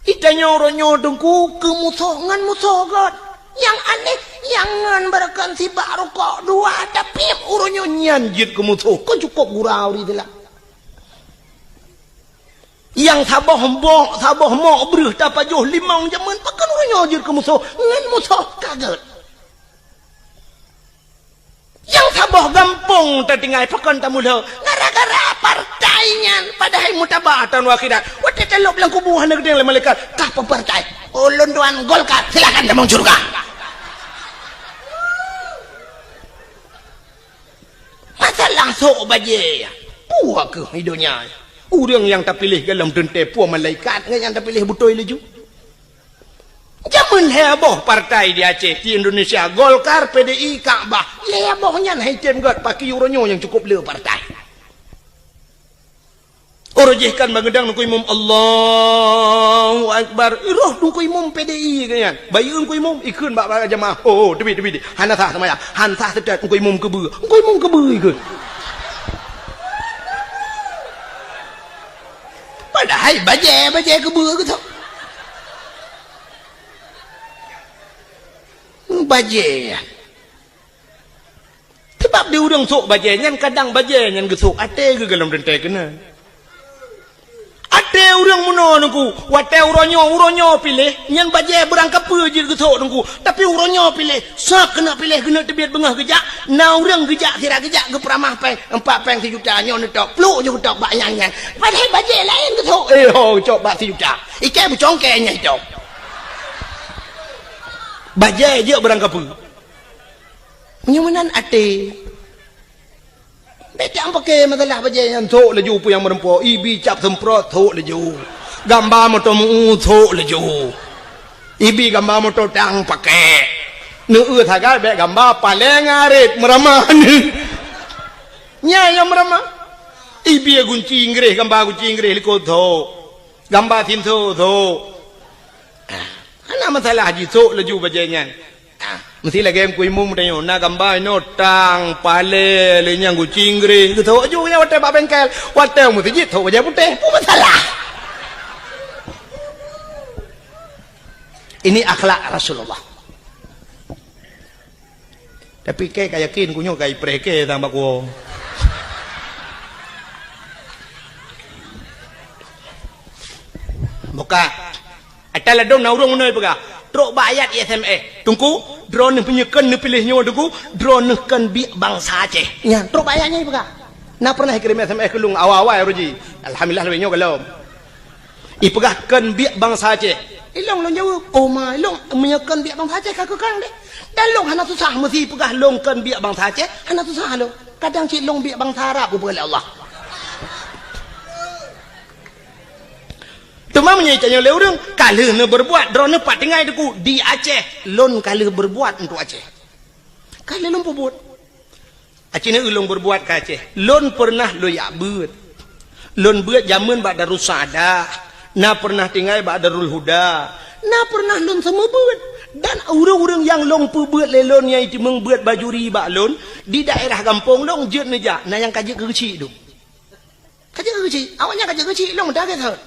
Itanyoe uroe nyoe teungku keu musoh ngon musoh gét. Nyang aneh, nyang ngon beureukan sibak rukok dua, tapi uroe nyoe nyan jeuet keu musoh. Kon cukup gura ureuëng Islam. Nyang saboh mok, saboh mok breueh tapajoh limong jameun, pakon uroe nyoe jeuet keu musoh ngon musoh ka gét. Nyang saboh gampông tatinggai pakon tamulhô gara-gara partai nyan, padahai mutaba taun akhirat. Watée talôb lam kubu hana geudeng lé malaikat, "Kah peue partai?" "Ulôn tuan Golkar." "Silakan tamong syeuruga." Masalah sok bajée, peue kheueh di donya? Ureuëng nyang tapiléh golom teuntée peue malaikat ngon nyang tapiléh beutôi laju. Jameun lhée boh partai di Aceh, di Indonesia, Golkar, P D I, Ka'bah. Lhée boh nyan hai tem gét, paki uroe nyoe nyang cukup le partai. Uroe jih kan bangeudang nukui mum, Allahu Akbar. Roh nukui mum P D I ke nyan. Bayeue nukui mum, ikheun bak, bak jamaah. Oh, oh, teubiet, teubiet. Hana sah seumayang. Han sah seutôt nukui mum keubeue. Nukui mum keubeue ikheun. Padahai bajée, bajée keubeue geutok. Bajée. Sabab di ureuëng sôk bajée nyan, kadang bajée nyan geusôk até geuh golom teuntée keunan. Até ureuëng meunoe Teungku, watée uroe nyoe, uroe nyoe piléh, nyan bajée beurangkapeue jeuet geusôk Teungku. Tapi uroe nyoe piléh, soe keuneuk piléh, keuneuk teubiet beungoh geujak, na ureuëng geujak, sira geujak, geupeuramah péng, empat péng sijuta, nyoe neutôb, pluek nyoe geutôb bak nyang-nyang. Padahai bajée laén geusôk, eh ho, cok bak sijuta. Iké beucongkée nyang itôb. Bajée jeuet beurangkapeue. Meunyoe meunan até. Bék tapaké masalah bajée nyan, sôk laju peue nyang meureumpok, ibi cap seumprot, sôk laju. Gamba moto meu-, sôk laju. Ibi gamba moto tang paké. Neueu sagai bék gamba paléng arit meuramah. Nyan nyang meuramah. Ibi gunci Inggréh, gamba gunci Inggréh likot sôk. Gamba sinso sôk. Ah, hana masalah jisôk laju bajée nyan. Ah, meusti lagée Teungku Imum tanyoe, na gamba inoe tang, palée, lé nyang gunci Inggréh. Geusôk laju nyan watée bak bengkel. Watée meuseujid sôk bajée putéh. Peue masalah? Ini akhlak Rasulullah. Tapi kée ka yakin, ku nyoe ka ipreh kée sang bak kuwoe. Buka. Ata ladôm na ureuëng meunoe peugah, trok bak ayat S M S. Teungku, droeneuh meunyoe kön neupiléh nyoe Teungku, droeneuh kön biek bansa Aceh. Nyan, trok bak ayat nyan peugah. Na pernah ikirém S M S keu lôn awai-awai uroe jih. Alhamdulillah, lagée nyoe golom. Ipeugah kön biek bansa Aceh. Ilong lôn jaweueb, "Oh ma, ilong meunyoe kön biek bansa Aceh ka keu kön deh." Dan lôn hana susah meusi ipeugah lôn kön biek bansa Aceh, hana susah lôn. Kadang cit lôn biek bansa Arab geupeugah lé Allah. Teuma meunyoe itanyoe lé ureuëng, ka lheueh neubeurbuat, droeneuh pat tinggai Teungku di Aceh, lôn ka lheueh beurbuat untuk Aceh. Ka lheueh lôn peubuet. Aci neu lôn beurbuat ka Aceh. Lôn peureunah lôn jak beuet. Lôn beuet jameun bak Darussaada, na peureunah tinggai bak Darul Huda, na peureunah lôn seumeubeuet. Dan ureuëng-ureuëng nyang lôn peubeuet lé lôn nyang jiteumeung beuet bajuri bak lôn, di daerah gampông lôn jeuet neujak, na nyang ka jeuet keu geuchik dum. Ka jeuet keu geuchik, awaknyan ka jeuet keu geuchik, lôn dah gét that.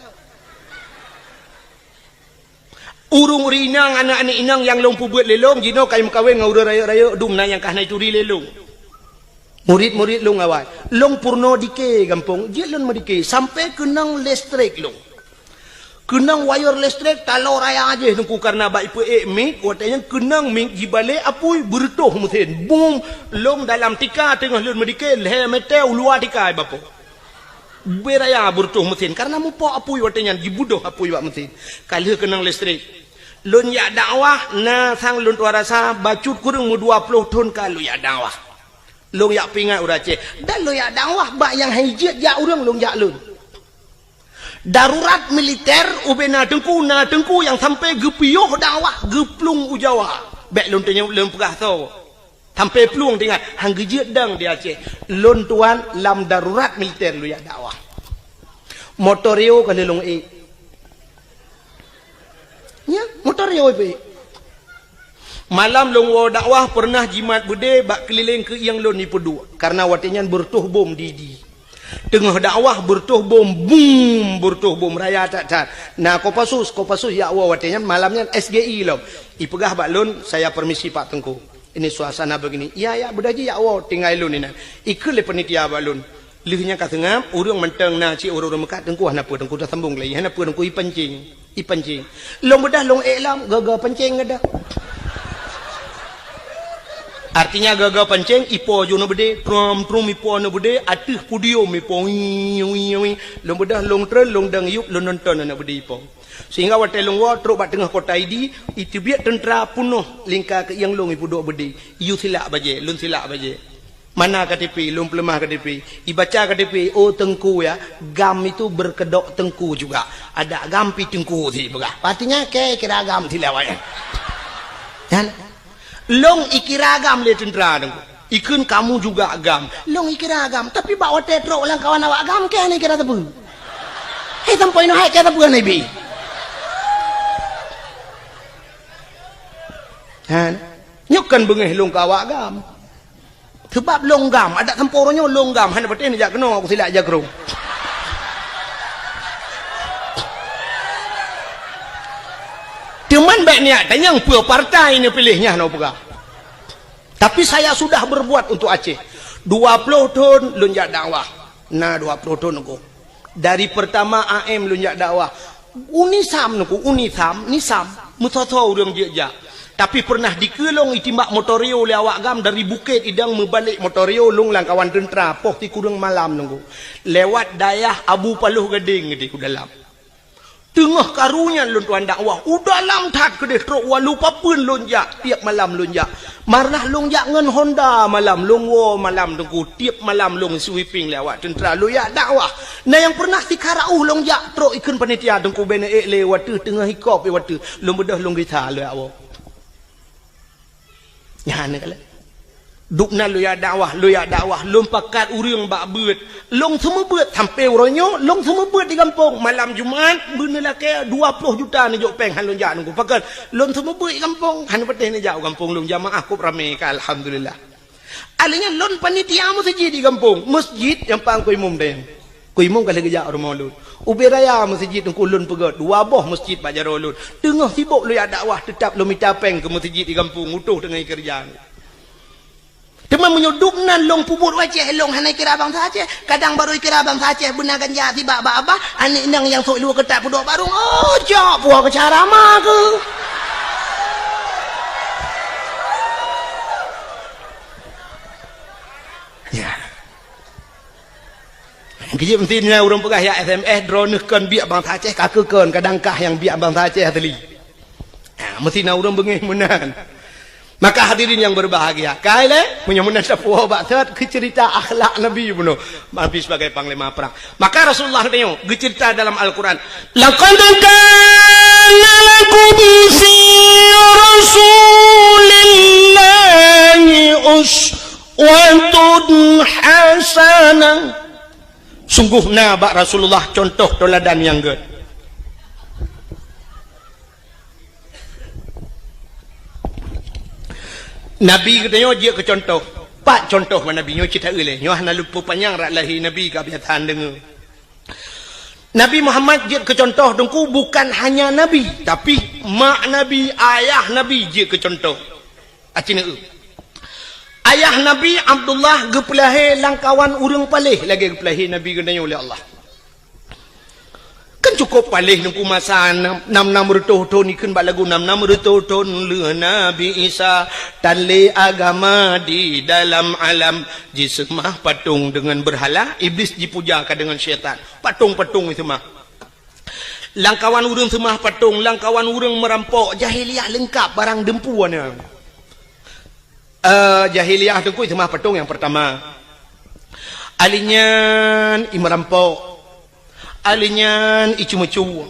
Ureuëng-ureuëng inong, aneuëk-aneuëk inong nyang lôn peubeuet lé lôn, jinoe ka meukawen ngon ureuëng rayeuk-rayeuk dum na nyang ka hana jituri lé lôn. Murit-murit lôn awai, lôn peurunoe dike gampông, jeuet lôn meudike, sampoe keunong listrik lôn. Keunong wayeur listrik taloe raya jih Teungku, kareuna bak ipeuék mik, watée nyan keunong mik jibalek apui, beureutôh meusén. Bum! Lôn dalam tika teungoh lôn meudike, lhée mètè u luwa tika ibapoe. Beu raya beureutôh meusén, kareuna mupok apui watée nyan, jibudôh apui bak meusén. Ka lheueh keunong listrik. Lôn jak dakwah, na sang lôn tuan rasa bacut kureueng meudua ploh thon ka lôn jak dakwah. Lôn jak peuingat ureuëng Aceh. Dan lôn jak dakwah bak nyang han jeuet jak ureuëng lôn jak lôn. Darurat militer ubena teungku, na teungku nyang sampoe geupiôh dakwah geuplueng u Jawa. Bék lôn tanyong lôn peugah soe. Sampoe plueng teuingat, han geujeuet dong di Aceh. Lôn tuan lam darurat militer lôn jak dakwah. Motor Rio ka lheueh lôn ék. Nya, motor Rio ipeuék. Malam lôn woe dakwah peureunah jimat beudé bak keulileng keu ieng lôn ipeuduek, kareuna watée nyan beureutoh bom di, di. Teungoh dakwah beureutoh bom, bum, beureutoh bom raya that-that. Na Kopassus, Kopassus jak woe watée nyan, malam nyan S G I lom. Ipeugah bak lôn, "Saya permisi Pak Teungku. Ini suasana begini." "Iya, ya, beudôh jih jak woe, tinggai lôn inan." Ikheun lé panitia bak lôn. Lheueh nyan ka seungab, ureuëng mantong na cit ureuëng-ureuëng meukat, "Teungku hana peue, Teungku tasambong lé, hana peue Teungku, ipancing, ipancing." Lôn beudôh lôn ék lom, gaga pancing gadoh. Artinya gaga pancing, ipo ju aneuk beudé, trom, trom ipo aneuk beudé, ateueh podium ipo, wii, wii, wii. Lôn beudôh lôn treun, lôn dong yup, lôn nonton aneuk beudé ipo. Sehingga watée lôn woe trok bak teungoh kota Idi, iteubiet teuntra peunoh lingka keu ieng lôn ipeuduek beudé. Iyue silak bajée, lôn silak bajée. Mana K T P, lôn peuleumah K T P. Ibaca K T P, "Oh Teungku ya, GAM itu berkedok teungku juga. Ada GAM pi teungku," si peugah. Artinya, kée kira GAM silak awaknyan. Kan? Lôn ikira GAM lé teuntra teungku. Ikheun, "Kamu juga GAM." Lôn ikira GAM, tapi bak watée trok lam kawan awak GAM, kée hana ikira sapeue. Hei, sampoe inoe hai kée sapeue hana ibi. Han. Nyoe kan beungéh lôn keu awak GAM. Seubab lôn GAM, adak sampoe uroe nyoe lôn GAM, hana patéh neujak keunoe, aku silak jak keu droe. Teuma bék niat tanyong peue partai neupiléh nyan, hana peugah. Tapi saya sudah berbuat untuk Aceh. Dua ploh thon lôn jak dakwah. Na dua ploh thon Teungku. Dari pertama A M lôn jak dakwah. UNISAM Teungku, UNISAM, NISAM, meusoe-soe ureuëng jeuet jak. Tapi pernah dikeue lôn itimbak motor riu lé awak GAM dari Bukét Idong meubalek motor riu lôn lam kawan teuntra poh sikureueng malam Teungku. Lewat dayah Abu Paloh Gadeng di u dalam. Teungoh karu nyan lôn tuan dakwah, u dalam that keudeh trok walu papeuen lôn jak, tiep malam lôn jak. Marnah lôn jak ngon Honda malam, lôn woe malam Teungku, tiep malam lôn sweeping lé awak teuntra, lôn jak dakwah. Na nyang pernah sikara uh lôn jak trok ikheun panitia Teungku, bèk neuék lé watèe teungoh ikop watèe lôn beudôh lôn gisa lôn jak woe. Nyan keuh lé. Duek nan lôn jak dakwah, lôn jak dakwah, lôn pakat ureuëng bak beuet. Lôn seumeubeuet sampoe uroe nyoe, lôn seumeubeuet di gampông. Malam Jumat, beuneulakée dua ploh juta neujok péng han lôn jak Teungku. Pakon, lôn seumeubeuet di gampông, han patéh neujak u gampông lôn jamaah kôb ramé ka, alhamdulillah. Alèh nyan lôn panitia meuseujid di gampông, meuseujid nyang pang keu imum dayang. Keu imum ka lheueh geujak u rumoh lôn. Ubé raya meuseujid Teungku lôn peugöt, dua boh meuseujid bak jaroe lôn. Teungoh sibok lôn jak dakwah, teutab lôn mita péng keu meuseujid di gampông, utôh teungoh ikeureuja. Teuma meunyoe duek nan lôn peubuet u Aceh, lôn hana ikira bansa Aceh. Kadang barô ikira bansa Aceh beuna ganja sibak bak abah, aneuk inong nyang sôk luweue keutat peuduek barong. Oh, cok puwoe keu cara ma keuh. Ya. Keujeuet meusti nyan ureuëng peugah yak S M S, droeneuh kon biek bansa Aceh, ka keuh kon, kadang kah nyang biek bansa Aceh asli. Ha, meusti na ureuëng beungéh meunan. Maka hadirin yang berbahagia, kai lé, meunyoe meunan tapuwoe bak sot keu cerita akhlak Nabi bunoe, Nabi sebagai panglima perang. Maka Rasulullah teuh geucerita dalam Al-Quran, "Laqad kana lakum fi Rasulillahi uswatun hasanah." Sungguh na bak Rasulullah contoh teuladan nyang gét. Nabi geutanyoe jeuet keu contoh. Pat contoh bak Nabi nyoe cit taeu lé. Nyoe hana lôn peupanyang rot lahé Nabi ka biasa deungoe. Nabi Muhammad jeuet keu contoh Teungku bukan hanya Nabi, tapi mak Nabi, ayah Nabi jeuet keu contoh. Aci neueu. Ayah Nabi Abdullah geupeulahé lam kawan ureuëng paléh lagée geupeulahé Nabi geutanyoe lé Allah. Kan cukôp paléh Teungku masa nam, nam, nam reutôh thon, ikheun bak lagu nam, nam reutôh thon lheueh Nabi Isa, tan lé agama di dalam alam, jiseumah patong deungon beurhala, Iblis jipuja ka deungon syaitan. Patong-patong jiseumah. Lam kawan ureuëng seumah patong, lam kawan ureuëng meurampok, jahiliyah leungkap barang deumpu na. Eh, jahiliyah Teungku seumah patong nyang peurtama. Alèh nyan i meurampok. Alèh nyan i ceumeucue.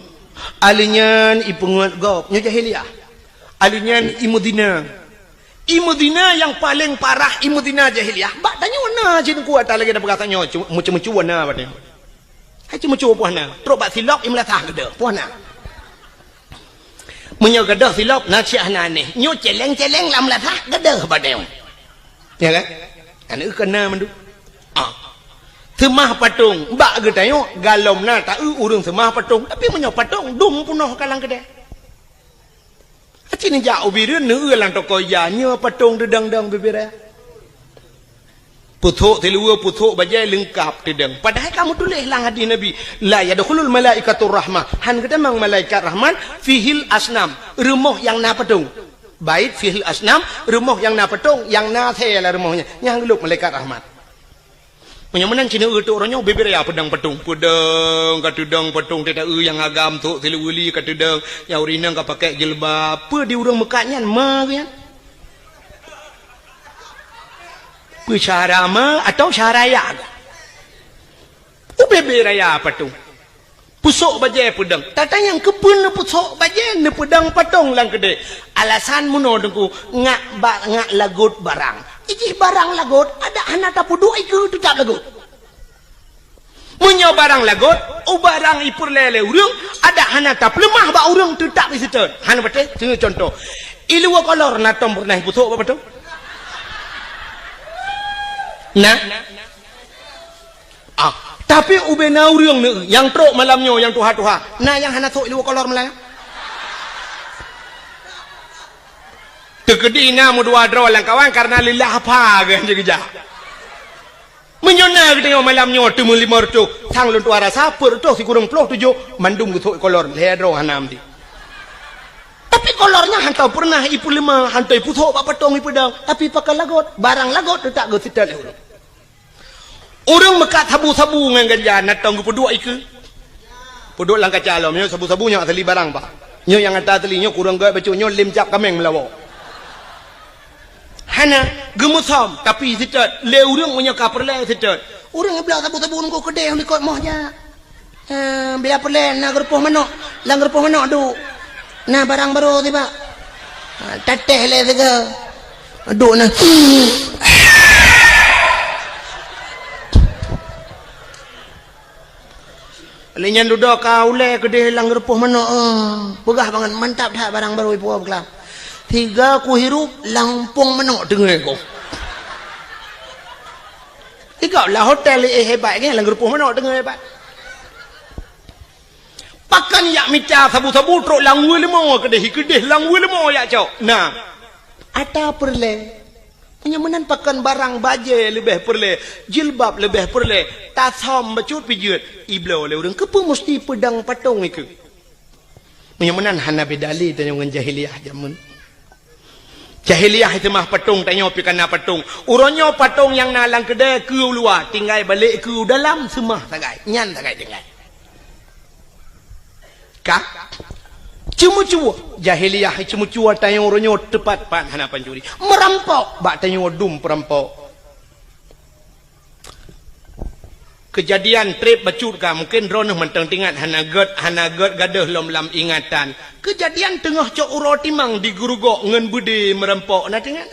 Alèh nyan i peungeut gob. Nyoe jahiliyah. Alèh nyan i meuzina. I meuzina nyang paleng parah, i meuzina jahiliyah. Bak tanyoe na cit Teungku ata lagée na peugah tanyoe, cu-, meucue-meucue na bak tanyoe. Hai cuma cue puih na. Trok bak silop i meulasah gadôh, puih na. Meunyoe gadôh silop na cit hana anéh. Nyoe celeng-celeng lam meulasah gadôh bak tanyoe. Ya kan? Aneuk keu na mandum. Ah. Seumah patong, bak geutanyoe galom na taeu ureuëng seumah patong. Tapi meunyoe patong dum peunoh ka lam keudè. Aci neujak u Bireuen neueu lam toko ija, nyoe patong teudong-dong bibiraya. Pusok siluweue, pusok bajée leungkap teudong. Padahai ka meutuléh lam hadis Nabi, "La yadkhulul malaikatur rahmah." Han geutamong malaikat rahmat, "fihil asnam," rumoh nyang na patong. Bait fihil asnam, rumoh nyang na patong, nyang na asée lam rumoh nyan. Nyang geulop malaikat rahmat. Meunyoe meunan cit neueu teuk uroe nyoe, bibiraya peudong patong. Peudong, ka teudong patong, teuta eu nyang agam, sok siluweue li ka teudong, nyang ureuëng inong ka pakai jilbab. Peue di ureuëng meukat nyan, ma geuh nyan? Peue syara ma atau syara ya geuh? Ubé-bé raya patong. Pusok bajée peudong. Tata nyang keupeue neupusok bajée neupeudong patong lam keudè. Alasan meunoe Teungku, ngak ba-, ngak lagot barang. Ijih barang lagot, adak hana tapeuduek ikeue teutap lagot. Meunyoe barang lagot, u barang ipeureulée lé ureuëng, adak hana tapeuleumah bak ureuëng teutap iseutôt. Hana patéh, seuneu contoh. Iluwa kolor na tom peureunah ipusok bak patong? Na? Ah, tapi ubé na ureuëng neu nyang trok malam nyoe nyang tuha-tuha, na nyang hana sok iluwa kolor malam nyoe? Teukeudi na meudua droe lam kawan karena leulah apa geuh jih geujak. Meunyoe na geutanyoe malam nyoe teumeulimong reutôh, sang lôn tuan rasa peuet reutôh sikureueng ploh tujoh, mandum geusok kolor, lhèe droe hana meuti. Tapi kolor nyan hana peureunah ipeuleumah, hana ipeusok bak patong ipeudong, tapi pakon lagot, barang lagot teutak geuseutôt lé ureueng. Ureueng meukat sabu-sabu ngon ganja, na tông geupeuduek ikeue? Peuduek lam kaca lom, nyoe sabu-sabu nyoe asli barang, Pak. Nyoe nyang ata asli, nyoe kureueng gèt bacut, nyoe lém cap kaméng meulawa. Hana, geumeusom, tapi seutôt. Lé ureueng meunyoe ka peureulèe seutôt. Ureueng bloe sabu-sabu nunggu keudéh likot moh jak. Eh, bila peureulèe na geurupoh manok, lam geurupoh manok duek. Na barang barô tibak. Ha, tatéh lé sigoe. Duek na. Lé nyan dudoe ka ulèe keudéh lam geurupoh manok, eh. Peugah bangat, mantap that barang barô ipuwoe beukeulaam. Sigoe kuhirup lam umpung manok teungoh ku. Sigoe lam hotel, eh, hebat nyan, lam geurupoh manok teungoh hebat. Pakon jak mita sabu-sabu trok lam weue leumô keudéh, keudéh lam weue leumô jak cok. Na. Ata peureulèe. Meunyoe meunan pakon barang bajèe leubeh peureulèe, jilbab leubeh peureulèe, tasam bacut pijeuet, ibloe lé ureueng, keupeue musti peudong patong ikeue? Meunyoe meunan hana beda lé tanyoe ngon jahiliyah jameun. Jahiliyah seumah patong, tanyoe pih kana patong. Uroe nyoe patong nyang na lam keudè keu u luwa, tinggai balek keu u dalam seumah sagai. Nyan sagai tinggai. Ka? Ceumeucue. Jahiliyah ceumeucue tanyoe uroe nyoe teupat-pat hana pancuri. Meurampok bak tanyoe dum peurampok. Keujadian trép bacut ka, mungken droeneuh mantong teuingat, hana gèt, hana gèt gadôh lom lam ingatan. Keujadian teungoh cok uroe timang di Geurugok ngon beudé meurampok, na teuingat?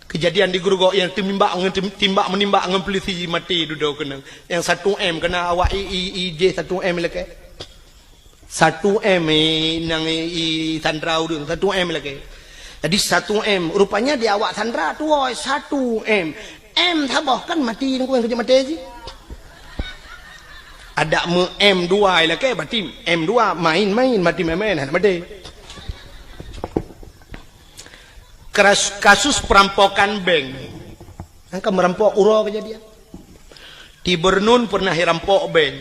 Keujadian di Geurugok nyang teumimbak ngon tim-, timbak meunimbak ngon peulisi maté dudoe keunong. Nyang satu M keuna awak i, i, i jih satu M lakèe. Satu M, eh, nyang i, i sandra ureueng, satu M lakèe. Jadi satu M, rupanya di awak sandra tuwoe satu M. M saboh kan maté, nyan keuh nyang keujeuet maté jih. Adak meu M dua lakèe, berarti M dua main-main, maté main-main, hana maté. Keras-, kasus perampokan bank. Nyang ka meurampok uroe keujadian. Di Bernun pernah irampok bank.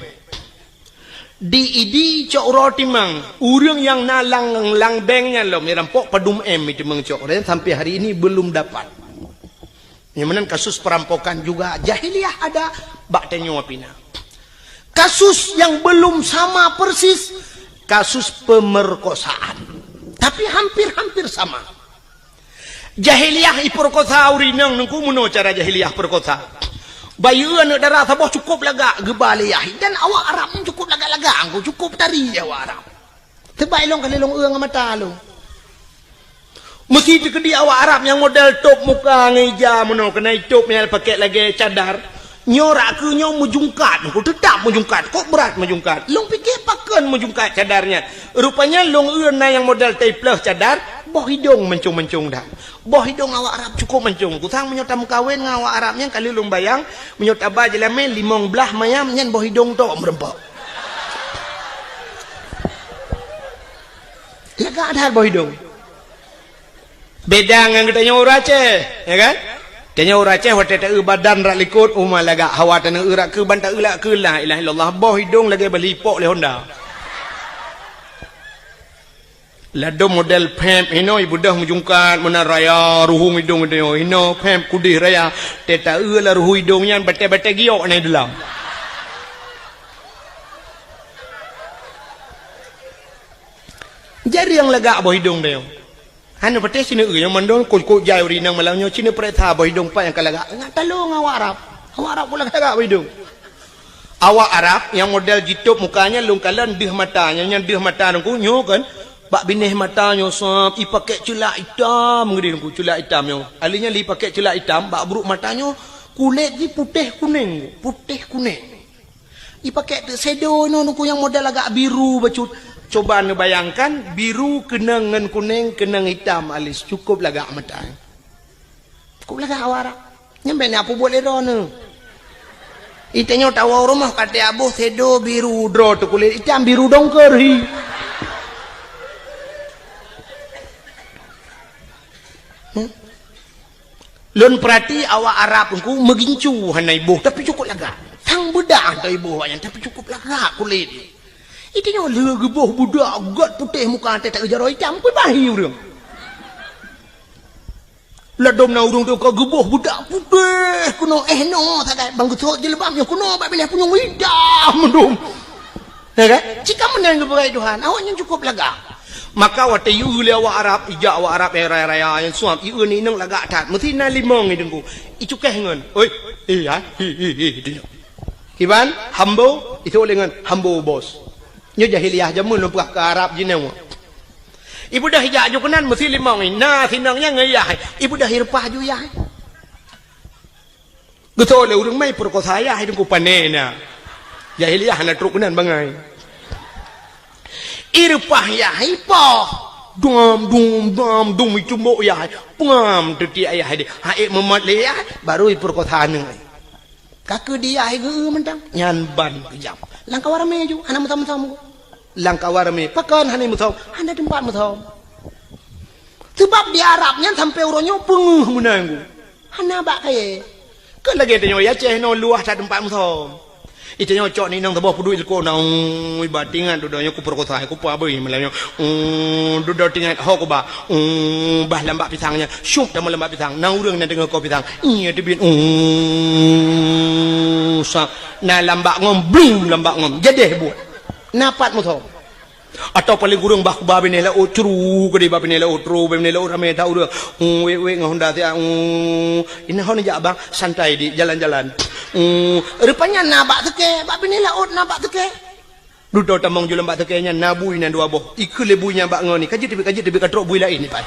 Di Idi cok uroe timang, ureueng nyang na lam, lam bank nyan lom irampok padum M iteumèe cok, dan sampai hari ini belum dapat. Nyang meunan kasus perampokan juga jahiliyah ada, bak tanyoe pih na. Kasus yang belum sama persis, kasus pemerkosaan. Tapi hampir-hampir sama. Jahiliyah ipeurkosa ureueng inong, Teungku, meunoe cara jahiliyah peurkosa. Bayeue aneuk dara saboh cukôp lagak geuba lé yah, dan awak Arab nyan cukôp lagak-lagak, Teungku, cukôp tari awak Arab. Teuma ilôn ka lôn eu ngon mata lôn. Meusi teukeudi awak Arab nyang model tôp muka ngon ija meunoe, keunan itôp nyang pakèk lagèe cadar. Nyoe rak keuh nyoe meujungkat, Teungku, teutap meujungkat, kok brat meujungkat. Lôn pike pakon meujungkat cadar nyan. Rupanya lôn eu na nyang model taipleuh cadar, boh idông mancông-mancông that. Boh idông awak Arab cukôp mancông. Kusang meunyoe tameukawen ngon awak Arab nyan, ka lheueh lôn bayang, meunyoe taba jeulamèe limong blaih mayam nyan boh idông tok meureumpok. Lagak that boh idông. Beda ngon geutanyoe ureueng Aceh, ya kan? Tanyoe ureueng Aceh watèe taeu badan rak likot, uma lagak, hawa taneuk eu rak keuh ban taeu rak keuh, la ilaha illallah, boh idông lagèe bali ipok lé Honda. Ladôm model pèp hinoe ibeudôh meujungkat meunan raya ruhueng idông geutanyoe, hinoe pèp kudeh raya, teuta eu lam ruhueng idông nyan batèe-batèe giok na i dalam. Jareueng lagak boh idông tanyoe. Hana patéh sineuk eu nyang mandum kok-kok jai ureueng inong malam nyoe, sineuk pareksa boh idông pat nyang ka lagak. Ngat talông awak Arab. Awak Arab pula lagak boh idông. Awak Arab nyang model jitôp muka nyan lôn kalon deuh mata, nyan, nyan deuh mata Teungku nyoe kan. Bak binéh mata nyoe sab, ipakèk ceulak itam geudeh Teungku, ceulak itam nyoe. Alèh nyan lé ipakèk ceulak itam, bak brôk mata nyoe kulét jih putéh kunéng, putéh kunéng. Ipakèk teuk shadow inoe Teungku nyang model agak biru bacut. Coba neubayangkan, biru keunong ngon kunéng, keunong itam alis, cukôp lagak mata. Cukôp lagak awak Arab. Nyan bèk na peubuet lé droeneuh. Itanyoe tawoe rumoh ka teuaboh shadow biru, droe teuh kulét itam, biru dongker hi. Lôn peurati awak Arab Teungku meugincu hana iboh, tapi cukôp lagak. Sang beudak hana iboh awaknyan, tapi cukôp lagak kulét. Itu nyoe lheueh geuboh budak gèt putéh muka até tak jaroe itam, peue bahi ureueng. Ladôm na ureueng teuka geuboh budak putéh keunoe, eh, noe sagai bang geusôt jilbab nyoe keunoe bak binéh punyueng itam mandum. Ya kan? Cit ka meunan geupeugah Tuhan, awaknyan cukôp lagak. Maka watèe ieu lé awak Arab, ijak awak Arab, eh, raya-raya nyang suam, ieu ni inong lagak that. Meusti na limong i Teungku. Icukéh ngon, "Oi, eh, ya, hi, hi, hi," dinyo. Kiban, hambo, itu lé ngon hambo bos. Nyoe jahiliyah jameun lôn peugah keu Arab jinoe. Ibeudôh ijak ju keunan meusti limong i. Na sinong nyan ngon yah. Ibeudôh ireupah ju yah. Geutôi lé ureueng mai peurekosa yah, hai Teungku, pané na. Jahiliyah hana trok keunan bangai. Ireupah yah, ipoh. Dum, dum, dum, dum, icumbok yah. Peungam teutiek yah deh. Hai meumat lé yah, baru ipeurekosa aneuk. Ka keu di yah geu mantong. Nyan ban keujam. Lam kawan ramé ju, hana meusom-som. Lam kawan ramé, pakon hana meusom, hana teumpat meusom. Seubab di Arab nyan sampoe uroe nyoe peungeuh meunan. Hana bak kayèe. Keu lagèe tanyoe i Aceh nyoe luwah that teumpat meusom. Itanyoe cok ni inong saboh peuduek ileko na, ui, ba tingat dudoe nyoe kupeurekosa, kupeubeuih malam nyoe. Ui, dudoe tingat ho kuba. Ui, bah lam bak pisang nyan. Syup teuma lam bak pisang. Na ureueng na teungoh ko pisang. Iya teubiet. Ui, sa. Na lam bak ngom, blum lam bak ngom. Jadeh buet. Na pat meusom. Atawa paleng kureueng bah kuba binéh laôt, curu keudeh bak binéh laôt, tro bak binéh laôt ramé that ureueng. Hmm, wék-wék ngon honda siat, hmm, inan hon jak bang, santai di jalan-jalan. Hmm, rupanya na bak seukée, bak binéh laôt na bak seukée. Dudoe tamong ju lam bak seukée nyan na bui nyan dua boh. Ikheun lé bui nyan bak ngon ni, ka jeuet teubiet, ka jeuet teubiet, ka trok bui laén ni pai.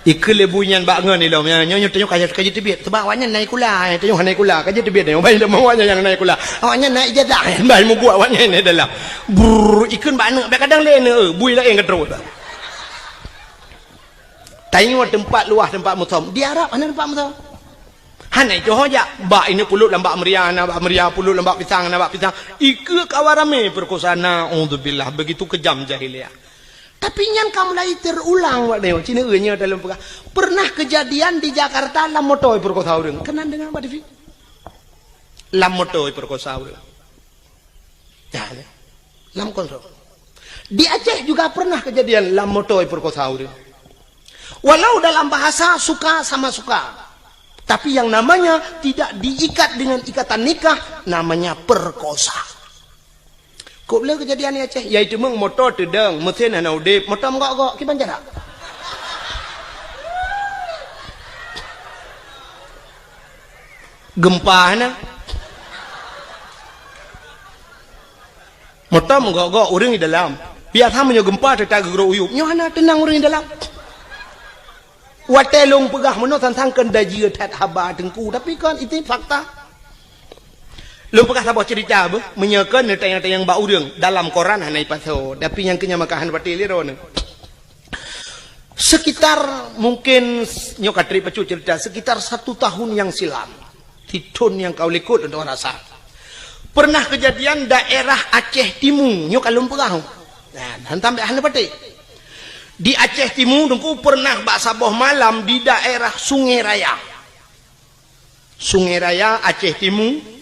Ikheun lé bui nyan bak ngon ilom, nyoe, nyoe, nyoe tanyoe ka, ka jeuet teubiet. Seubab awaknyan na ikula, eh, tanyoe hana ikula, ka jeuet teubiet tanyoe. Bai lom awaknyan nyang na ikula. Awaknyan na ijazah, eh, bai mubuet awaknyan di dalam. Brrr, ikheun bak aneuk, bak kadang lé aneuk, eh, bui laén ka trok. Tanyoe teumpat luwah, teumpat meusom. Di Arab hana teumpat meusom. Hana ijoh jak. Bak ineuk pulot lam bak meuria, na bak meuria, pulot lam bak pisang, na bak pisang. Ikheun kawan ramé peurekosa, naudzubillah. Begitu keujam jahiliyah. Tapi nyan ka mulai teurulang, Pak Neo. Cina nyoe dalam peugah. Pernah kejadian di Jakarta lam moto peurekosa ureueng. Keunan deungoe bak T V. Lam moto peurekosa ureueng. Ya, ya. Lam kontrol. Di Aceh juga pernah kejadian lam moto peurekosa ureueng. Walau dalam bahasa suka sama suka. Tapi yang namanya tidak diikat dengan ikatan nikah, namanya perkosa. Kok le kejadian di Aceh, yaitu meng moto teudong, mesin hana udeb, moto meugok-gok, kiban cara? Gempa hana. Moto meugok-gok ureueng di dalam. Biasa meunyoe gempa teutap geugrok uyueb, nyoe hana teunang ureueng di dalam. Watée lôn peugah meunoe sang-sang keu dajieue that haba Teungku, tapi kan itu fakta. Lôn peugah saboh cerita beuh, meunyoe keu neutanyong-tanyong bak ureueng, dalam koran hana ipasoe, tapi nyang keu nyan maka hana patéh lé droeneuh. Sekitar mungkin nyoe ka trép bacut cerita, sekitar satu tahun yang silam, sithon nyang ka u likot untuk rasa. Pernah kejadian daerah Aceh Timu, nyoe ka lôn peugah. Nah, hantam hana patéh. Di Aceh Timu Teungku pernah bak saboh malam di daerah Sungai Raya. Sungai Raya, Aceh Timu.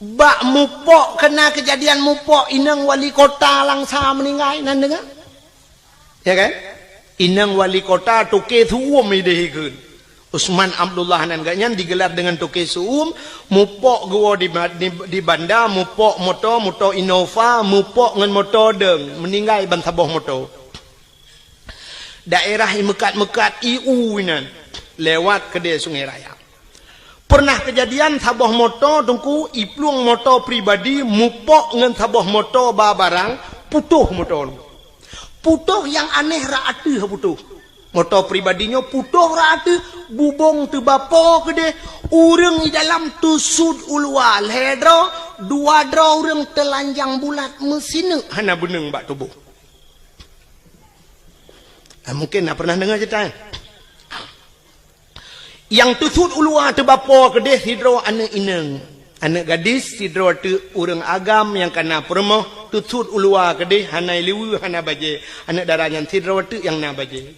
Bak mupok, kena kejadian mupok inong wali kota Langsa meninggai, nan deungoe? Ya kan? Inong wali kota Toke Suum ideh ikheun. Usman Abdullah nan gak nyan digelar dengan Toke Suum, mupok geuwoe di, di, di banda, mupok moto, moto Innova, mupok ngon moto dong, meninggai ban saboh moto. Daerah i meukat-meukat i u inan, lewat keudè Sungai Raya. Pernah kejadian saboh moto Teungku, iplueng moto pribadi mupok ngon saboh moto ba barang, putôh moto. Putôh nyang aneh rot ateueh putôh. Moto pribadi nyoe putôh rot ateueh, bubông teubapo keudeh, ureueng i dalam teusut u luwa, lhèe droe, dua droe ureueng teulanjang bulat meusineuk hana beuneueng bak tuboh. Nah, mungkin na pernah deungoe cerita nyan. Nyang teusut u luwa teubapo keudeh sidroe aneuk inong, aneuk gadis sidroe teuk ureueng agam nyang kana peurumoh, Teusut u luwa keudeh, hana liweue, hana bajée. Aneuk dara nyan sidroe teuk nyang na bajée.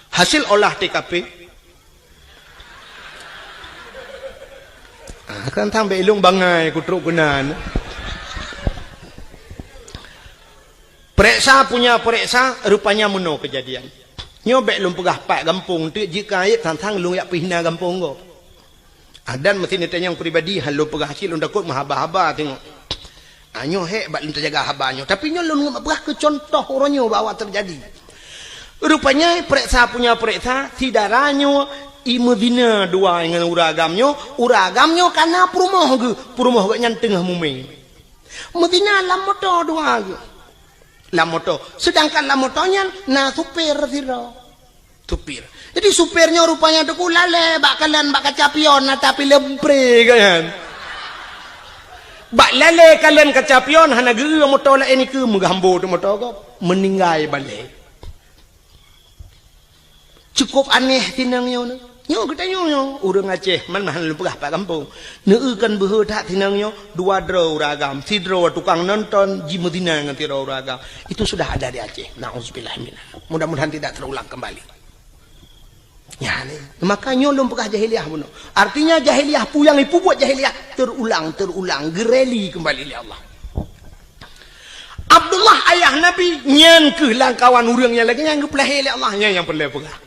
Hasil olah T K P. Ah, kan sampai ilong bangai kutrok keunan. Pereksa punya pereksa, rupanya meunoe kejadian. Nyoe bék lôn peugah pat gampông teuk, jeuet keu ayat sang-sang lôn jak pih na gampông gob. Ah, dan meusi neutanyong pribadi, han lôn peugah cit lôn takot meuhaba-haba teungoh. Ah, nyoe hék bak lôn teujaga haba nyoe. Tapi nyoe lôn peugah keu contoh uroe nyoe bahwa teujadi. Rupanya pereksa punya pereksa, si dara nyoe i meuzina dua ngon ureueng agam nyoe, ureueng agam nyoe ka na peurumoh geuh, peurumoh geuh nyan teungoh mumé. Meuzina lam moto dua geuh. Lam moto. Seudangkan lam moto nyan na supir sidroe. Supir. Jadi supir nyoe rupanya teungku lalée bak kalon bak kaca pion ata pilem pre kan. Bak lalée kalon kaca pion hana geu moto laén nikeue meugah ambo teuk moto gob. Meuninggai balée. Cukup aneh tinong nyoe. Nyoe geutanyoe nyoe, ureuëng Aceh, man mahan lôn peugah pat gampông. Neueu kan beuhe that tinong nyoe, dua droe ureuëng agam, sidroe tukang nonton, jimeuzina ngon sidroe ureuëng agam. Itu sudah ada di Aceh. Nauzubillah min. Mudah-mudahan tidak terulang kembali. Ya, ni. Maka nyoe lôn peugah jahiliyah bunoe. Artinya jahiliyah, peue nyang ipubuet jahiliyah, terulang, terulang, geureli kembali lé Allah. Abdullah ayah Nabi, nyan keuh lam kawan ureuëng nyang lagée nyan geupeulahé lé Allah, nyan nyang peureulée peugah.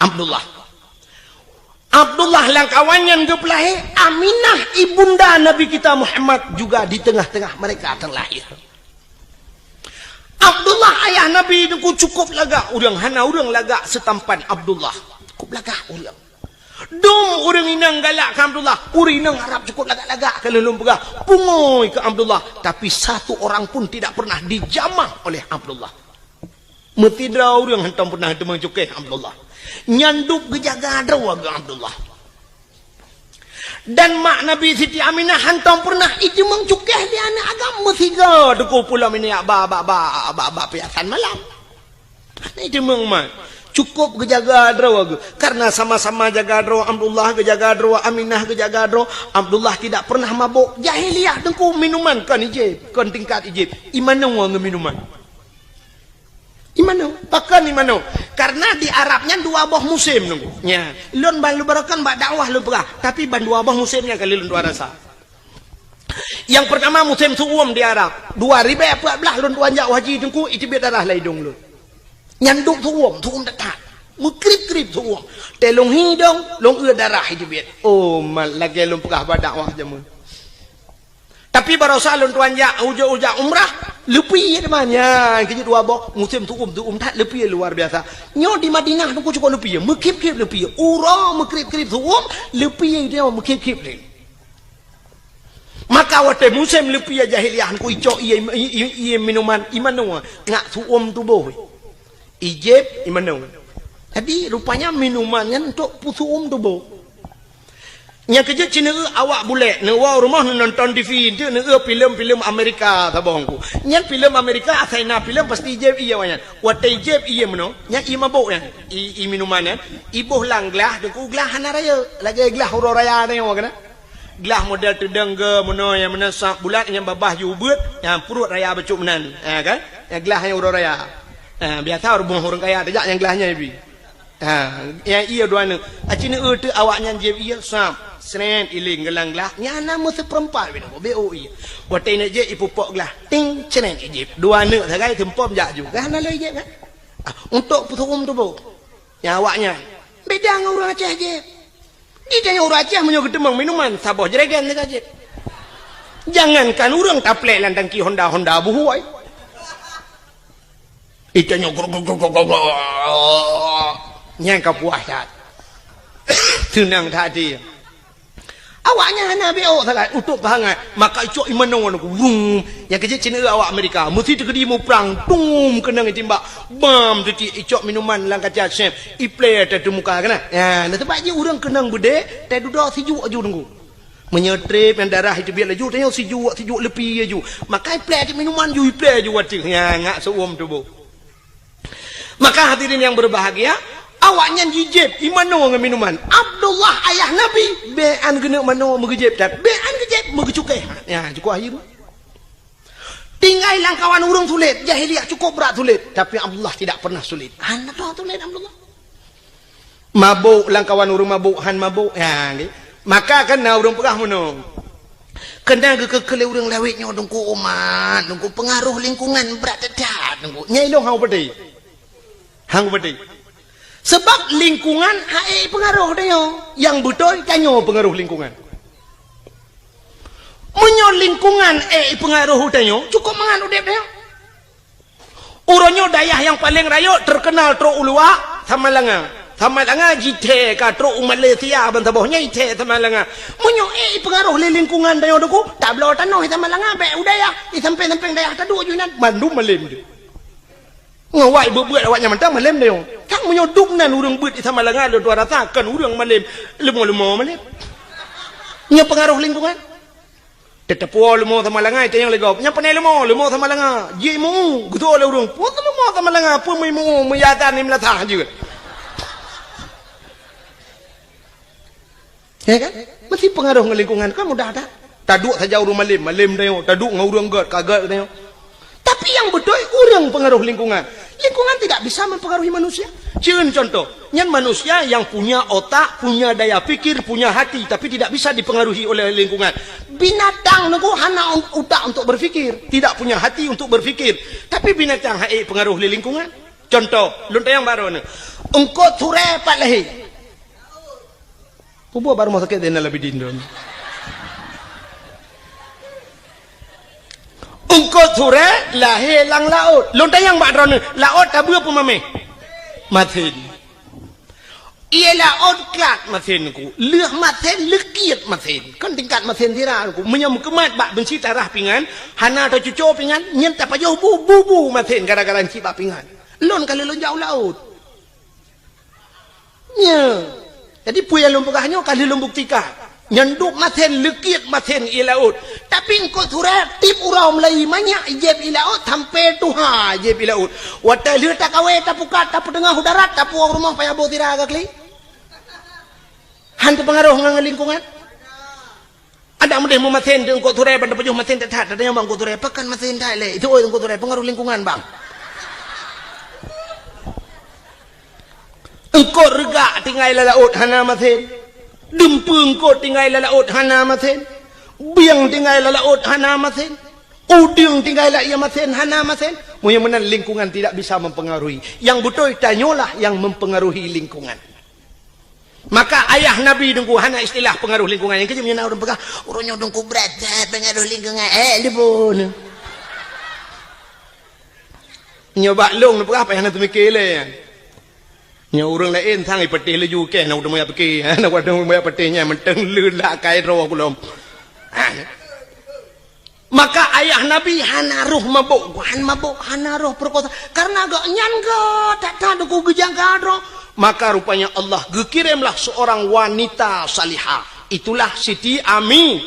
Abdullah. Abdullah lam kawan nyan geupeulahé, Aminah ibunda Nabi kita Muhammad juga di tengah-tengah mereka terlahir. Abdullah ayah Nabi nyoe cukup lagak ureuëng, hana ureuëng lagak seutampan Abdullah. Cukup lagak ureuëng. Dum ureuëng inong galak keu Abdullah, ureuëng inong Arab cukup lagak-lagak keu lôn peugah. Pungui keu Abdullah, tapi satu orang pun tidak pernah dijamah oleh Abdullah. Meusidroe ureuëng hantom pernah teumeucukéh Abdullah. Nyan dub geujaga droe geuh Abdullah. Dan mak Nabi Siti Aminah hantom pernah ijeumeung cukéh di aneuk agam meusigoe teungku pulo minyak ba, ba, ba, ba, ba piasan malam. Hana ijeumeung mat. Cukup geujaga droe geuh. Karena sama-sama jaga droe, Abdullah geujaga droe, Aminah geujaga droe, Abdullah tidak pernah mabok. Jahiliyah teungku minuman kon ijép, kon tingkat ijép. Imanoe ngon minuman. Imanoe, pakon imanoe? Karena di Arab nyan dua boh musém nunggu. Nya, lôn ban lôn barokan bak dakwah lôn peugah, tapi ban dua boh musém nyan kali lôn tuan rasa. Yang pertama musém su'um di Arab. Dua ribèe peuet blah lôn tuan jak haji teungku, iteubiet darah lam idong lôn. Nyan dum su'um, su'um that-that. Meukrib-krib su'um. Teuh lôn hi idong, lôn eu darah iteubiet. Oh, mat lagèe lôn peugah bak dakwah jameun. Tapi barosa lôn tuan jak ujoe-ujoe umrah, leupie teuma nyan keujeuet dua boh, musém su'um, su'um that leupie luar biasa. Nyoe di Madinah teungku cukup leupie, meukhép-khép leupie. Uroe meukrib-krib su'um, leupie nyoe meukhép-khép lé. Maka watèe musém leupie jahiliyah teungku icok ié, ié, ié minuman, imanoe, ngat su'um tuboh. Ijép, imanoe. Jadi rupanya minuman nyan untuk peusu'um tuboh. Nyang keujeuet ci neueu awak bulèk, neuwoe rumoh neunonton T V, enteuk neueu filem-filem Amerika saboh teungku. Nyan filem Amerika, asai na filem pasti ijép ié awak nyan. Watèe ijép ié meunoe, nyan ié mabök nyan, ié, ié minuman nyan, iboh lam glah, teungku glah hana rayeuk, lagèe glah uroe raya nyoe keunan. Glah model teudong geuh meunoe nyang meunan sap bulat nyang babah jih ubeuet, nyang pruet raya bacut meunan. Ha kan? Nyang glah nyang uroe raya. Ha, biasa rumoh ureueng kaya tajak nyang glah nyan ibi. Ha, nyang ié dua neuk. Aci neueu teuk awak nyan jieb ié sap, srét iléng geulang glah. Nyan na meuseupeurempat binoe, beu ié. Watèe neuk jieb ipupok glah, ting, srét ijieb. Dua neuk sagai seumpom jak ju. Glah na lôn ijieb kan? Ah, untuk peusu'um tuboh. Nyang awak nyan beda ngon ureueng Aceh jieb. Di tanyoe ureueng Aceh meunyoe geuteumeung minuman, saboh jerigen teuka jieb. Jangankan ureueng taplek lam tangki Honda, Honda buhôi. Di tanyoe grok, grok, grok, grok, grok. Nyang ka puah that. Seunang that hati. Awaknyan hana beok sagai, utôb hangat. Maka icok imanoe nyoe, wum. Nyang keujeuet ci neueu awak Amerika. Meusi teukeudi muprang, tum, keunong itimbak. Bam, teuti icok minuman lam kaca sép. Iplé ateueh muka keunan. Ya, na sabab jih ureueng keunong beudé, teududoe sijuek aju teungku. Meunyoe trép nyang darah iteubiet laju, tanyoe sijuek, sijuek leupie aju. Maka iplé ateueh minuman ju, iplé aju ateueh. Ya, ngat seu'uem tuboh. Maka hadirin yang berbahagia, awaknyan jijieb imanoe ngon minuman. Abdullah ayah Nabi, bèk an geuneuk manoe meugeujieb that, bèk an geujieb meugeucukéh. Ya, cukup akhé tu. Tinggai lam kawan ureuëng sulet, jahiliyah cukup brat sulet, tapi Abdullah tidak pernah sulet. Hana droe sulet Abdullah. Mabôk lam kawan ureuëng mabôk, han mabôk. Ya, nggih. Maka kan na ureuëng peugah meunoe. Keunan geukeu-keu lé ureuëng lawét nyoe Teungku umat, Teungku, peungaroh lingkungan brat that-that Teungku. Nyan ilong hang peudeh. Hang peudeh. Sebab lingkungan hana peungaroh tanyoe. Nyang beutôi tanyoe peungaroh lingkungan. Meunyoe lingkungan hana peungaroh tanyoe, cukup mangat udeb tanyoe. Uroe nyoe dayah nyang paleng rayeuk teukeunal trok u luwa, Samalanga. Samalanga jithèe ka trok u Malaysia ban saboh nyan jithèe Samalanga. Meunyoe hana peungaroh lé lingkungan tanyoe Teungku, tabloe tanoh di Samalanga, bèk u dayah, di sampéng-sampéng dayah taduek ju inan, mandum malem jih. Ngon awak beuet-beuet awak nyan mantong malem tanyoe. Kan meunyoe dum nan ureuëng beuet di Samalanga lôn tuan rasa kon ureuëng malem, leumo-leumo malem. Nyoe peungaroh lingkungan. Teuteupeue leumo Samalanga, itu nyang lé gob. Nyang peureulèe leumo, leumo Samalanga. Jimeu, geutuwoe lé ureuëng. Peue leumo Samalanga, peue meuimu, meuyatan ni meulasah jeuet. Ya kan? Meusti peungaroh ngon lingkungan, kan mudah that. Taduek saja ureuëng malem, malem tanyoe. Taduek ngon ureuëng gèt, ka gèt tanyoe. Tapi nyang beutôi ureuëng peungaroh lingkungan. Lingkungan tidak bisa mempengaruhi manusia. Cen contoh, nyan manusia yang punya otak, punya daya pikir, punya hati, tapi tidak bisa dipengaruhi oleh lingkungan. Binatang Teungku hana un-, utak untuk berpikir, tidak punya hati untuk berpikir. Tapi binatang hana pengaroh lé lingkungan. Contoh, lôn tanyong baroe nyoe. Eungkôt surèe pat lahé. Peue buet bak rumoh sakét Zainal Abidin droeneuh? Eungkôt surèe lahé lam laôt. Lôn tanyong bak droeneuh, laôt tabeue peue maméh? Masen. Ié laôt klat masen Teungku. Lheueh masen, leukiet masen. Kon tingkat masen sira Teungku. Meunyoe meukeumat bak beunsi tarah pingan, hana tacuco pingan, nyan tapajoh bu, bu, bu masen gara-gara cit bak pingan. Lôn ka lheueh lôn jak u laôt. Nyoe. Jadi, peue nyang lôn peugah nyoe ka lheueh lôn buktikan. Nyan dub masen, leukiet masen ié laôt. Tapi eungkôt surèe tiep uroe mulai manyak jieb ié laôt sampoe tuha jieb ié laôt. Watèe lheueh takawé, tapukat, tapeuteungoh u darat, tapuwoe u rumoh payah boh sira ka klik. Han teupeungaroh ngon lingkungan. Adak meudeh meumasen di eungkôt surèe ban tapajoh masen that-that, tatanyong bak eungkôt surèe, "Pakon masen that lé?" Itu, "Oi, eungkôt surèe, peungaroh lingkungan, bang." Eungkôt reugak tinggai lam laôt hana masen. Dumpeue eungkôt tinggai lam laôt hana masen. Bieng tinggai lam laôt hana masen. Udeueng tinggai lam ié masen hana masen. Meunyoe meunan lingkungan tidak bisa mempengaruhi. Nyang beutôi tanyoe lah nyang mempengaruhi lingkungan. Maka ayah Nabi Teungku hana istilah pengaruh lingkungan. Nyang keujeuet meunyoe na ureuëng peugah, "Ureuëng nyoe Teungku brat that pengaruh lingkungan." Eh, leuboh nyoe. Nyoe bak lôn neupeugah payah na teumike lé. Nyoe ureuëng laén sang ipeuteh laju keh na udeueng meuyak pike. Na udeueng meuyak peuteh nyan mantong le lak kai droe kulom. Ah. Maka ayah Nabi hana roh mabôk, han mabôk, hana roh peurekosa. Karena gobnyan gèt that-that Teungku geujaga droe. Maka rupanya Allah geukiremlah seorang wanita salihah. Itulah Siti Ami-,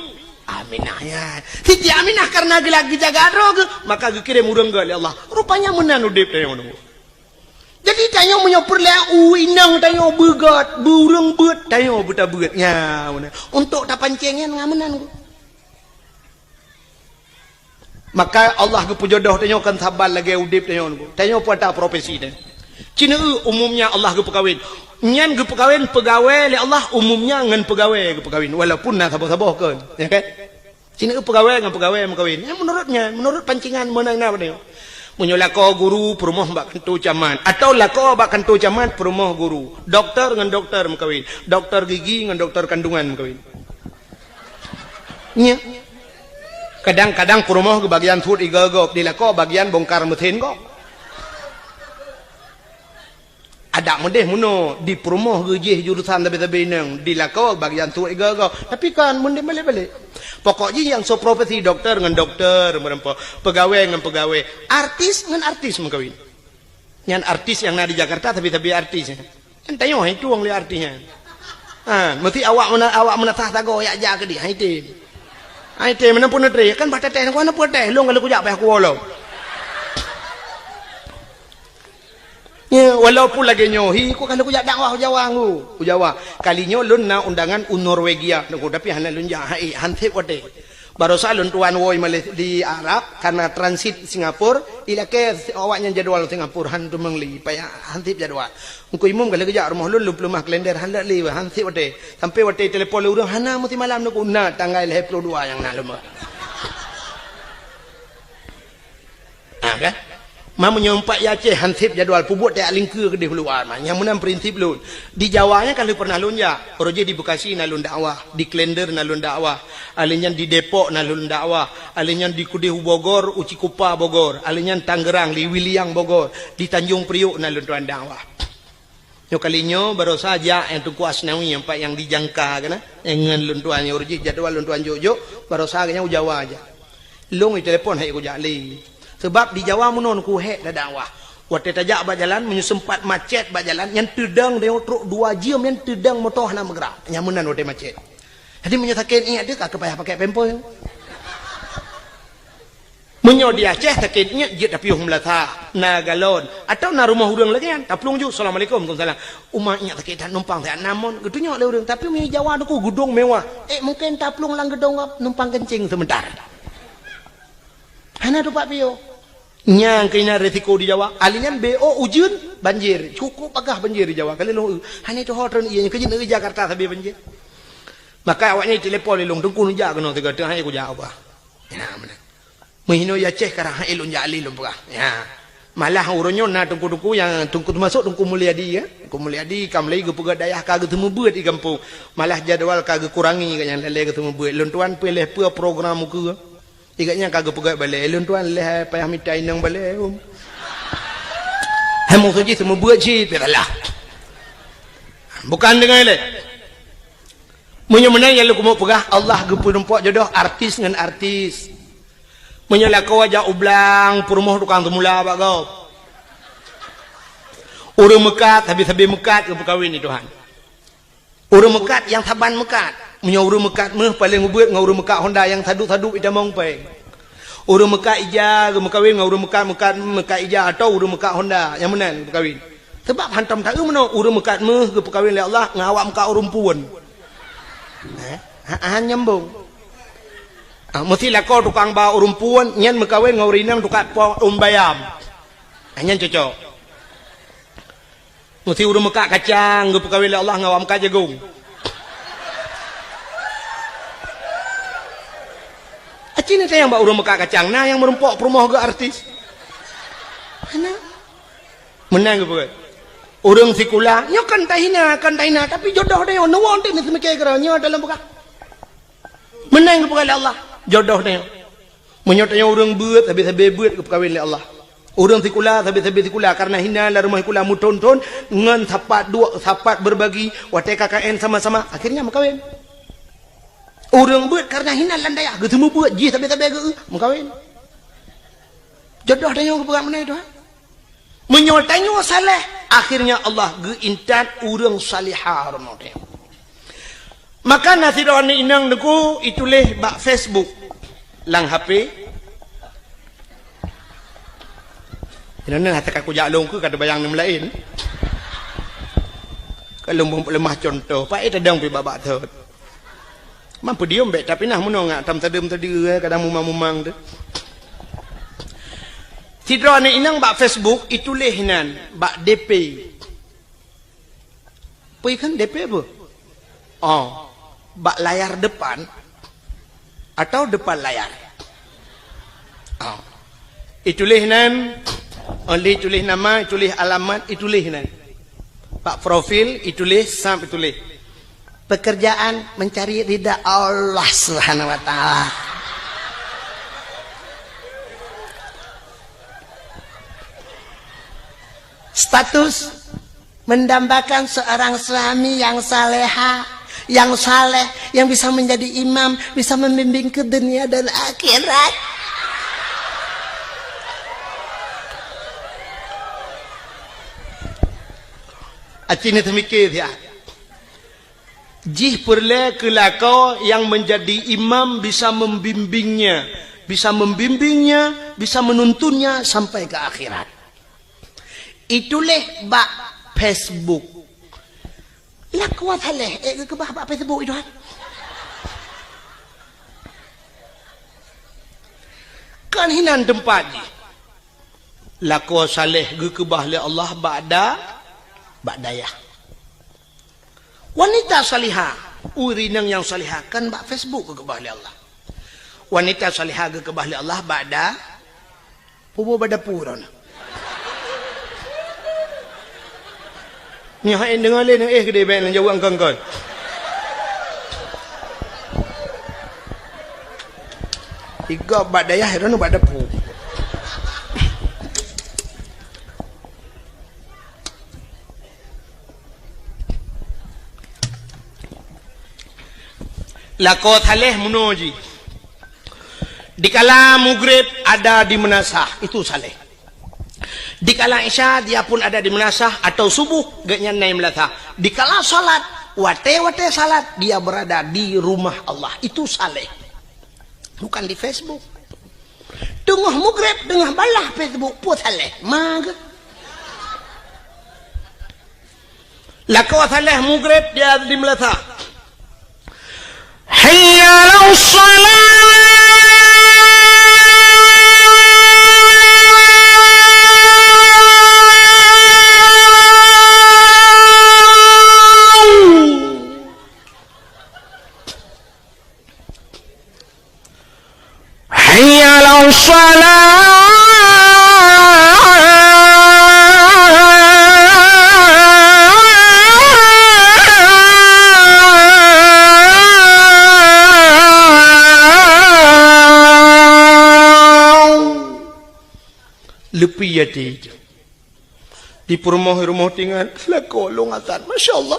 Aminah nyan. Siti Aminah karena geula geujaga droe geuh, maka geukirém ureuëng gèt lé Allah. Rupanya meunan udeb tanyoe nyoe. Jadi tanyoe meunyoe peureulèe u inong tanyoe beugèt, beu ureuëng beuet, tanyoe beutabeuet. Nya, meunan. Untuk tapancéng nyan ngon meunan. Maka Allah geupeujodoh tanyoe kon saban lagèe udeb tanyoe nyoe. Tanyoe peue ata profesi nyan. Ci neueu umumnya Allah geupeukawen. Nyan geupeukawen peugawée lé Allah umumnya ngon peugawée geupeukawen. Walaupun na saboh-saboh kon. Ya kan? Ci neueu peugawée ngon peugawée meukawén. Nyan menurut nyan, menurut pancingan meunan na tanyoe. Meunyoe lakoe guru peurumoh bak kantô camat. Atau lakoe bak kantô camat peurumoh guru. Doktor ngon doktor meukawén. Doktor gigi ngon doktor kandungan meukawén. Nya. Kadang-kadang peurumoh geubagian suet igoe gob, di lakoe bagian bongkar meusén gob. Adak meudeh meunoe, di peurumoh geujih jurusan sabe-sabe inong, di lakoe bagian suet igoe gob. Tapi kan meudeh balek-balek. Pokok jih nyang soe profesi doktor ngon doktor meureumpok, peugawée ngon peugawée, artis ngon artis meukawén. Nyan artis nyang na di Jakarta, sabe-sabe artis nyan. Nyan tanyoe hai tueng lé artis nyan. Ha, meusti awak meuna-, awak meunasah sagoe yak jak keudeh, hai tem. Hai tem, meunan pun neutré, kan bah tatéh, ku hana peue tatéh, lôn ka lheueh kujak payah kuwoe lom. Ya, walaupun lagèe nyoe, hi, ku ka lheueh kujak dakwah u Jawa ngu, u Jawa. Kali nyoe lôn na undangan u Norwegia, nunggu, tapi hana lôn jak, hai, han sép watèe. Barosa lôn tuan woe Malaysia di Arab, karena transit Singapura, ilakée awaknyan jadwal Singapura, han teumeung li, payah han sép jadwal. Teungku Imum ka lheueh geujak rumoh lôn, lôn peuleumah kalender, han leuet li, han sép watée. Sampai watée telepon lé ureuëng, hana meusimalam Teungku, na tanggai lhée ploh dua nyang na lôn. Ha, kan? Ma meunyoe umpat i Aceh han sép jadwal, peubuet tajak lingkeue keudeh u luwa, ma. Nyang meunan prinsip lôn. Di Jawa nyan ka lheueh pernah lôn jak. Uroe jih di Bekasi na lôn dakwah, di Klender na lôn dakwah. Alheuh nyan di Depok na lôn dakwah. Alheuh nyan di keudeh u Bogor, u Cikupa Bogor. Alheuh nyan Tangerang, di Wiliang Bogor. Di Tanjung Priok na lôn tuan dakwah. Nyoe kali nyoe barosa jak nyang Teungku Asnawi, nyang pat nyang di Jangka keunan. Nyang ngon lôn tuan nyoe, uroe jih jadwal lôn tuan jok-jok, barosa geuhnyan u Jawa jak. Lôn itelepon han ék kujak lé. Sabab di Jawa meunoe Teungku hék dakwah. Watée tajak bak jalan, meunyoe seumpat macet bak jalan, nyan teudong deungon trok dua jeuem, nyan teudong moto hana meugerak. Nyan meunan watée macet. Jadi meunyoe sakét iék teuh ka keu payah pakai pampers. Meunyoe di Aceh sakét iék jeuet tapiôh meulasa, na galon, atawa na rumoh ureuëng lagée nyan, taplueng ju, "Assalamualaikum." "Waalaikumsalam." "Uma iék sakét that, numpang siat na mon." Geutunyok lé ureuëng, tapi meunyoe Jawa Teungku geudong mewah, ék mungken taplueng lam geudong numpang keuncing seumeuntara. Hana tupat piôh. Nyang keunan resiko di Jawa. Alheuh nyan B O ujeuen, banjir. Cukup bagaih banjir di Jawa. Kali lôn, hana tuho treun ié, keu jeuet neugeujak Jakarta sabe banjir. Maka awaknyan telepon lé lôn, "Teungku neujak keunoe sigoe teuh, han ék kujak ubah." Ya, meunan. Meuhinoe i Aceh karang han ék lôn jak lé lôn peugah. Ya. Malah uroe nyoe na teungku-teungku nyang teungku teumasok Teungku Mulyadi, ya. Teungku Mulyadi ka mulai geupeugah dayah ka geuseumeubeuet di gampông. Malah jadwal ka geukurangi gobnyan lé geuseumeubeuet. Lôn tuan peureulée peue program ukeue. Di gobnyan ka geupeugah balée. Lôn tuan lé payah mita inong balée, um. Hai musoh jih seumeubeuet cit, pih salah. Bukan deungon lé. Meunyoe meunan nyang lôn keumeung peugah, Allah geupeurumpok jodoh artis ngon artis. Meunyoe lakoe jak u blang, peurumoh tukang seumula bak gob. Ureuëng meukat, sabe-sabe meukat geupeukawen di Tuhan. Ureuëng meukat nyang saban meukat. Meunyoe ureuëng meukat méuh paleng ubeuet ngon ureuëng meukat honda nyang sadup-sadup itamong péng. Ureuëng meukat ija geumeukawen ngon ureuëng meukat, meukat, meukat ija atawa ureuëng meukat honda nyang meunan geupeukawen. Sabab hantom taeu meunoe ureuëng meukat méuh geupeukawen lé Allah ngon awak meukat ureuëng puon. Eh? Ha, han nyambong. Ah, meusti lakoe tukang ba ureuëng puon nyan meukawen ngon ureuëng inong tukang po ureuëng bayam. Ah, nyan cocok. Meusti ureuëng meukat kacang geupeukawen lé Allah ngon awak meukat jagong. Aci na tayang bak ureuëng meukat kacang, na nyang meurumpok peurumoh geuh artis. Hana. Meunan geupeugah. Ureuëng sikula, nyoe kan tahina, kan tahina, tapi jodoh tanyoe, neuwoe teuk neuseumiké keudroe, nyoe dalam peugah. Meunan geupeugah lé Allah, jodoh tanyoe. Meunyoe tanyoe ureuëng beuet, sabe-sabe beuet geupeukawen lé Allah. Ureuëng sikula, sabe-sabe sikula, kareuna hina lam rumoh sikula meuthon-thon, ngon sapat duek, sapat berbagi, watée K K N sama-sama, akhirnya meukawen. Ureuëng beuet kareuna hina lam dayah, geuseumeubeuet jih sabe-sabe geu-, meukawen. Jodoh tanyoe geupeugah meunan, Tuhan. Meunyoe tanyoe saleh, akhirnya Allah geuintat ureuëng salihah rumoh tanyoe. Maka na sidroe aneuk inong Teungku ituléh bak Facebook lam H P. Inoe hase ka kujak lôn keu ka teubayang nem laén. Ka lôn leumah contoh, paét tadong pih bak-bak thot. Mampu diom bék, tapi nah meunoe ngak tam tadeuem tadi, eh, kadang mumang-mumang tu. Sidroe aneuk inong bak Facebook ituléh nan bak D P. Peue kheun D P peue? Oh, bak layar depan atau depan layar? Oh. Ituléh nan, oh, lé ituléh nama, ituléh alamat, ituléh nan. Bak profil ituléh, sab ituléh. Pekerjaan mencari ridha Allah Subhanahu wa Ta'ala. Status mendambakan seorang suami yang saleha, yang saleh, yang bisa menjadi imam, bisa membimbing ke dunia dan akhirat. Aci ni teumiké siat. Jih peureulée keu lakoe nyang meunjadi imam bisa membimbingnya, bisa membimbingnya, bisa menuntunnya sampai ke akhirat. Ituléh bak Facebook. Lakoe saleh, ék geukeubah bak Facebook itu kan. Kan hinan teumpat jih. Lakoe saleh geukeubah lé Allah bak da-, bak dayah. Wanita salihah, ureueng inong nyang salihah kan bak Facebook geukeubah lé Allah. Wanita salihah geukeubah lé Allah bak da-, puboh bak dapu droeneuh. Nyoe hai deungoe lé, eh, keudéh bèk neujaweueb kon-kon. Igob bak dayah, droeneuh bak dapu. Lakoe saleh meunoe jih. Dikala mugreb ada di meunasah, itu saleh. Dikala isya, dia pun ada di meunasah, atau subuh, gobnyan na i meunasah. Dikala salat, watèe-watèe salat, dia berada di rumah Allah. Itu saleh. Bukan di Facebook. Teungoh mugreb, teungoh balah Facebook, peue saleh. Mage. Lakoe saleh mugreb dia di meunasah. Hayya 'alas shalah. Hayya 'alas shalah. Leupie até. Di peurumoh-rumoh tingat, lakoe lôn azan. Masya Allah.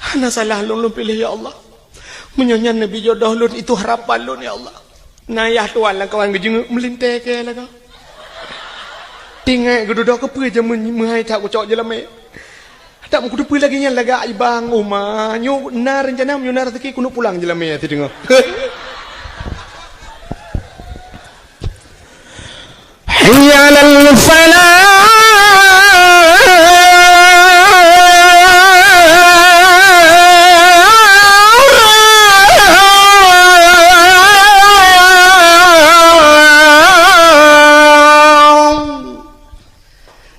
Hana salah lôn, lôn piléh, ya Allah. Meunyoe nyan neubi jodoh lôn, itu harapan lôn, ya Allah. Na yah tuan lamkawan geujeungeuek meulintèe keu lagoe. Tingat geududoe keupeue jameun meuhai that kucok jeulamèe. That meukuteupeue lagèe nyan lagak ibang uma. Nyoe na reuncana meunyoe na raseuki keuneuk pulang jeulamèe sideungoe. Hayya 'alal falah.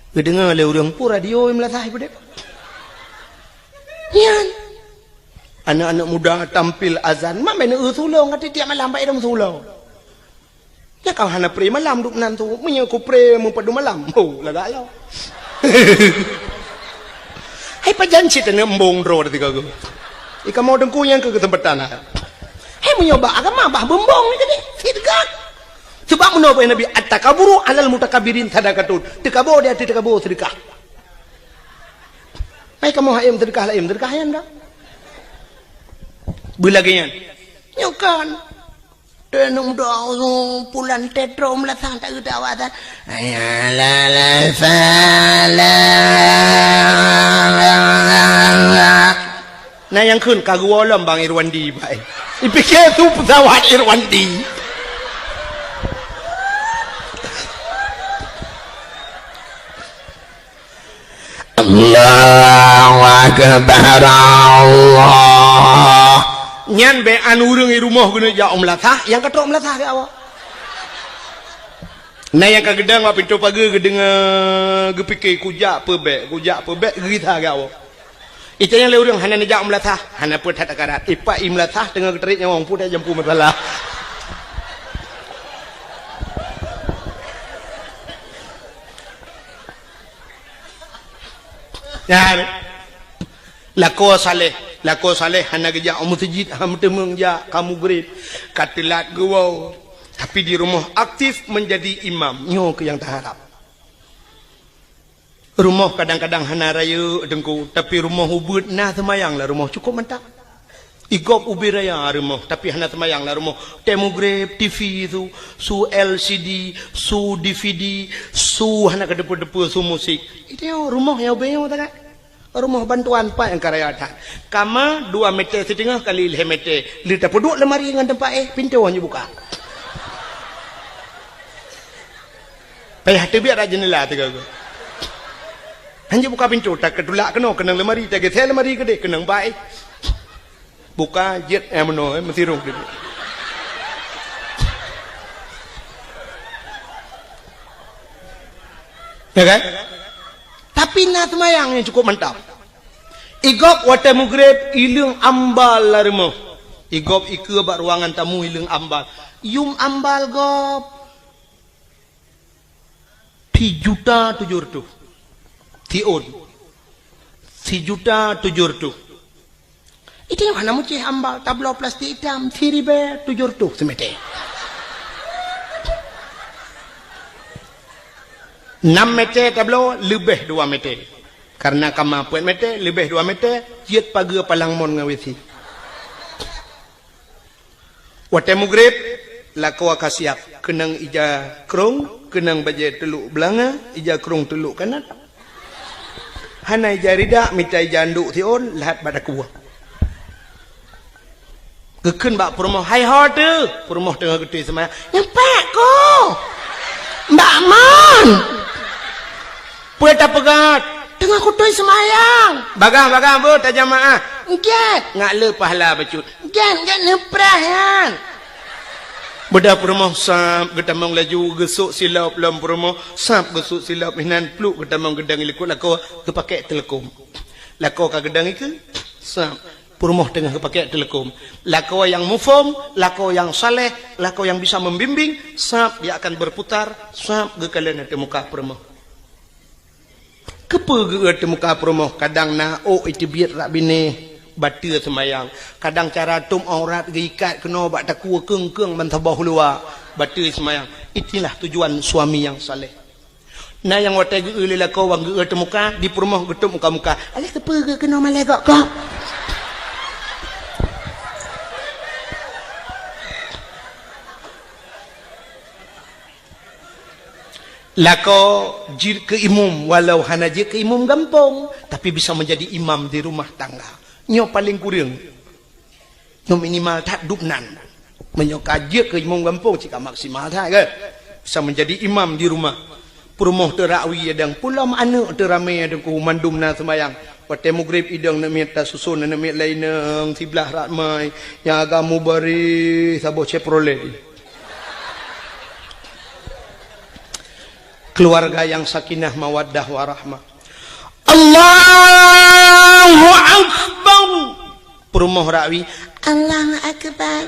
Geudeungoe lé ureueng peue radio i meulasah i peudeh. Nyan. Aneuk-aneuk muda tampil azan, mak meuneuk eu sulong, ka tiep-tiep malam bak idong sulong. Nyan ka hana pré malam duek nan tu. Meunyoe ku pré meupadum malam, oh, lagak lom. Hai pajan cit aneuk embong droe teuka geuh. Ikamoe teungku nyang keu keuseumpatan hai. Hai meunyoe bak agama bah beumbong ni tadi, sidroe. Sebab meunoe Nabi, "At-takaburu 'alal mutakabbirin sadaqatun." Teukabo di ateueh teukabo seudeukah. Hai kamoe hai em seudeukah laén, seudeukah nyan dah. Beulagèe nyan. Nyoe kan. Teunong doa pulan tetro meulasah tak geuda awak tan. Hayya 'alal falah. Na nyang kheun ka geuwoe lom Bang Irwandi, bai. Ipike su peusawat Irwandi. Allahu Akbar, Allah. Nyan bèk an ureueng i rumoh geuneuk jak u meulasah, nyang ka trok meulasah keu awak. Na nyang ka geudong bak pintoe pageue geudeungoe, geupike, "Kujak peue bèk, kujak peue bèk," geugisa keu awak. Itanyong lé ureueng, "Hana neujak u meulasah?" "Hana peue that, akarat." Ipak i meulasah teungoh geutarek nyawöng, peue that jampu masalah. Nyan. Lakoe saleh, lakoe saleh hana geujak u meuseujid, hana meuteumeung jak, ka mugreb, ka teulat geuwoe. Tapi di rumoh aktif menjadi imam. Nyoe keuh nyang taharab. Rumoh kadang-kadang hana rayeuk teungku, tapi rumoh ubeuet na seumayang lam rumoh cukôp mantap. Igob ubé raya rumoh, tapi hana seumayang lam rumoh. Tée mugreb, T V su, su L C D, su D V D, su hana keudeupeue-deupeue, su musik. Itu rumoh nyang ubé nyoe takat. Rumoh bantuan pat nyang ka raya that. Kama dua meter siteungoh kali lhée meter. Lé tapeuduek lemari ngon teumpat éh, pintoe hana buka. Payah teubiet rak jeundela teuga-ga. Hanjeuet buka pintoe, takeutulak keunoe keunong lemari, tageusée lemari keudeh keunong bai. Buka jeuet, eh, meunoe, eh, meusirong keudeh. Ya kan? Tapi na seumayang nyang cukup mantap. Igob watée mugreb ileueng ambal lam rumoh. Igob ikeue bak ruangan tamu ileueng ambal. Yum ambal gob. Sijuta tujoh reutôh. Siôn. Sijuta tujoh reutôh. Itu nyang hana meucéh ambal, tabloe plastik itam, siribée tujoh reutôh simeté. Nam meté tabloe, leubeh dua meté. Karena kama peuet meté, leubeh dua meté, jeuet pageue palang mon ngon W C. Watée mugreb, lakoe ka siab, keunong ija krong, keunong bajée teulok beulanga, ija krong teulok kanat. Hana ija ridak, mita ija andok siôn, lhat bak dakue. Geukheun bak peurumoh, "Hai ho teuh!" Peurumoh teungoh geutôi seumayang. "Nyan pat ko! Mbak Mon!" "Peue tapeugah?" "Teungoh kutôi seumayang." "Bagah-bagah beuh tajamaah." "Gét." "Ngat le pahala bacut." "Gét, gét neupreh nyan." Beudah peurumoh sab geutamong laju geusok silop lom peurumoh, sab geusok silop hinan pluk geutamong geudong likot lakoe geupakée teuleukom. Lakoe ka geudong ikeue, sab peurumoh teungoh geupakée teuleukom. Lakoe nyang muphom, lakoe nyang saleh, lakoe nyang bisa membimbing, sab dia akan berputar, sab geukalon ateueh muka peurumoh. Keupeue geu-eu teumuka peurumoh, kadang na ôk iteubiet rak binéh, bateue seumayang. Kadang cara tom aurat geuikat keunoe bak takue keung-keung ban saboh luwa, bateue seumayang. Itulah tujuan suami nyang saleh. Na nyang watée geu-eu lé lakoe wan geu-eu teumuka, di peurumoh geutom muka-muka. Alah keupeue geu-eu keunoe malée gok-gok? Lakoe jeuet keu imum, walau hana jeuet keu imum gampông, tapi bisa menjadi imam di rumah tangga. Nyoe paleng kureueng. Nyoe minimal that dubnan. Meunyoe ka jeuet keu imum gampông, cit ka maksimal that, kan? Bisa menjadi imam di rumah. Peurumoh teuh rakwi idong, pulom aneuk teuh ramé idong, mandum na seumayang. Watée mugreb idong neuk miet tasuson, neuk miet laén inong siblah ramé, nyang agam mubareh saboh Chevrolet. Keluarga yang sakinah, mawaddah, warahmah. Allahu Akbar. Peurumoh rakwi, Allahu Akbar.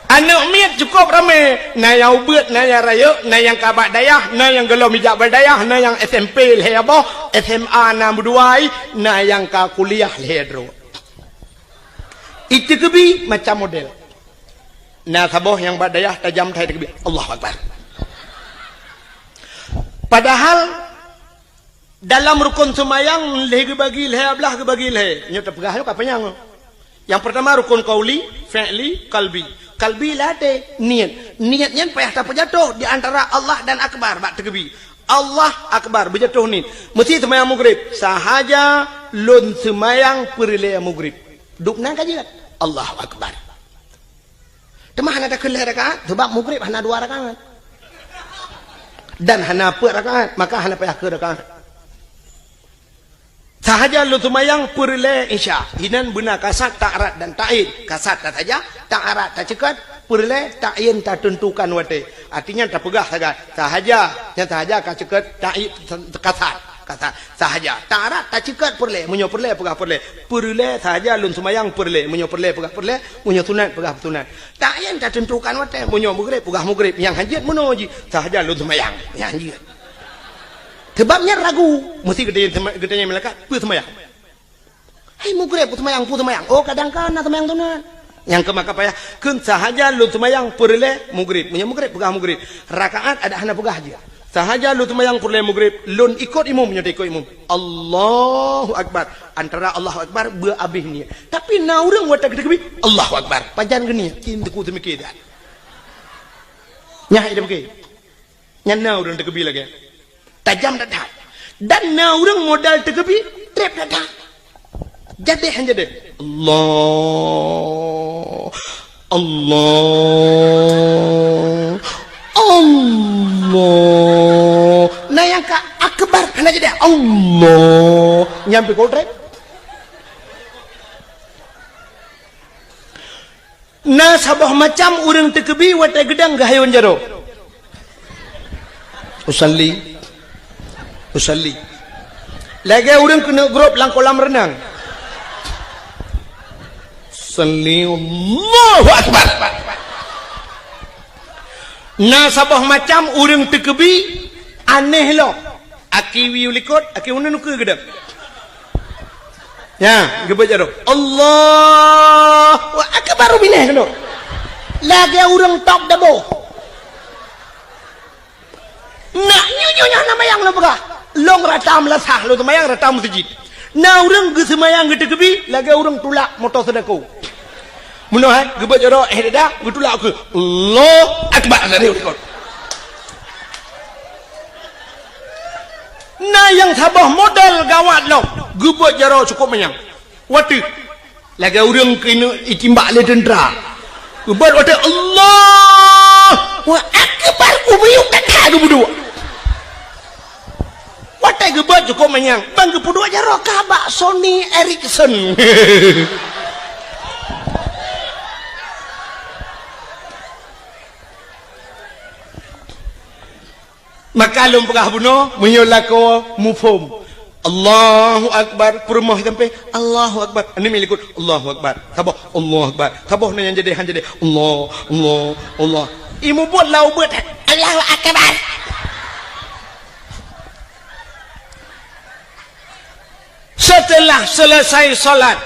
Aneuk miet cukup ramé, na nyang ubeuet, na nyang rayeuk, na nyang ka bak dayah, na nyang gohlom ijak bak dayah, na nyang S M P lhée boh, S M A na meudua, na nyang ka kuliah lhée droe. Iteukeubi macam model. Na saboh nyang bak dayah tajam that iteukeubi. Allahu Akbar. Padahal dalam rukon seumayang lhée geubagi lhée, ablah geubagi lhée. Nyoe tapeugah nyoe ka panyang. Nyang peurtama rukon qauli, fi'li, qalbi. Qalbi lam até, niet. Niet nyan payah tapeujatoh di antara Allah dan Akbar bak teukeubi. Allah Akbar, beujatoh niet. Meusi seumayang mugreb. Sahaja lôn seumayang peureulée mugreb. Dubnan ka jeuet. Allahu Akbar. Teuma hana takheun lhée rakaat, sabab mugreb hana dua rakaat. Dan hana peuet rakaat, maka hana payah kheun rakaat. Sahaja lôn seumayang peureulée Isya. Inan beuna kasat, ta'arat dan ta'yin. Kasat tasaja, ta'arat taceukot, peureulée ta'yin tateuntukan watée. Artinya tapeugah sagai. Sahaja, nyang sahaja ka ceukot, ta'yin kasat. Kasat sahaja. Ta'arat taceukot peureulée, meunyoe peureulée peugah peureulée. Peureulée sahaja lôn seumayang peureulée, meunyoe peureulée peugah peureulée, meunyoe sunat peugah sunat. Ta'yin tateuntukan watée, meunyoe mugreb peugah mugreb, nyang hanjeuet meunoe jih sahaja lôn seumayang, nyang hanjeuet. Sebab nyan ragu, meusi geutanyong, geutanyong malaikat, peue seumayang? Hai mugreb, peue seumayang, peue seumayang? Oh, kadang ka na seumayang sunat. Nyang keu maka payah, kheun sahaja lôn seumayang peureulée mugreb. Meunyoe mugreb peugah mugreb, rakaat adak hana peugah jih. Sahaja lôn seumayang peureulée mugreb, lôn ikot imum, nyoe ikot imum. Allahu Akbar. Antara Allahu Akbar beu abéh niet. Tapi na ureuëng watée geuteukeubi, Allahu Akbar. Pajan geuniet, cit teukeu teumike dah. Nyan hai teumike. Nyan na ureuëng teukeubi lagée. Tajam that-that. Dan na ureuëng modal teukeubi, treb that-that. Jadeh han jadeh. Allah. Allah. Allah. Na nyang ka akbar hana jadeh. Allah. Nyang pih keu treb. Na saboh macam ureuëng teukeubi watée geudang geuhayôn jaroe. Usalli. Usalli. Lagée ureuëng keuneuk grob lam kolam reunang. Usalli, Allahu Akbar. Na saboh macam ureuëng teukeubi aneh lom. Aki wiyeue likot, aki uneuen ukeue geudang. Nya, geubeuet jaroe. Allahu Akbar, baru binéh keunoe. Lagée ureuëng tôb dabo. Nak nyoe, nyoe, nyoe na mayang lôn peugah. Lôn rata meulasah, lôn seumayang rata meuseujid. Na ureuëng geuseumayang geuteukeubi, lagée ureuëng tulak moto seudako. Meunoe hai, geubeuet jaroe, eh dada, geutulak ukeue. Allahu Akbar, lari u likot. Na nyang saboh model gawat lom, geubeuet jaroe cukôp manyang. Watée lagée ureuëng keuneuk itimbak lé teuntra. Geubeuet watée Allahu Akbar, ubiyuk that-that geupeuduek. Watée geubeuet cukôp manyang, ban geupeuduek jaroe ka bak Sony Ericsson. Maka lôn peugah bunoe, meunyoe lakoe muphom, Allahu Akbar, peurumoh sampai, Allahu Akbar. Aneuk miet likot, Allahu Akbar. Saboh, Allahu Akbar. Saboh na nyang jadi, han jadi, Allah, Allah, Allah. Imeubeuet lau beuet, Allahu Akbar. Setelah selesai salat,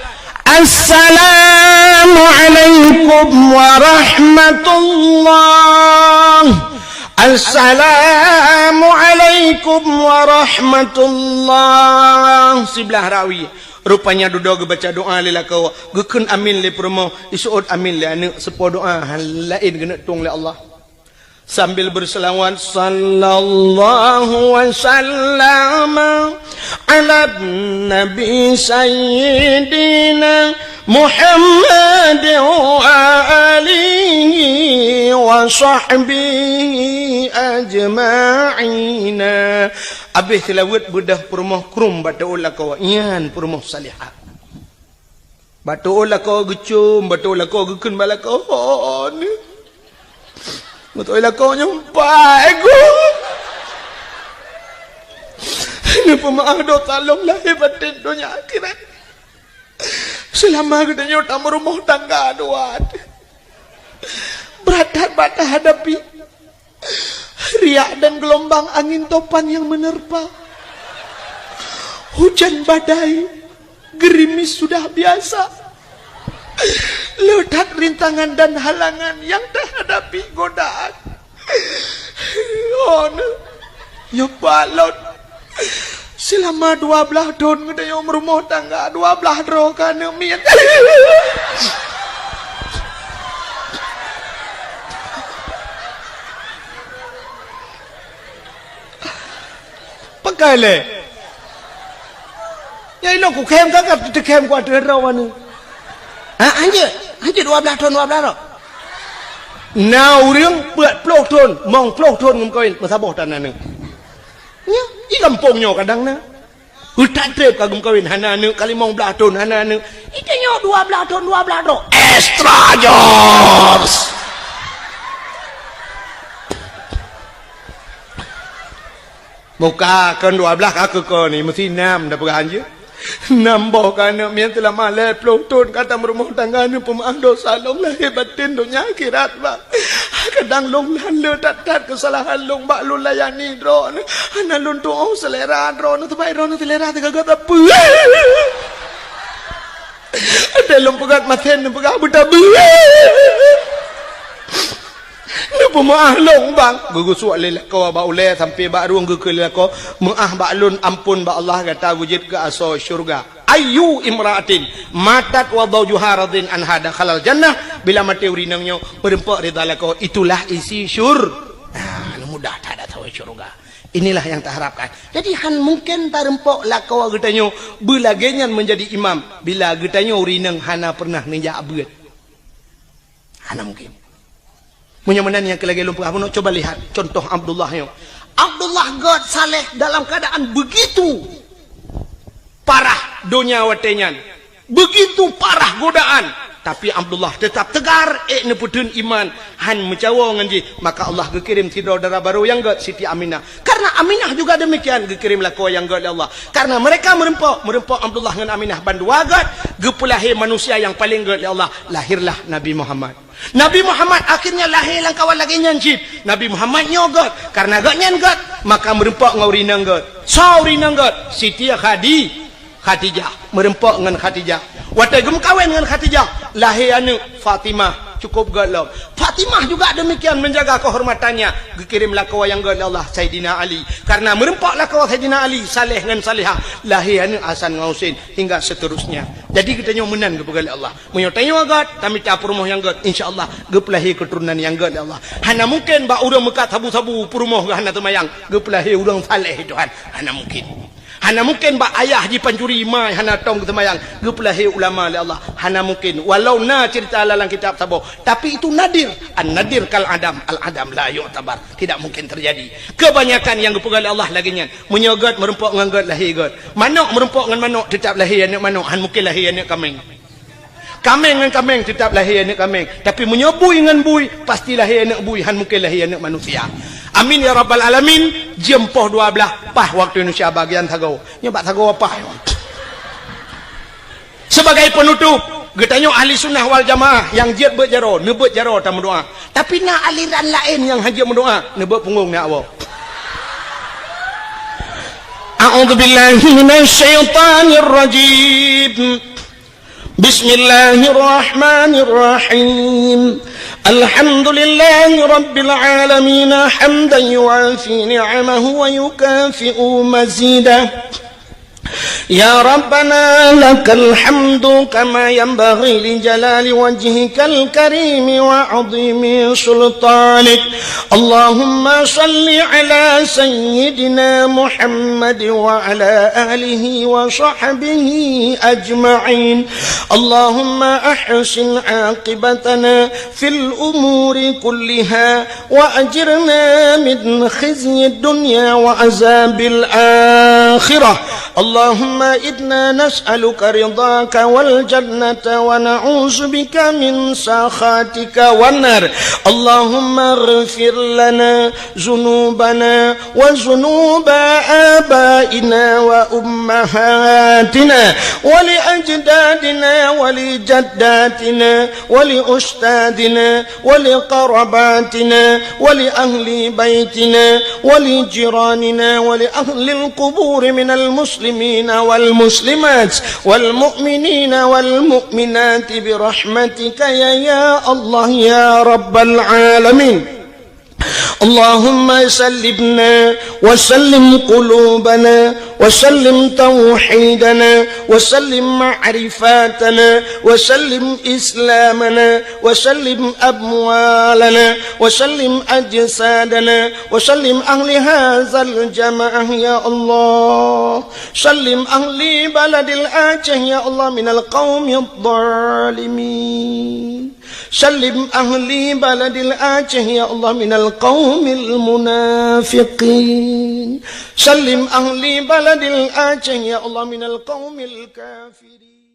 "Assalamualaikum warahmatullah. Assalamualaikum warahmatullah." Siblah rawi. Rupanya dudoe geubaca doa lé lakoe, geukheun amin lé peurumoh, iseuôt amin lé aneuk, seupôt doa, han laén geuneuk tueng lé Allah. Sambil berselawat, "Sallallahu wa sallama ala Nabi Sayyidina Muhammad wa alihi wa sahbihi ajma'ina." Abéh seulaweuet beudôh peurumoh krum bak teuôt lakoe, nyan peurumoh salihah. Bak teuôt lakoe geucom, bak teuôt lakoe geukheun bak lakoe, "Ho, nyoe." Beutôi lakoe nyoe, "Pai, Guru. Neupeumaáh dosa lôn lahé batén donya akhirat. Seulama geutanyoe tameurumoh tangga dua, brat that bak tahadapi." Riak dan gelombang angin topan yang menerpa. Hujan badai, gerimis sudah biasa. Le that rintangan dan halangan yang tahadapi, godaan. Oh, nyoe balon. Seulama dua blaih thon geutanyoe meurumoh tangga, dua blaih droe ka aneuk miet. Pakai lé. Ya, ilong kukhem ka, ka teukhem ku ateueh droe aneuk. Ha, hanjeuet. Hanjeuet dua blaih thon, dua blaih droe. Na ureuëng peuet ploh thon, mong ploh thon geumeukawen, meusaboh tan aneuk. Nyoe, di gampông nyoe kadang na. Utak treb ka geumeukawen, hana aneuk, ka limong blaih thon, hana aneuk. Itu nyoe dua blaih thon, dua blaih droe. Extra jobs. Muka kon dua blaih ka keu kon ni, meusi nam dah peugah hanjeuet. Nam boh ka aneuk miet seulama lhée ploh thon ka tameurumoh tangga, neupeumaáh dosa lôn lahé batén donya akhirat, Bang. Kadang lôn lheueh that-that keusalahan lôn bak lôn layani droeneuh. Hana lôn tuoh seulera droeneuh, teuma droeneuh seulera teugaga sapeue. Ada lôn peugah masen, lôn peugah beutabeue. Neupeumaáh lôn, Bang. Geugusuek lé lakoe bak ulée sampai bak rueng geukheun lé lakoe, "Meuáh bak lôn, ampôn bak Allah, gata beujeuet keu asoe syeuruga." Ayyu imra'atin matat wa zawjuha radin anha dakhalal jannah. Bila maté ureuëng inong nyoe, meureumpok ridha lakoe, itulah isi syur-, nah, mudah that asoe syeuruga. Inilah yang taharapkan. Jadi, han mungken tarumpok lakoe geutanyoe beulagée nyan meunjadi imam bila geutanyoe ureuëng inong hana peureunah neujak beuet. Hana mungkin. Meunyoe meunan nyang keu lagée lôn peugah bunoe, coba lihat contoh Abdullah nyoe. Abdullah gét saleh dalam keadaan begitu parah donya watée nyan. Begitu parah godaan. Tapi Abdullah teutap teugar, ék neupeutheun iman, han meucawo ngon jih. Maka Allah geukirém sidroe dara barô nyang gét, Siti Aminah. Karena Aminah juga demikian, geukirém lakoe nyang gét lé Allah. Karena mereka meureumpok, meureumpok Abdullah ngon Aminah bandua gét, geupeulahé manusia nyang paleng gét lé Allah. Lahirlah Nabi Muhammad. Nabi Muhammad akhirnya lahé lam kawan lagée nyan cit. Nabi Muhammad nyoe gét, karena gét nyan gét, maka meureumpok ngon ureueng inong gét. Soe ureueng inong gét? Siti Khadi-, Khadijah. Meureumpok ngon Khadijah. Watée geumeukawen ngon Khadijah, lahé aneuëk Fatimah, cukup gét lom. Fatimah juga demikian menjaga kehormatannya, geukirém lakoe nyang gét lé Allah, Saidina Ali. Karena meureumpok lakoe Saidina Ali, saleh ngon salehah, lahé aneuëk Hasan ngon Husein, hingga seterusnya. Jadi geutanyoe meunan geupeugah lé Allah. Meunyoe tanyoe gét, tamita peurumoh nyang gét, insya Allah geupeulahé keuturonan nyang gét lé Allah. Hana mungkin bak ureuëng meukat sabu-sabu peurumoh geuh hana teumayang, geupeulahé ureuëng saleh Tuhan. Hana mungkin. Hana mungkin bak ayah jipancuri mai hana tom geuseumayang, geupeulahé ulama lé Allah. Hana mungkin. Walau na cerita lam kitab saboh, tapi itu nadir. An-nadir kal adam, al-adam la yu'tabar. Tidak mungkin terjadi. Kebanyakan nyang geupeugah lé Allah lagée nyan. Meunyoe gét meureumpok ngon gét lahé gét. Manok meureumpok ngon manok teutap lahé aneuëk manok, han mungkin lahé aneuëk kaméng. Kaméng ngon kaméng teutap lahé aneuëk kaméng. Tapi meunyoe bui ngon bui, pasti lahé aneuëk bui, han mungkin lahé aneuëk manusia. Amin ya rabbal alamin. Jeuem poh dua blaih, paih waktu Indonesia bagian sagoe. Nyoe bak sagoe paih. Sebagai penutup, geutanyoe ahli sunnah wal jamaah nyang jeuet beuet jaroe, neubeuet jaroe tameudoá. Tapi na aliran laén nyang hana jeuet meudoá, neubeuet punggong neujak woe. A'udzu billahi minasy syaithanir rajim. Bismillahirrahmanirrahim. Alhamdulillahi rabbil alamin, hamdan yuwafi ni'amahu wa yukafi'u mazidah. Ya Rabbana, lakal hamdu kama yanbaghi li jalali wajhikal karimi wa azimi sultanik. Allahumma salli ala sayyidina Muhammad wa ala alihi wa sahbihi ajma'in. Allahumma ahsin aqibatana fil umuri kulliha wa ajirna min khizyid dunya wa azabil akhirah. Allahumma inna nas'aluka ridhaka wal jannata wa na'udzubika min sakhatika wan nar. Allahumma ighfir lana zunubana wa zunuba abaina wa ummahatina wa li ajdadina wa li jaddatina wa li ustadina wa li qarabatina wa li ahli baitina wa li jiranina wa li ahlil quburi minal muslimina wal muslimat wal mu'minina wal mu'minati bi rahmatika ya, ya Allah ya Rabbal alamin. Allahumma sallimna wa sallim qulubana wa sallim tauhidana wa sallim ma'rifatana wa sallim islamana wa sallim amwalana wa sallim ajsadana wa sallim ahli hadzal jamaah ya Allah. Sallim ahli baladil Aceh ya Allah minal qaumidh dhalimin. Sallim ahli baladil Aceh ya Allah minal qaumil munafiqin. Sallim ahli baladil Aceh ya Allah minal qaumil kafirin.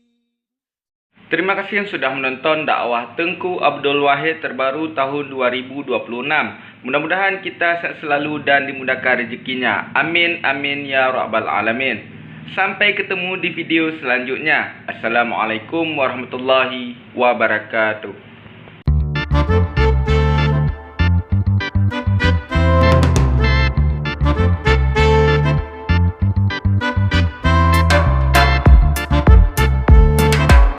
Terima kasih yang sudah menonton dakwah Teungku Abdul Wahid terbaru tahun dua ribu dua puluh enam. Mudah-mudahan kita sehat selalu dan dimudahkan rezekinya. Amin, amin, ya rabbal alamin. Sampai ketemu di video selanjutnya. Assalamualaikum warahmatullahi wabarakatuh.